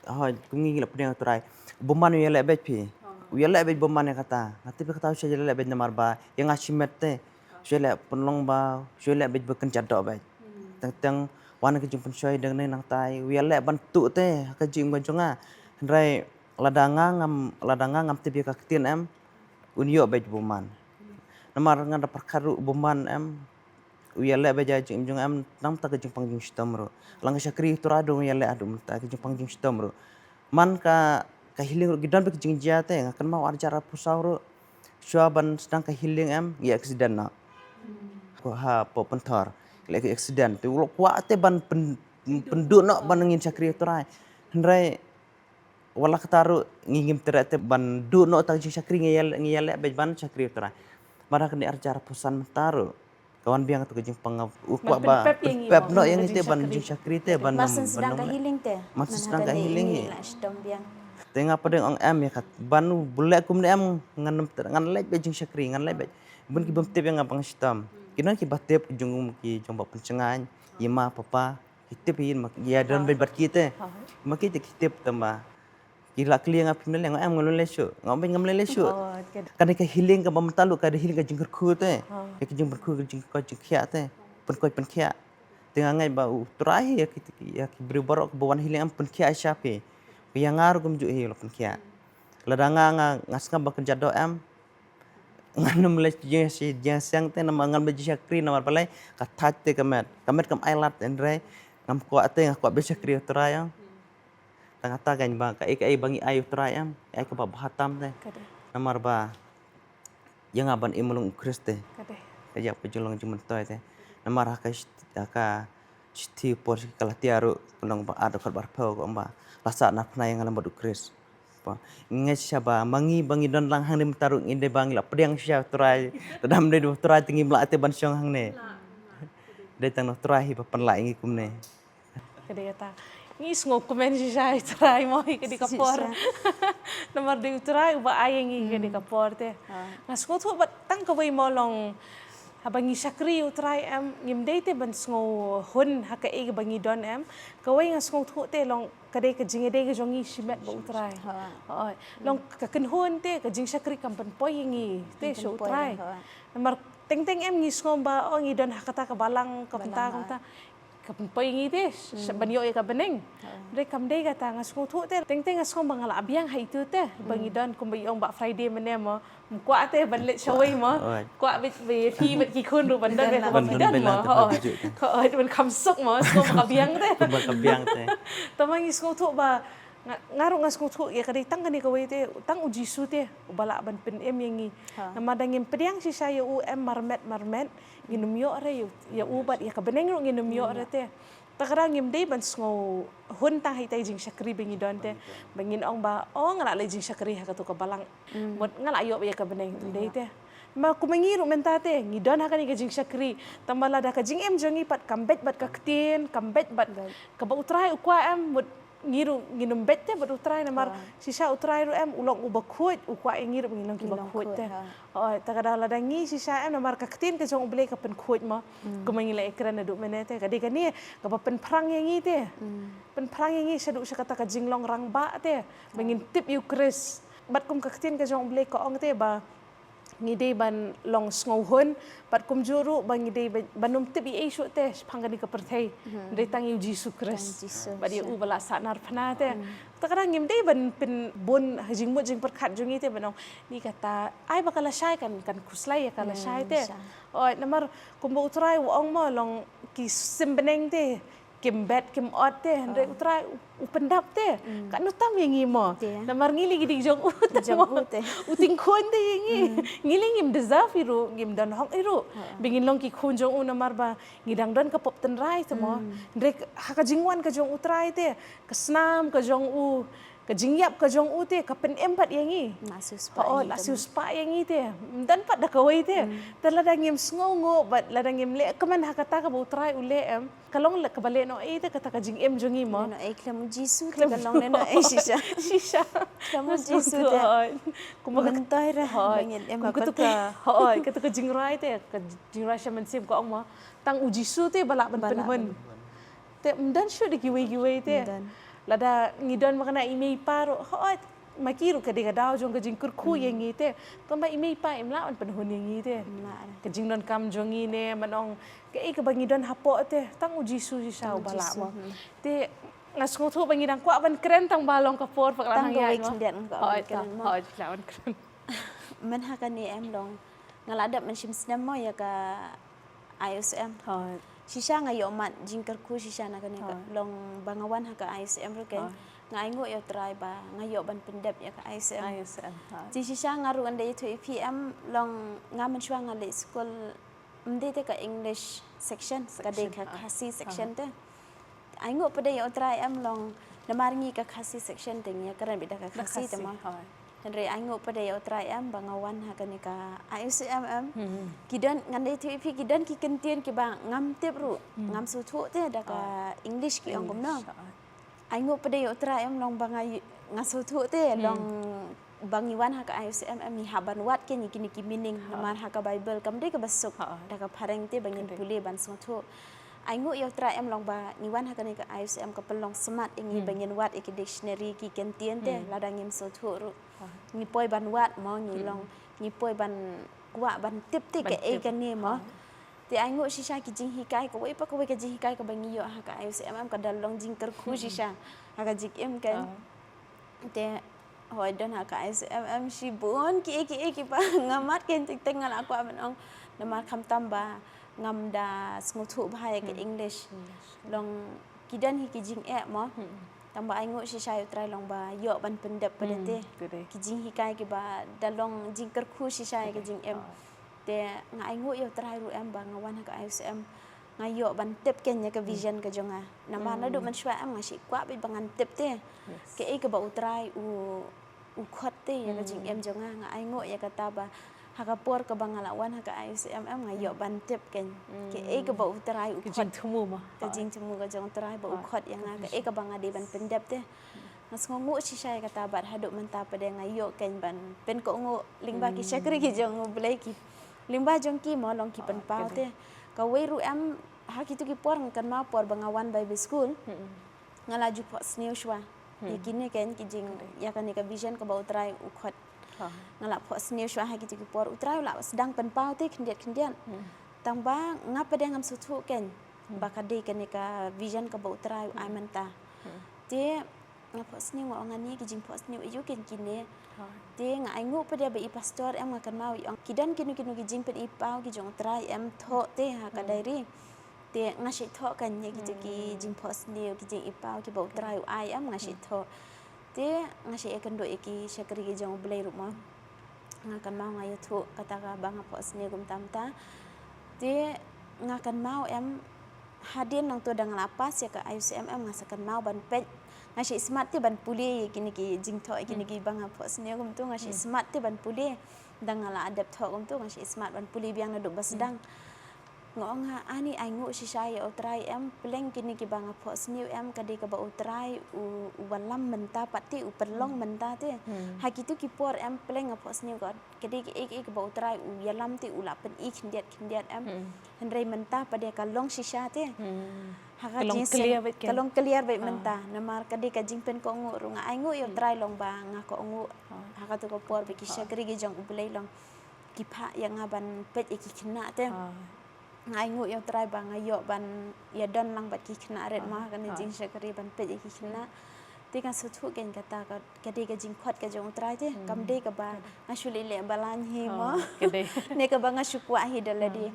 Hooid, kum ngi ngi la pdiang U Trai. Bymman u ïaleh beit phi. U ïaleh beit bymman ïa kata. Nga tip ïa kata u shu ïaleh beit namar ba ïa nga shimet te. U shu ïaleh pynlong ba u shu ïaleh beit ba kynjat doh beit. Teng teng wan ka jingpynshoi dang nang nangtai. U ïaleh ban tuh te ha ka jingim ka jong nga. Hynrei lada nga ngam, lada nga ngam tip ïa ka ktien em, un ïoh beit bymman. Namar nga da pyrkhat ruh bymman em, u ïaleh beit ïa ka jingim jong nga em, namar ka jingpang jingshitom ruh. Lang ka shakri U Trai dang ïaleh haduh mynta ka jingpang jingshitom ruh. Man ka, ka healing ruh ki don beit ka jingjia te, nga kynmaw ar hajar arphew saw ruh. Shuwa ban sdang ka healing em, ngi accident noh. Ko ha Pop Pynthor, ngi la accident. Te u la kwah te ban pyn, pynduh noh ban ngin shakri U Trai. Hynrei wat la katta ruh ngi ngim treh te ban duh noh ta ka jingshakri, ngi ïa, ngi ïaleh beit ban shakri U Trai. Namar ha kane ar hajar arphew san mynta ruh ka wan biang katu ka jingpang, u kwah ba pynpep noh ïa ngi te ban jingshakri te ban. Mar sdang ka healing te. Mar sdang ka healing hi. Te nga pat dang ong em ïa kat ban u bun leh kumne em, ngan, ngan leh beit jingshakri, ngan leh beit. Bun ki bym tip ïa nga ba nga shitom. Ki don kiba tip, ki jong, ki jong ba pynshngaiñ, i ma papa. Ki tip hi ma, ïa don beit bad ki te. Ma ki te ki tip tang ba ki la kylli ïa nga phim leh leh, nga em ngam leh leh shuh. Nga ong beit ngam leh leh shuh. Kane ka healing kaba mynta ruh ka dei healing ka jingkyrkhu te. Ïa ka jingpynkhuid ka jingkoit jingkhiah te. Pynkoit pynkhiah. Te nga ngeit ba U Trai hi ïa ki, ïa ki briew baroh kiba wan healing em pynkhiah sha phi. Ïa nga ruh kumjuh hi la pynkhiah. Lada nga, nga, nga sngap ba kynjat doh em. Ngan ym leh jingshakri, jingshakri te namar ngan ba jingshakri namar balei ka thait te ka met. Ka met kam ailad hynrei ngam kwah te, nga kwah ba shakri U Trai em. Tang kata kein ba kaei kaei ba ngi ai U Trai em, ai kaba bha tam te. Namar ba ïa nga ban im long U Khrist te. Ka ïa ka jinglong jingmyntoi te. Namar ha ka, ha ka shithi por sha ki Galatia ruh ka lynnong ba ar dkhot ba arphew ka ong ba la sah na phna ïa nga lem bad U Khrist. Ngi ngeit shisha ba ma ngi ba ngi don lang hangne mynta ruh ngi dei ba ngi la pdiang shisha U Trai. Te dam dei U Trai te ngim lah te ban shong hangne. Dei tang U Trai hi ba pynlah ïa ngi kumne. Ka dei kata. Ngi sngewkmen shisha ïa U Trai mo ïa ka dei ka por. Namar dei U Trai uba ai ïa ngi ka dei ka por te. Nga sngewthuh bad tang kawei mo long haba ngi shakri ïa U Trai em, ngim dei te ban sngewhun ha kaei kaba ngi don em. Kawei nga sngewthuh te long ka dei ka jingïadei ka jong ngi shimet bad U Trai. Hooid. Long ka kynhun te ka jingshakri kam pynpoi ïa ngi te sha U Trai. Namar teng teng em ngi sngew ba oh ngi don ha kata ka balang ka bynta ka bynta. Ka pynpoi ïa ngi te ban ïoh ïa ka bneng. Hynrei kam dei kata, nga sngewthuh te teng teng nga sngew ba nga la biang ha itu te ba ngi don kumba ïong ba Friday mynne mo. Ym kwah te ban leit shawei mo. Kwah beit ba ïa phi bad ki khun ruh ban don beit haba phi don mo. Hooid, ban kham suk mo, sngewbha ka biang te. Sngewbha ka biang te. Tangba ngi sngewthuh ba nga ruh nga sngewthuh ïa ka dei tang kane kawei te, tang U Jisu te uba lah ban pynim ïa ngi. Namar da ngim pdiang shisha ïa u em marmet marmet ngin ym ïoh re ïa u bad ïa ka bneng ruh ngin ym ïoh re te. Te ka daw ngim dei ban sngewhun tang ha ita i jingshakri ba ngi don te ba ngin ong ba oh nga la leh jingshakri ha katu ka balang mut nga la ïoh ïa ka bneng, ym dei te. Ma kumba ngi ruh mynta te ngi don ha kane ka jingshakri, tangba lada ka jingim jong ngi pat kam beit bad ka ktien, kam beit bad kaba U Trai u kwah em, mut ngi ruh ngin ym beit te bad U Trai namar shisha U Trai ruh em u long uba khuid, u kwah ïa ngi ruh ba ngin long kiba khuid te. Hooid, te ka daw lada ngi shisha em namar ka ktien ka jong U Blei ka pynkhuid mo. Kumba ngi la ïakren naduh mynne te ka dei kane kaba pynphrang ïa ngi te. Pynphrang ïa ngi shaduh sha kata ka jinglong rangbah te ba ngin tip ïa U Khrist. Bad kum ka ktien ka jong U Blei ka ong te ba ngi dei ban long sngewhun bad kumjuh ruh ba ngi dei ban ym tip ei ei shuh te shaphang kane ka pyrthei. Dei tang ïa U Jisu Khrist bad ïa uba la sahnarphna te. Te ka daw ngim dei ban pynbun ha jingmut jingpyrkhat jong ngi te ban ong ni kata ai ba ka lashai kan, kan khuslai ïa ka lashai te. Oi, namar kumba U Trai u ong mo long ki sim bneng te kim beit kim ot te, hynrei U Trai u pyndap te. Katno tam ïa ngi mo. Namar ngi lei ki dei jong u te. U tyngkhun te ïa ngi. Ngi lei ngim deserve hi ruh, ngim don hok hi ruh ba ngin long ki khun jong u namar ba ngi dang don ka pop tynrai te mo. Hynrei ha ka jingwan ka jong U Trai te, ka snam ka jong u, ka jingïap ka jong u te ka pynim pat ïa ngi. La siew spah ïa ngi te. Ym don pat da kawei te. Te lada ngim sngewnguh bad lada ngim leh kmen ha kata kaba U Trai u leh em, ka long kaba lehnohei te kata ka jingim jong ngi mo. Lehnohei khlem U Jisu te ka long lehnohei shisha. Shisha. Khlem U Jisu te. Kumba ka, hooid, kata ka jingrai te, ka jingrai sha mynsiem ka ong mo tang U Jisu te ba lah ban pynhun. Te ym don shuh da kiwei kiwei te. Lada ngi don ma kane i mei i pa ruh, hooid, ma ki ruh ka dei ka daw jong ka jingkyrkhu ïa ngi te. Tangba i mei i pa im lah ban pynhun ïa ngi te. Ka jingdonkam jong ngi ne, man ong kaei kaba ngi don hapoh te, tang U Jisu shisha uba lah mo. Te nga sngewthuh ba ngi dang kwah ban kren tangba long ka por pat ka la nang ïaid mo. Hooid, hooid, lah ban kren. Myn ha kane em long nga la dep mynshem snem mo ïa ka I S M. Shisha nga ïoh mad jingkyrkhu shisha na kane ka long ba nga wan ha ka I S M ruh kein. Nga ainguh ïa U Trai ba nga ïoh ban pyndep ïa ka I S M. Te shisha nga ruh ngan da ïathuh ïa phi em long nga mynshuwa nga leit skul ym dei te ka English section, ka dei ka Khasi section te. Ainguh pat ïa U Trai em long namar ngi ka Khasi section te ngi ïakren beit da ka Khasi te mo. Hynrei ainguh pat ïa U Trai em ba nga wan ha kane ka I S M em. Ki don, ngan da ïathuh ïa phi, ki don ki kyntien kiba ngam tip ruh, ngam sngewthuh te da ka English ki ong kumno. Ainguh pat ïa U Trai em long ba nga, nga sngewthuh te long ba ngi wan ha ka I S M em ngi hap ban wad kein ïa kine ki meaning namar ha ka Bible kam dei kaba suk da ka phareng te ba ngin pule ban sngewthuh. Ainguh ïa U Trai em long ba ngi wan ha kane ka I S M ka pynlong smat ïa ngi ba ngin wad ïa ki dictionary ki kyntien te lada ngim sngewthuh ruh. Ngi poi ban wad mo ngi long, ngi poi ban kwah ban tip te kaei kane mo. Te ainguh shisha ki jinghikai, kawei pa kawei ka jinghikai kaba ngi ïoh ha ka I S M em ka da long jingkyrkhu shisha ha ka jingim kein. Te hooid don ha ka I S M em shibun kiei kiei kiba nga mad kein, teng teng nga la kwah ban ong namar khamtam ba ngam da sngewthuh bha ïa ka English. Long ki don hi ki jingeh mo. Tangba ainguh shisha ïa U Trai long ba ïoh ban pyndep pat te. Ki jinghikai kiba da long jingkyrkhu shisha ïa ka jingim. Te nga ainguh ïa U Trai ruh em ba nga wan ha ka I S M nga ïoh ban tip kein ïa ka vision ka jong nga. Namar naduh mynshuwa em nga shu kwah beit ba ngan tip te kaei kaba U Trai u u khot te ïa ka jingim jong nga, nga ainguh ïa kata ba ha ka por kaba nga la wan ha ka I U C M M nga ïoh ban tip kein kaei kaba U Trai u khot. Ka jingthmu ma. Ka jingthmu ka jong U Trai ba u khot ïa nga kaei kaba nga dei ban pyndep te. Nga sngewnguh shisha ïa kata bad haduh mynta pat de nga ïoh kein ban pynkohnguh lyngba ki shakri ki jong U Blei ki, lyngba jong ki mo long ki pynpaw te. Kawei ruh em, ha kitu ki por nga kynmaw por ba nga wan Bible school. Nga la ju phohsniew shuwa ïa kine kein ki jing, ïa kane ka vision kaba U Trai u khot. Nga la phohsniew shuwa ha kitu ki por, U Trai u la sdang pynpaw te khyndiat khyndiat. Tang ba nga pat de ngam sngewthuh kein ba ka dei kane ka vision kaba U Trai u ai mynta. Te nga phohsniew, nga ong, ani ki jingphohsniew aïu kein kine. Te nga ainguh pat de ba i pastor em, nga kynmaw i ong ki don kino kino ki jingpyni paw ki jong U Trai em, thoh te ha ka diary. Te nga shait thoh kein ïa kitu ki jingphohsniew, ki jingipaw kiba U Trai u ai em, nga shait thoh. Te nga shait ïakynduh ïa ki shakri ki jong U Blei ruh mo. Nga kynmaw nga ïathuh kata kaba nga phohsniew kumta kumta. Te nga kynmaw em, hadien nangta da nga la pass ïa ka I U C M M nga sa kynmaw ban peit. Nga shait smat te ban pule ïa kine ki jingthoh, ïa kine kiba nga phohsniew kumtu, nga shait smat te ban pule. Da nga la dep thoh kumtu nga shait smat ban pule biang naduh ba sdang. Nga ong ha, ani ainguh shisha ïa U Trai em, pleng kine kiba nga phohsniew em, ka dei kaba U Trai u, u wallam mynta pat te, u pynlong mynta te. Ha kitu ki por em, pleng nga phohsniew ka, ka dei kaei kaei kaba U Trai u ïalam te, u la pyni khyndiat khyndiat em. Hynrei mynta pat de ka long shisha te. Ha ka jingïaseng ka long clear beit mynta. Namar ka dei ka jingpynkohnguh ruh, nga ainguh ïa U Trai long ba nga kohnguh ha katu ka por ba ki shakri ki jong U Blei long ki phah ïa nga ban peit ïa ki khynnah te. Nga ainguh ïa U Trai ba nga ïoh ban ïadon lang bad ki khynnah rit ma ha kane jingshakri ban peit ïa ki khynnah. Te nga sngewthuh kein kata ka, ka dei ka jingkhot ka jong U Trai te. Kam dei kaba nga shu leh leh ba lain hi mo. Ne kaba nga shu kwah hi da lade.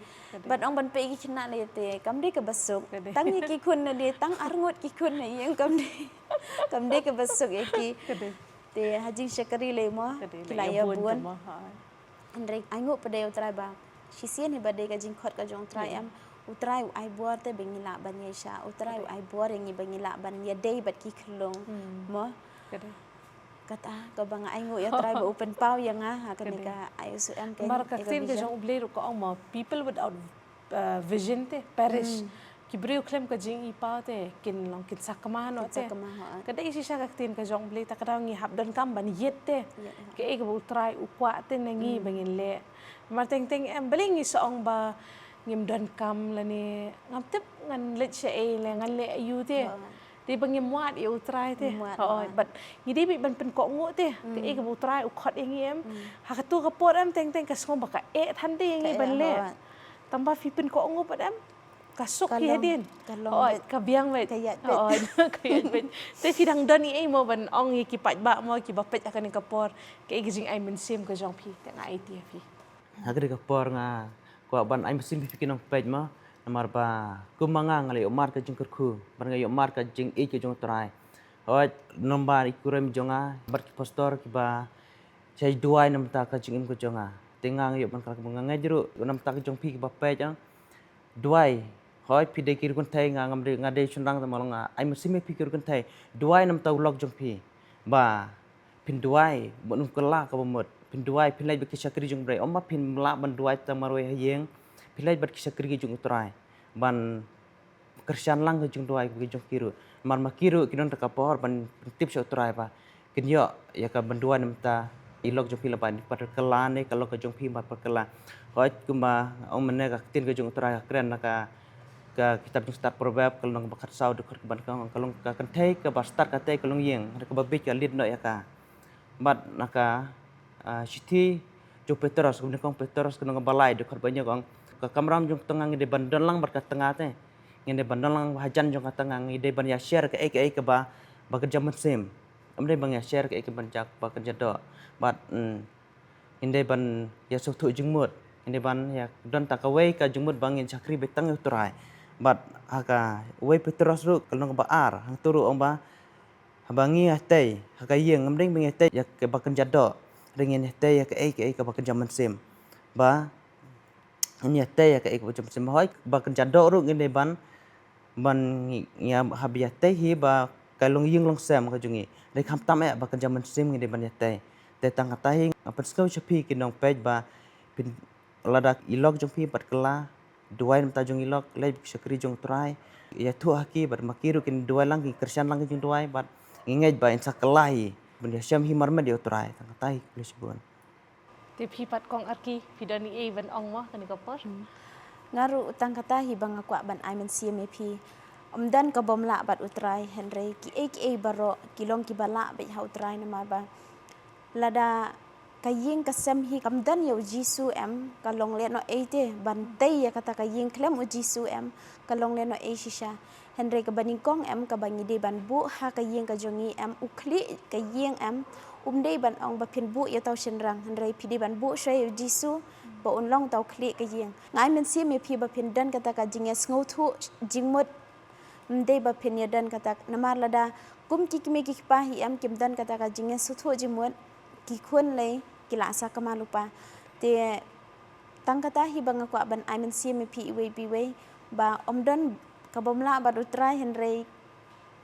Bad ong ban peit ïa ki khynnah lei te kam dei kaba suk. Tang ïa ki khun lade, tang arngut ki khun lade, kam dei, kam dei kaba suk ïa ki. Te ha jingshakri lei mo ki la ïa bun. Hynrei ainguh pat de ïa U Trai ba shisien hi ba dei ka jingkhot ka jong U Trai em. U Trai u ai bor te ba ngi lah ban ïaishah. U Trai u ai bor ïa ngi ba ngi lah ban ïadei bad ki khyllung. Mo. Kata kaba nga ainguh ïa U Trai ba u pynpaw ïa nga ha kane ka I U C M M kein. Namar ka ktien ka jong U Blei ruh ka ong mo, people without vision te perish. Ki briew khlem ka jingipaw te kin long kin sakma noh te. Ka dei shisha ka ktien ka jong U Blei, ta ka daw ngi hap donkam ban ïit te. Kaei kaba U Trai u kwah te na ngi ba ngin leh. Namar teng teng em balei ngi sa ong ba ngim donkam lane ngam tip ngan leit shaei lane ngan leh aïu te. Dei ba ngim wad ïa U Trai te. Hooid, bad ngi dei beit ban pynkohnguh te kaei kaba U Trai u khot ïa ngi em. Ha katu ka por em teng teng ka sngew ba ka eh than te ïa ngi ban leh. Tang ba phi pynkohnguh pat em, ka suk hi hadien. Hooid, ka biang beit. Hooid, ka ïaid beit. Te phi dang don ei ei mo ban ong ïa ki paidbah mo kiba peit ha kane ka por, kaei ka jingai mynsiem ka jong phi, te nga aiti ïa phi. Ha kane ka por nga kwah ban ai mynsiem ïa phi ki nongpeit mo, namar ba kum ma nga nga la ïohmad ka jingkyrkhu bad nga ïohmad ka jingïeit ka jong U Trai. Hooid, namar i kurim jong nga bad ki pastor kiba shai duwai namar ka jingim ka jong nga. Te nga nga ïoh ban kyrkhu, nga ngeit ruh namar ka jong phi kiba peit, duwai. Hooid, phi dei ki riewkynthei, nga ngam dei, nga dei shynrang, te ma long nga ai mynsiem ïa phi ki riewkynthei. Duwai namar u lok jong phi. Ba phin duwai bad um kylla kaba mut. Phin duwai, phin leit bad ki shakri jong U Blei. Ym ba phin lah ban duwai tang marwei ha ïing. Phin leit bad ki shakri ki jong U Trai ban kyrshan lang ka jingduwai ka jong ki ruh. Namar ma ki ruh ki don ka por ban pyntip sha U Trai ba kin ïoh ïa ka ban duwai namar i lok jong phi la ban pat kylla ne ka lok ka jong phi ban pat kylla. Hooid, kumba ong mynne ka ktien ka jong U Trai ka kren na ka, ka kitab jingstad Proverb ka lynnong ba khatsaw dkhot kaba nyngkong, ka long ka kynthei kaba stad ka tei ka longïing, kaba bieit ka leit noh ïa ka. Bad na ka, ah, shithi jong u Petros, ka nyngkong Petros ka lynnong ba lai dkhot ba hynñiew ka ong, ka kamram jong ka tnga ngi dei ban don lang bad ka tnga te. Ngi dei ban don lang hajan jong ka tnga, ngi dei ban ïa share kaei kaei kaba, ba kynja mynsiem. Ym dei ban ïa share kaei kaei ban jak, ba kynja doh. Bad, mm, ngi dei ban ïa sngewthuh jingmut. Ngi dei ban ïa don ta kawei ka jingmut ba ngin shakri beit tang ïa U Trai. Bad ha kawei Petros ruh ka lynnong ba ar, hangto ruh ong ba, haba ngi ïa tei ha ka ïing, ym dei ba ngi ïa tei ïa kaba kynja doh, hynrei ngin ïa tei ïa kaei kaei kaba kynja mynsiem. Ba ngin ïa tei ïa kaei kaba kynja mynsiem. Hooid, ba kynja doh ruh ngin dei ban, ban ngi, ngi haba ïa tei hi ba ka long ïing long sem ka jong ngi. Hynrei khamtam eh ba ka jingmynsiem ngi dei ban ïatei. Te tang kata hi nga pynsngew sha phi ki nongpeit ba phin lada i lok jong phi bad kylla, duwai na bynta jong i lok, leit bad ki shakri jong u Trai. Ïathuh ha ki bad ma ki ruh kin duwai lang, kin kyrshan lang ki jingduwai bad ngi ngeit ba in sa kylla hi ban ïashem hi marmet ïa u Trai. Tang kata hi, khublei shibun. Te phi pat Kong Arki, phi don ei ei ban ong mo kane ka por? Hmm. Nga ruh tang kata hi ba nga kwah ban ai mynsiem ïa phi. Ym don ka bym lah bad u Trai, hynrei kiei kiei baroh ki long kiba lah beit ha u Trai namar ba lada ka ïing ka sem hi kam don ïa u Jisu em, ka long lehnohei te ban tei ïa kata ka ïing khlem u Jisu em, ka long lehnohei shisha. Hynrei kaba nyngkong em, kaba ngi dei ban buh ha ka ïing ka jong ngi em, u khlieh ka ïing em, um dei ban ong ba phin buh ïa uta u shynrang, hynrei phi dei ban buh shuwa ïa u Jisu ba un long uta u khlieh ka ïing. Nga ai mynsiem ïa phi ba phin don kata ka jingïasngewthuh jingmut, ym dei ba phin ïa don kata, namar lada kum ki kmie ki kpa hi em kim don kata ka jingïasngewthuh jingmut, ki khun lei ki la sakma lypa. Te tang kata hi ba nga kwah ban ai mynsiem ïa phi iwei pa iwei ba ym don ka bym lah bad u Trai, hynrei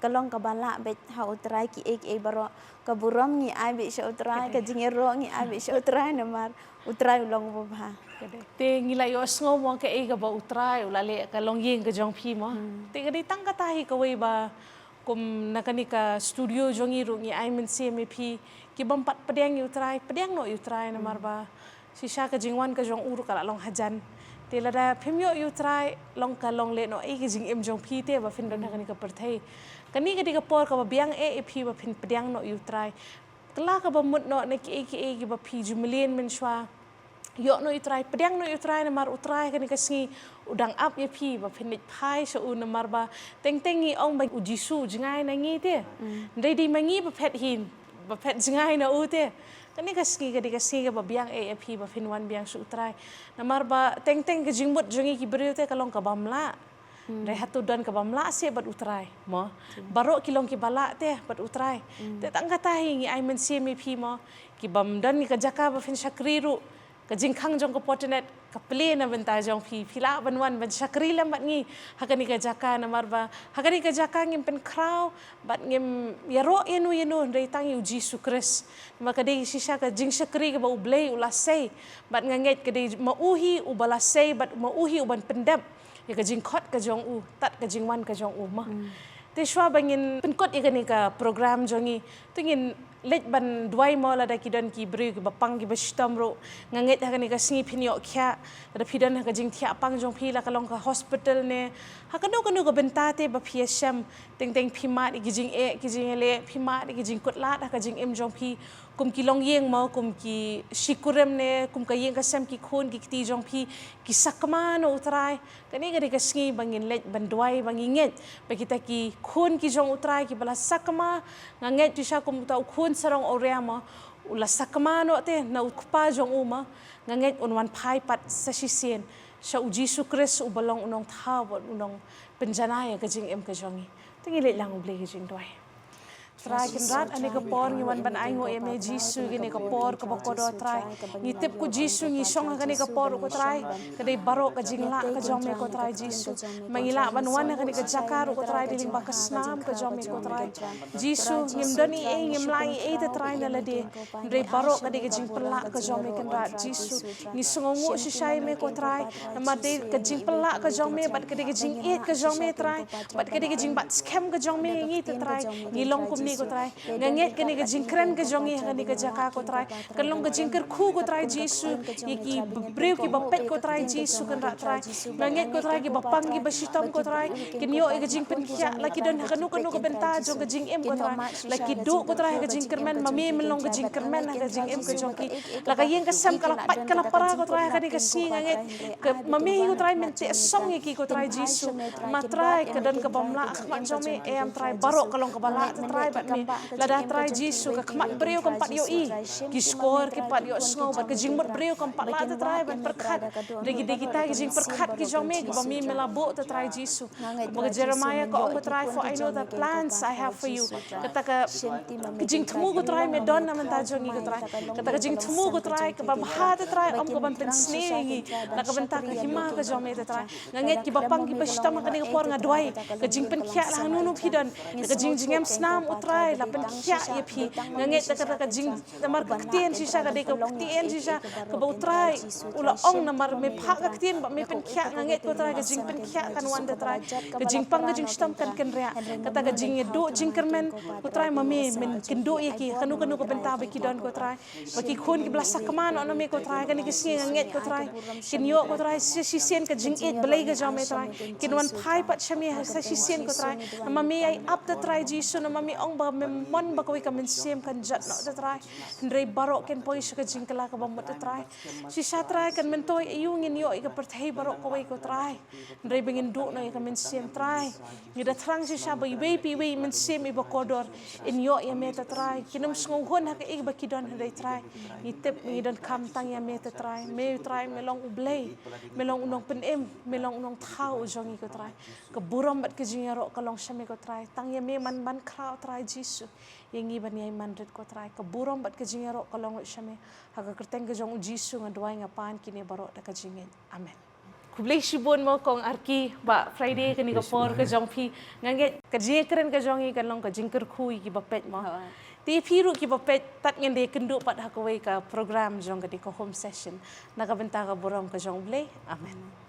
ka long kaba lah beit ha u Trai kiei kiei baroh. Ka burom ngi ai beit sha u Trai, ka jingïaroh ngi ai beit sha u Trai namar u Trai u long uba bha. Te ngi la ïohsngew mo kaei kaba u Trai u la leh ha ka longïing ka jong phi mo. Hmm. Te ka dei tang kata hi kawei ba kum na kane ka studio jong ngi ruh ngi ai mynsiem ïa phi ki bym pat pdiang ïa u Trai, pdiang noh ïa u Trai namar ba shisha ka jingwan ka jong u ruh ka la long hajan. Te lada phim ïoh ïa u Trai, long ka long lehnohei ka jingim jong phi te ba phin don ha kane ka pyrthei. Kane ka dei ka por kaba biang eh ïa phi ba phin pdiang noh ïa u Trai. Kylla kaba mut noh na kiei kiei kiba phi ju mlien mynshuwa. Ïoh noh ïa u Trai, pdiang noh ïa u Trai namar u Trai kane ka sngi u dang ap ïa phi ba phin leit phai sha u namar ba teng teng ngi ong ba u Jisu u jngai na ngi te. Mm. Hynrei dei ma ngi ba phet hi, ba phet jngai na u te. Kane ka sngi ka dei ka sngi kaba biang eh ïa phi ba phin wan biang sha u Trai. Namar ba teng teng ka jingmut jong ngi ki briew te ka long ka bym lah. Hmm. Hynrei hato don ka bym lah seh bad u Trai mo. Hmm. Baroh ki long kiba lah te bad u Trai. Hmm. Te tang kata hi ngi ai mynsiem ïa phi mo. Ki bym don ïa ka jaka ba phin shakri ruh, ka jingkhang jong ka Portnet ka plie na bynta jong phi. Phi lah ban wan ban shakri lem bad ngi ha kane ka jaka namar ba ha kane ka jaka ngim pynkhraw bad ngim ïaroh ïano ïano, hynrei tang ïa u Jisu Khrist. Namar ka dei shisha ka jingshakri kaba U Blei u la sei bad nga ngeit ka dei ma u hi uba la sei bad ma u hi uban pyndep ïa ka jingkhot ka jong u, tad ka jingwan ka jong u mo. Mm. Te shuwa ba ngin pynkut ïa kane ka program jong ngi, te ngin leit ban duwai mo, lada ki don ki briew kiba pang kiba shitom ruh. Nga ngeit ha kane ka sngi phin ïoh khiah, lada phi don ha ka jingthiah pang jong phi, la ka long ka hospital ne ha kano kano ka bynta te ba phi ïashem, teng teng phi mad ïa ki jingeh ki jingïaleh, phi mad ïa ki jingkutlad ha ka jingim jong phi, kum ki longïing mo, kum ki shikurim ne kum ka ïing ka sem ki khun ki kti jong phi, ki sakma na u Trai. Kane ka dei ka sngi ba ngin leit ban duwai ba ngi ngeit ba kita ki khun ki jong u Trai kiba la sakma, nga ngeit shisha kum uta u khun sarong awria mo, u la sakma noh te na u kpa jong u mo, nga ngeit un wan phai pat sa shisien sha u Jisu Khrist uba long u nongthaw bad u nongpynjanai ïa ka jingim ka jong ngi. Te ngi leit lang U Blei ka jingduwai. Trai Kynrad, ha kane ka por ngi wan ban ainguh ïa me Jisu, kane ka por kaba kordor Trai. Ngi tip ko Jisu ngi shong ha kane ka por ko Trai, ka dei baroh ka jinglah ka jong me ko Trai Jisu. Ma ngi lah ban wan ha kane ka jaka ruh ko Trai, dei lyngba ka snam ka jong me ko Trai. Jisu, ngim don ei ei, ngim lah ei ei te Trai na lade. Hynrei baroh ka dei ka jingpyllait ka jong me Kynrad Jisu. Ngi sngewnguh shisha ïa me ko Trai. Namar dei ka jingpyllait ka jong me bad ka dei ka jingïeit ka jong me Trai. Bad ka dei ka jingbat skhem ka jong me ïa ngi te Trai. Ngi long kumne ko Trai. Nga ngeit kane ka jingkren ka jong ngi ha kane ka jaka ko Trai, kan long ka jingkyrkhu ko Trai Jisu ïa ki briew kiba peit ko Trai Jisu Kynrad Trai. Nga ngeit ko Trai kiba pang kiba shitom ko Trai, kin ïoh ïa ka jingpynkhiah la ki don ha kano kano ka bynta jong ka jingim ko Trai. La ki duh ko Trai ha ka jingkyrmen, ma me men long ka jingkyrmen ha ka jingim ka jong ki. La ka ïing ka sem ka la pait ka la para ko Trai ha kane ka sngi, nga ngeit ka ma me hi ko Trai men teh song ïa ki ko Trai Jisu. Ma Trai ka don ka bym lah ha khmat jong me, em Trai baroh ka long kaba lah te Trai. Lada Trai Jisu ka khmat briew kam pat ïohi, ki shkor ki pat ïohsngew bad ka jingmut briew kam pat lah, Trai, ban pyrkhat. Dei kita ki jingpyrkhat ki jong me kiba me la buh, Trai Jisu. Ba ka Jeremiah ka ong, Trai, "For I know the plans I have for you." Kata ka jingthmu, Trai, me don na bynta jong ngi, Trai. Kata ka jingthmu, Trai, kaba bha, Trai, ym ka ban pynsniew ïa ngi na ka bynta ka hima ka jong me, Trai. Nga ngeit kiba pang kiba shitom ha kane ka por, nga duwai ka jingpynkhiah la hangno hangno phi don, ka jingjngem snam, Trai, la pynkhiah ïa phi. Nga ngeit kata ka jing, namar ka ktien shisha ka dei ka ktien shisha kaba, Trai, u la ong, namar me phah ka ktien bad me pynkhiah. Nga ngeit, Trai, ka jingpynkhiah kan wan, Trai. Ka jingpang ka jingshitom kan kynriah. Kata ka jingïaduh jingkyrmen, Trai, ma me men kynduh ïa ki ha kano kano ka bynta ba ki don, Trai. Ba ki khun kiba la sakma noh na me, Trai, kane ka sngi, nga ngeit, Trai, kin ïoh, Trai, sa shisien ka jingïeit Blei ka jong me, Trai. Kin wan phai pat sha me sa shisien, Trai. Namar me ïai ap, Trai Jisu, namar me ong ba me mon ba kawei ka mynsiem kan jot noh, Trai. Hynrei baroh kin poi sha ka jingkylla kaba mut, Trai. Shisha, Trai, kan myntoi aïu ngin ïoh ïa ka pyrthei baroh kawei, Trai. Hynrei ba ngin duh noh ïa ka mynsiem, Trai. Ngi da thrang shisha ba iwei pa iwei mynsiem iba kordor in ïoh ïa me, Trai. Kin ym sngewhun ha kaei ba ki don, hynrei, Trai, ngi tip, ngi donkam tang ïa me, Trai. Me, Trai, me long U Blei, me long U Nongpynim, me long U Nongthaw u jong ngi, Trai. Ka burom bad ka jingïaroh ka long sha me, Trai. Tang ïa me man ban khraw, Trai Jisu, ïa ngi ban ïai man rit, Trai. Ka burom bad ka jingïaroh ka long sha me. Ha ka kyrteng ka jong U Jisu nga duwai, nga pan kine baroh da ka jingngeit. Amen. Khublei shibun mo Kong Arki, Bah Friday, kane ka por ka jong phi. Nga ngeit ka jingkren ka jong ngi kan long ka jingkyrkhu ïa kiba peit mo. Te phi ruh kiba peit, tad ngin da ïakynduh pat ha kawei ka program jong ka, dei ka home session. Na ka bynta ka burom ka jong U Blei. Amen.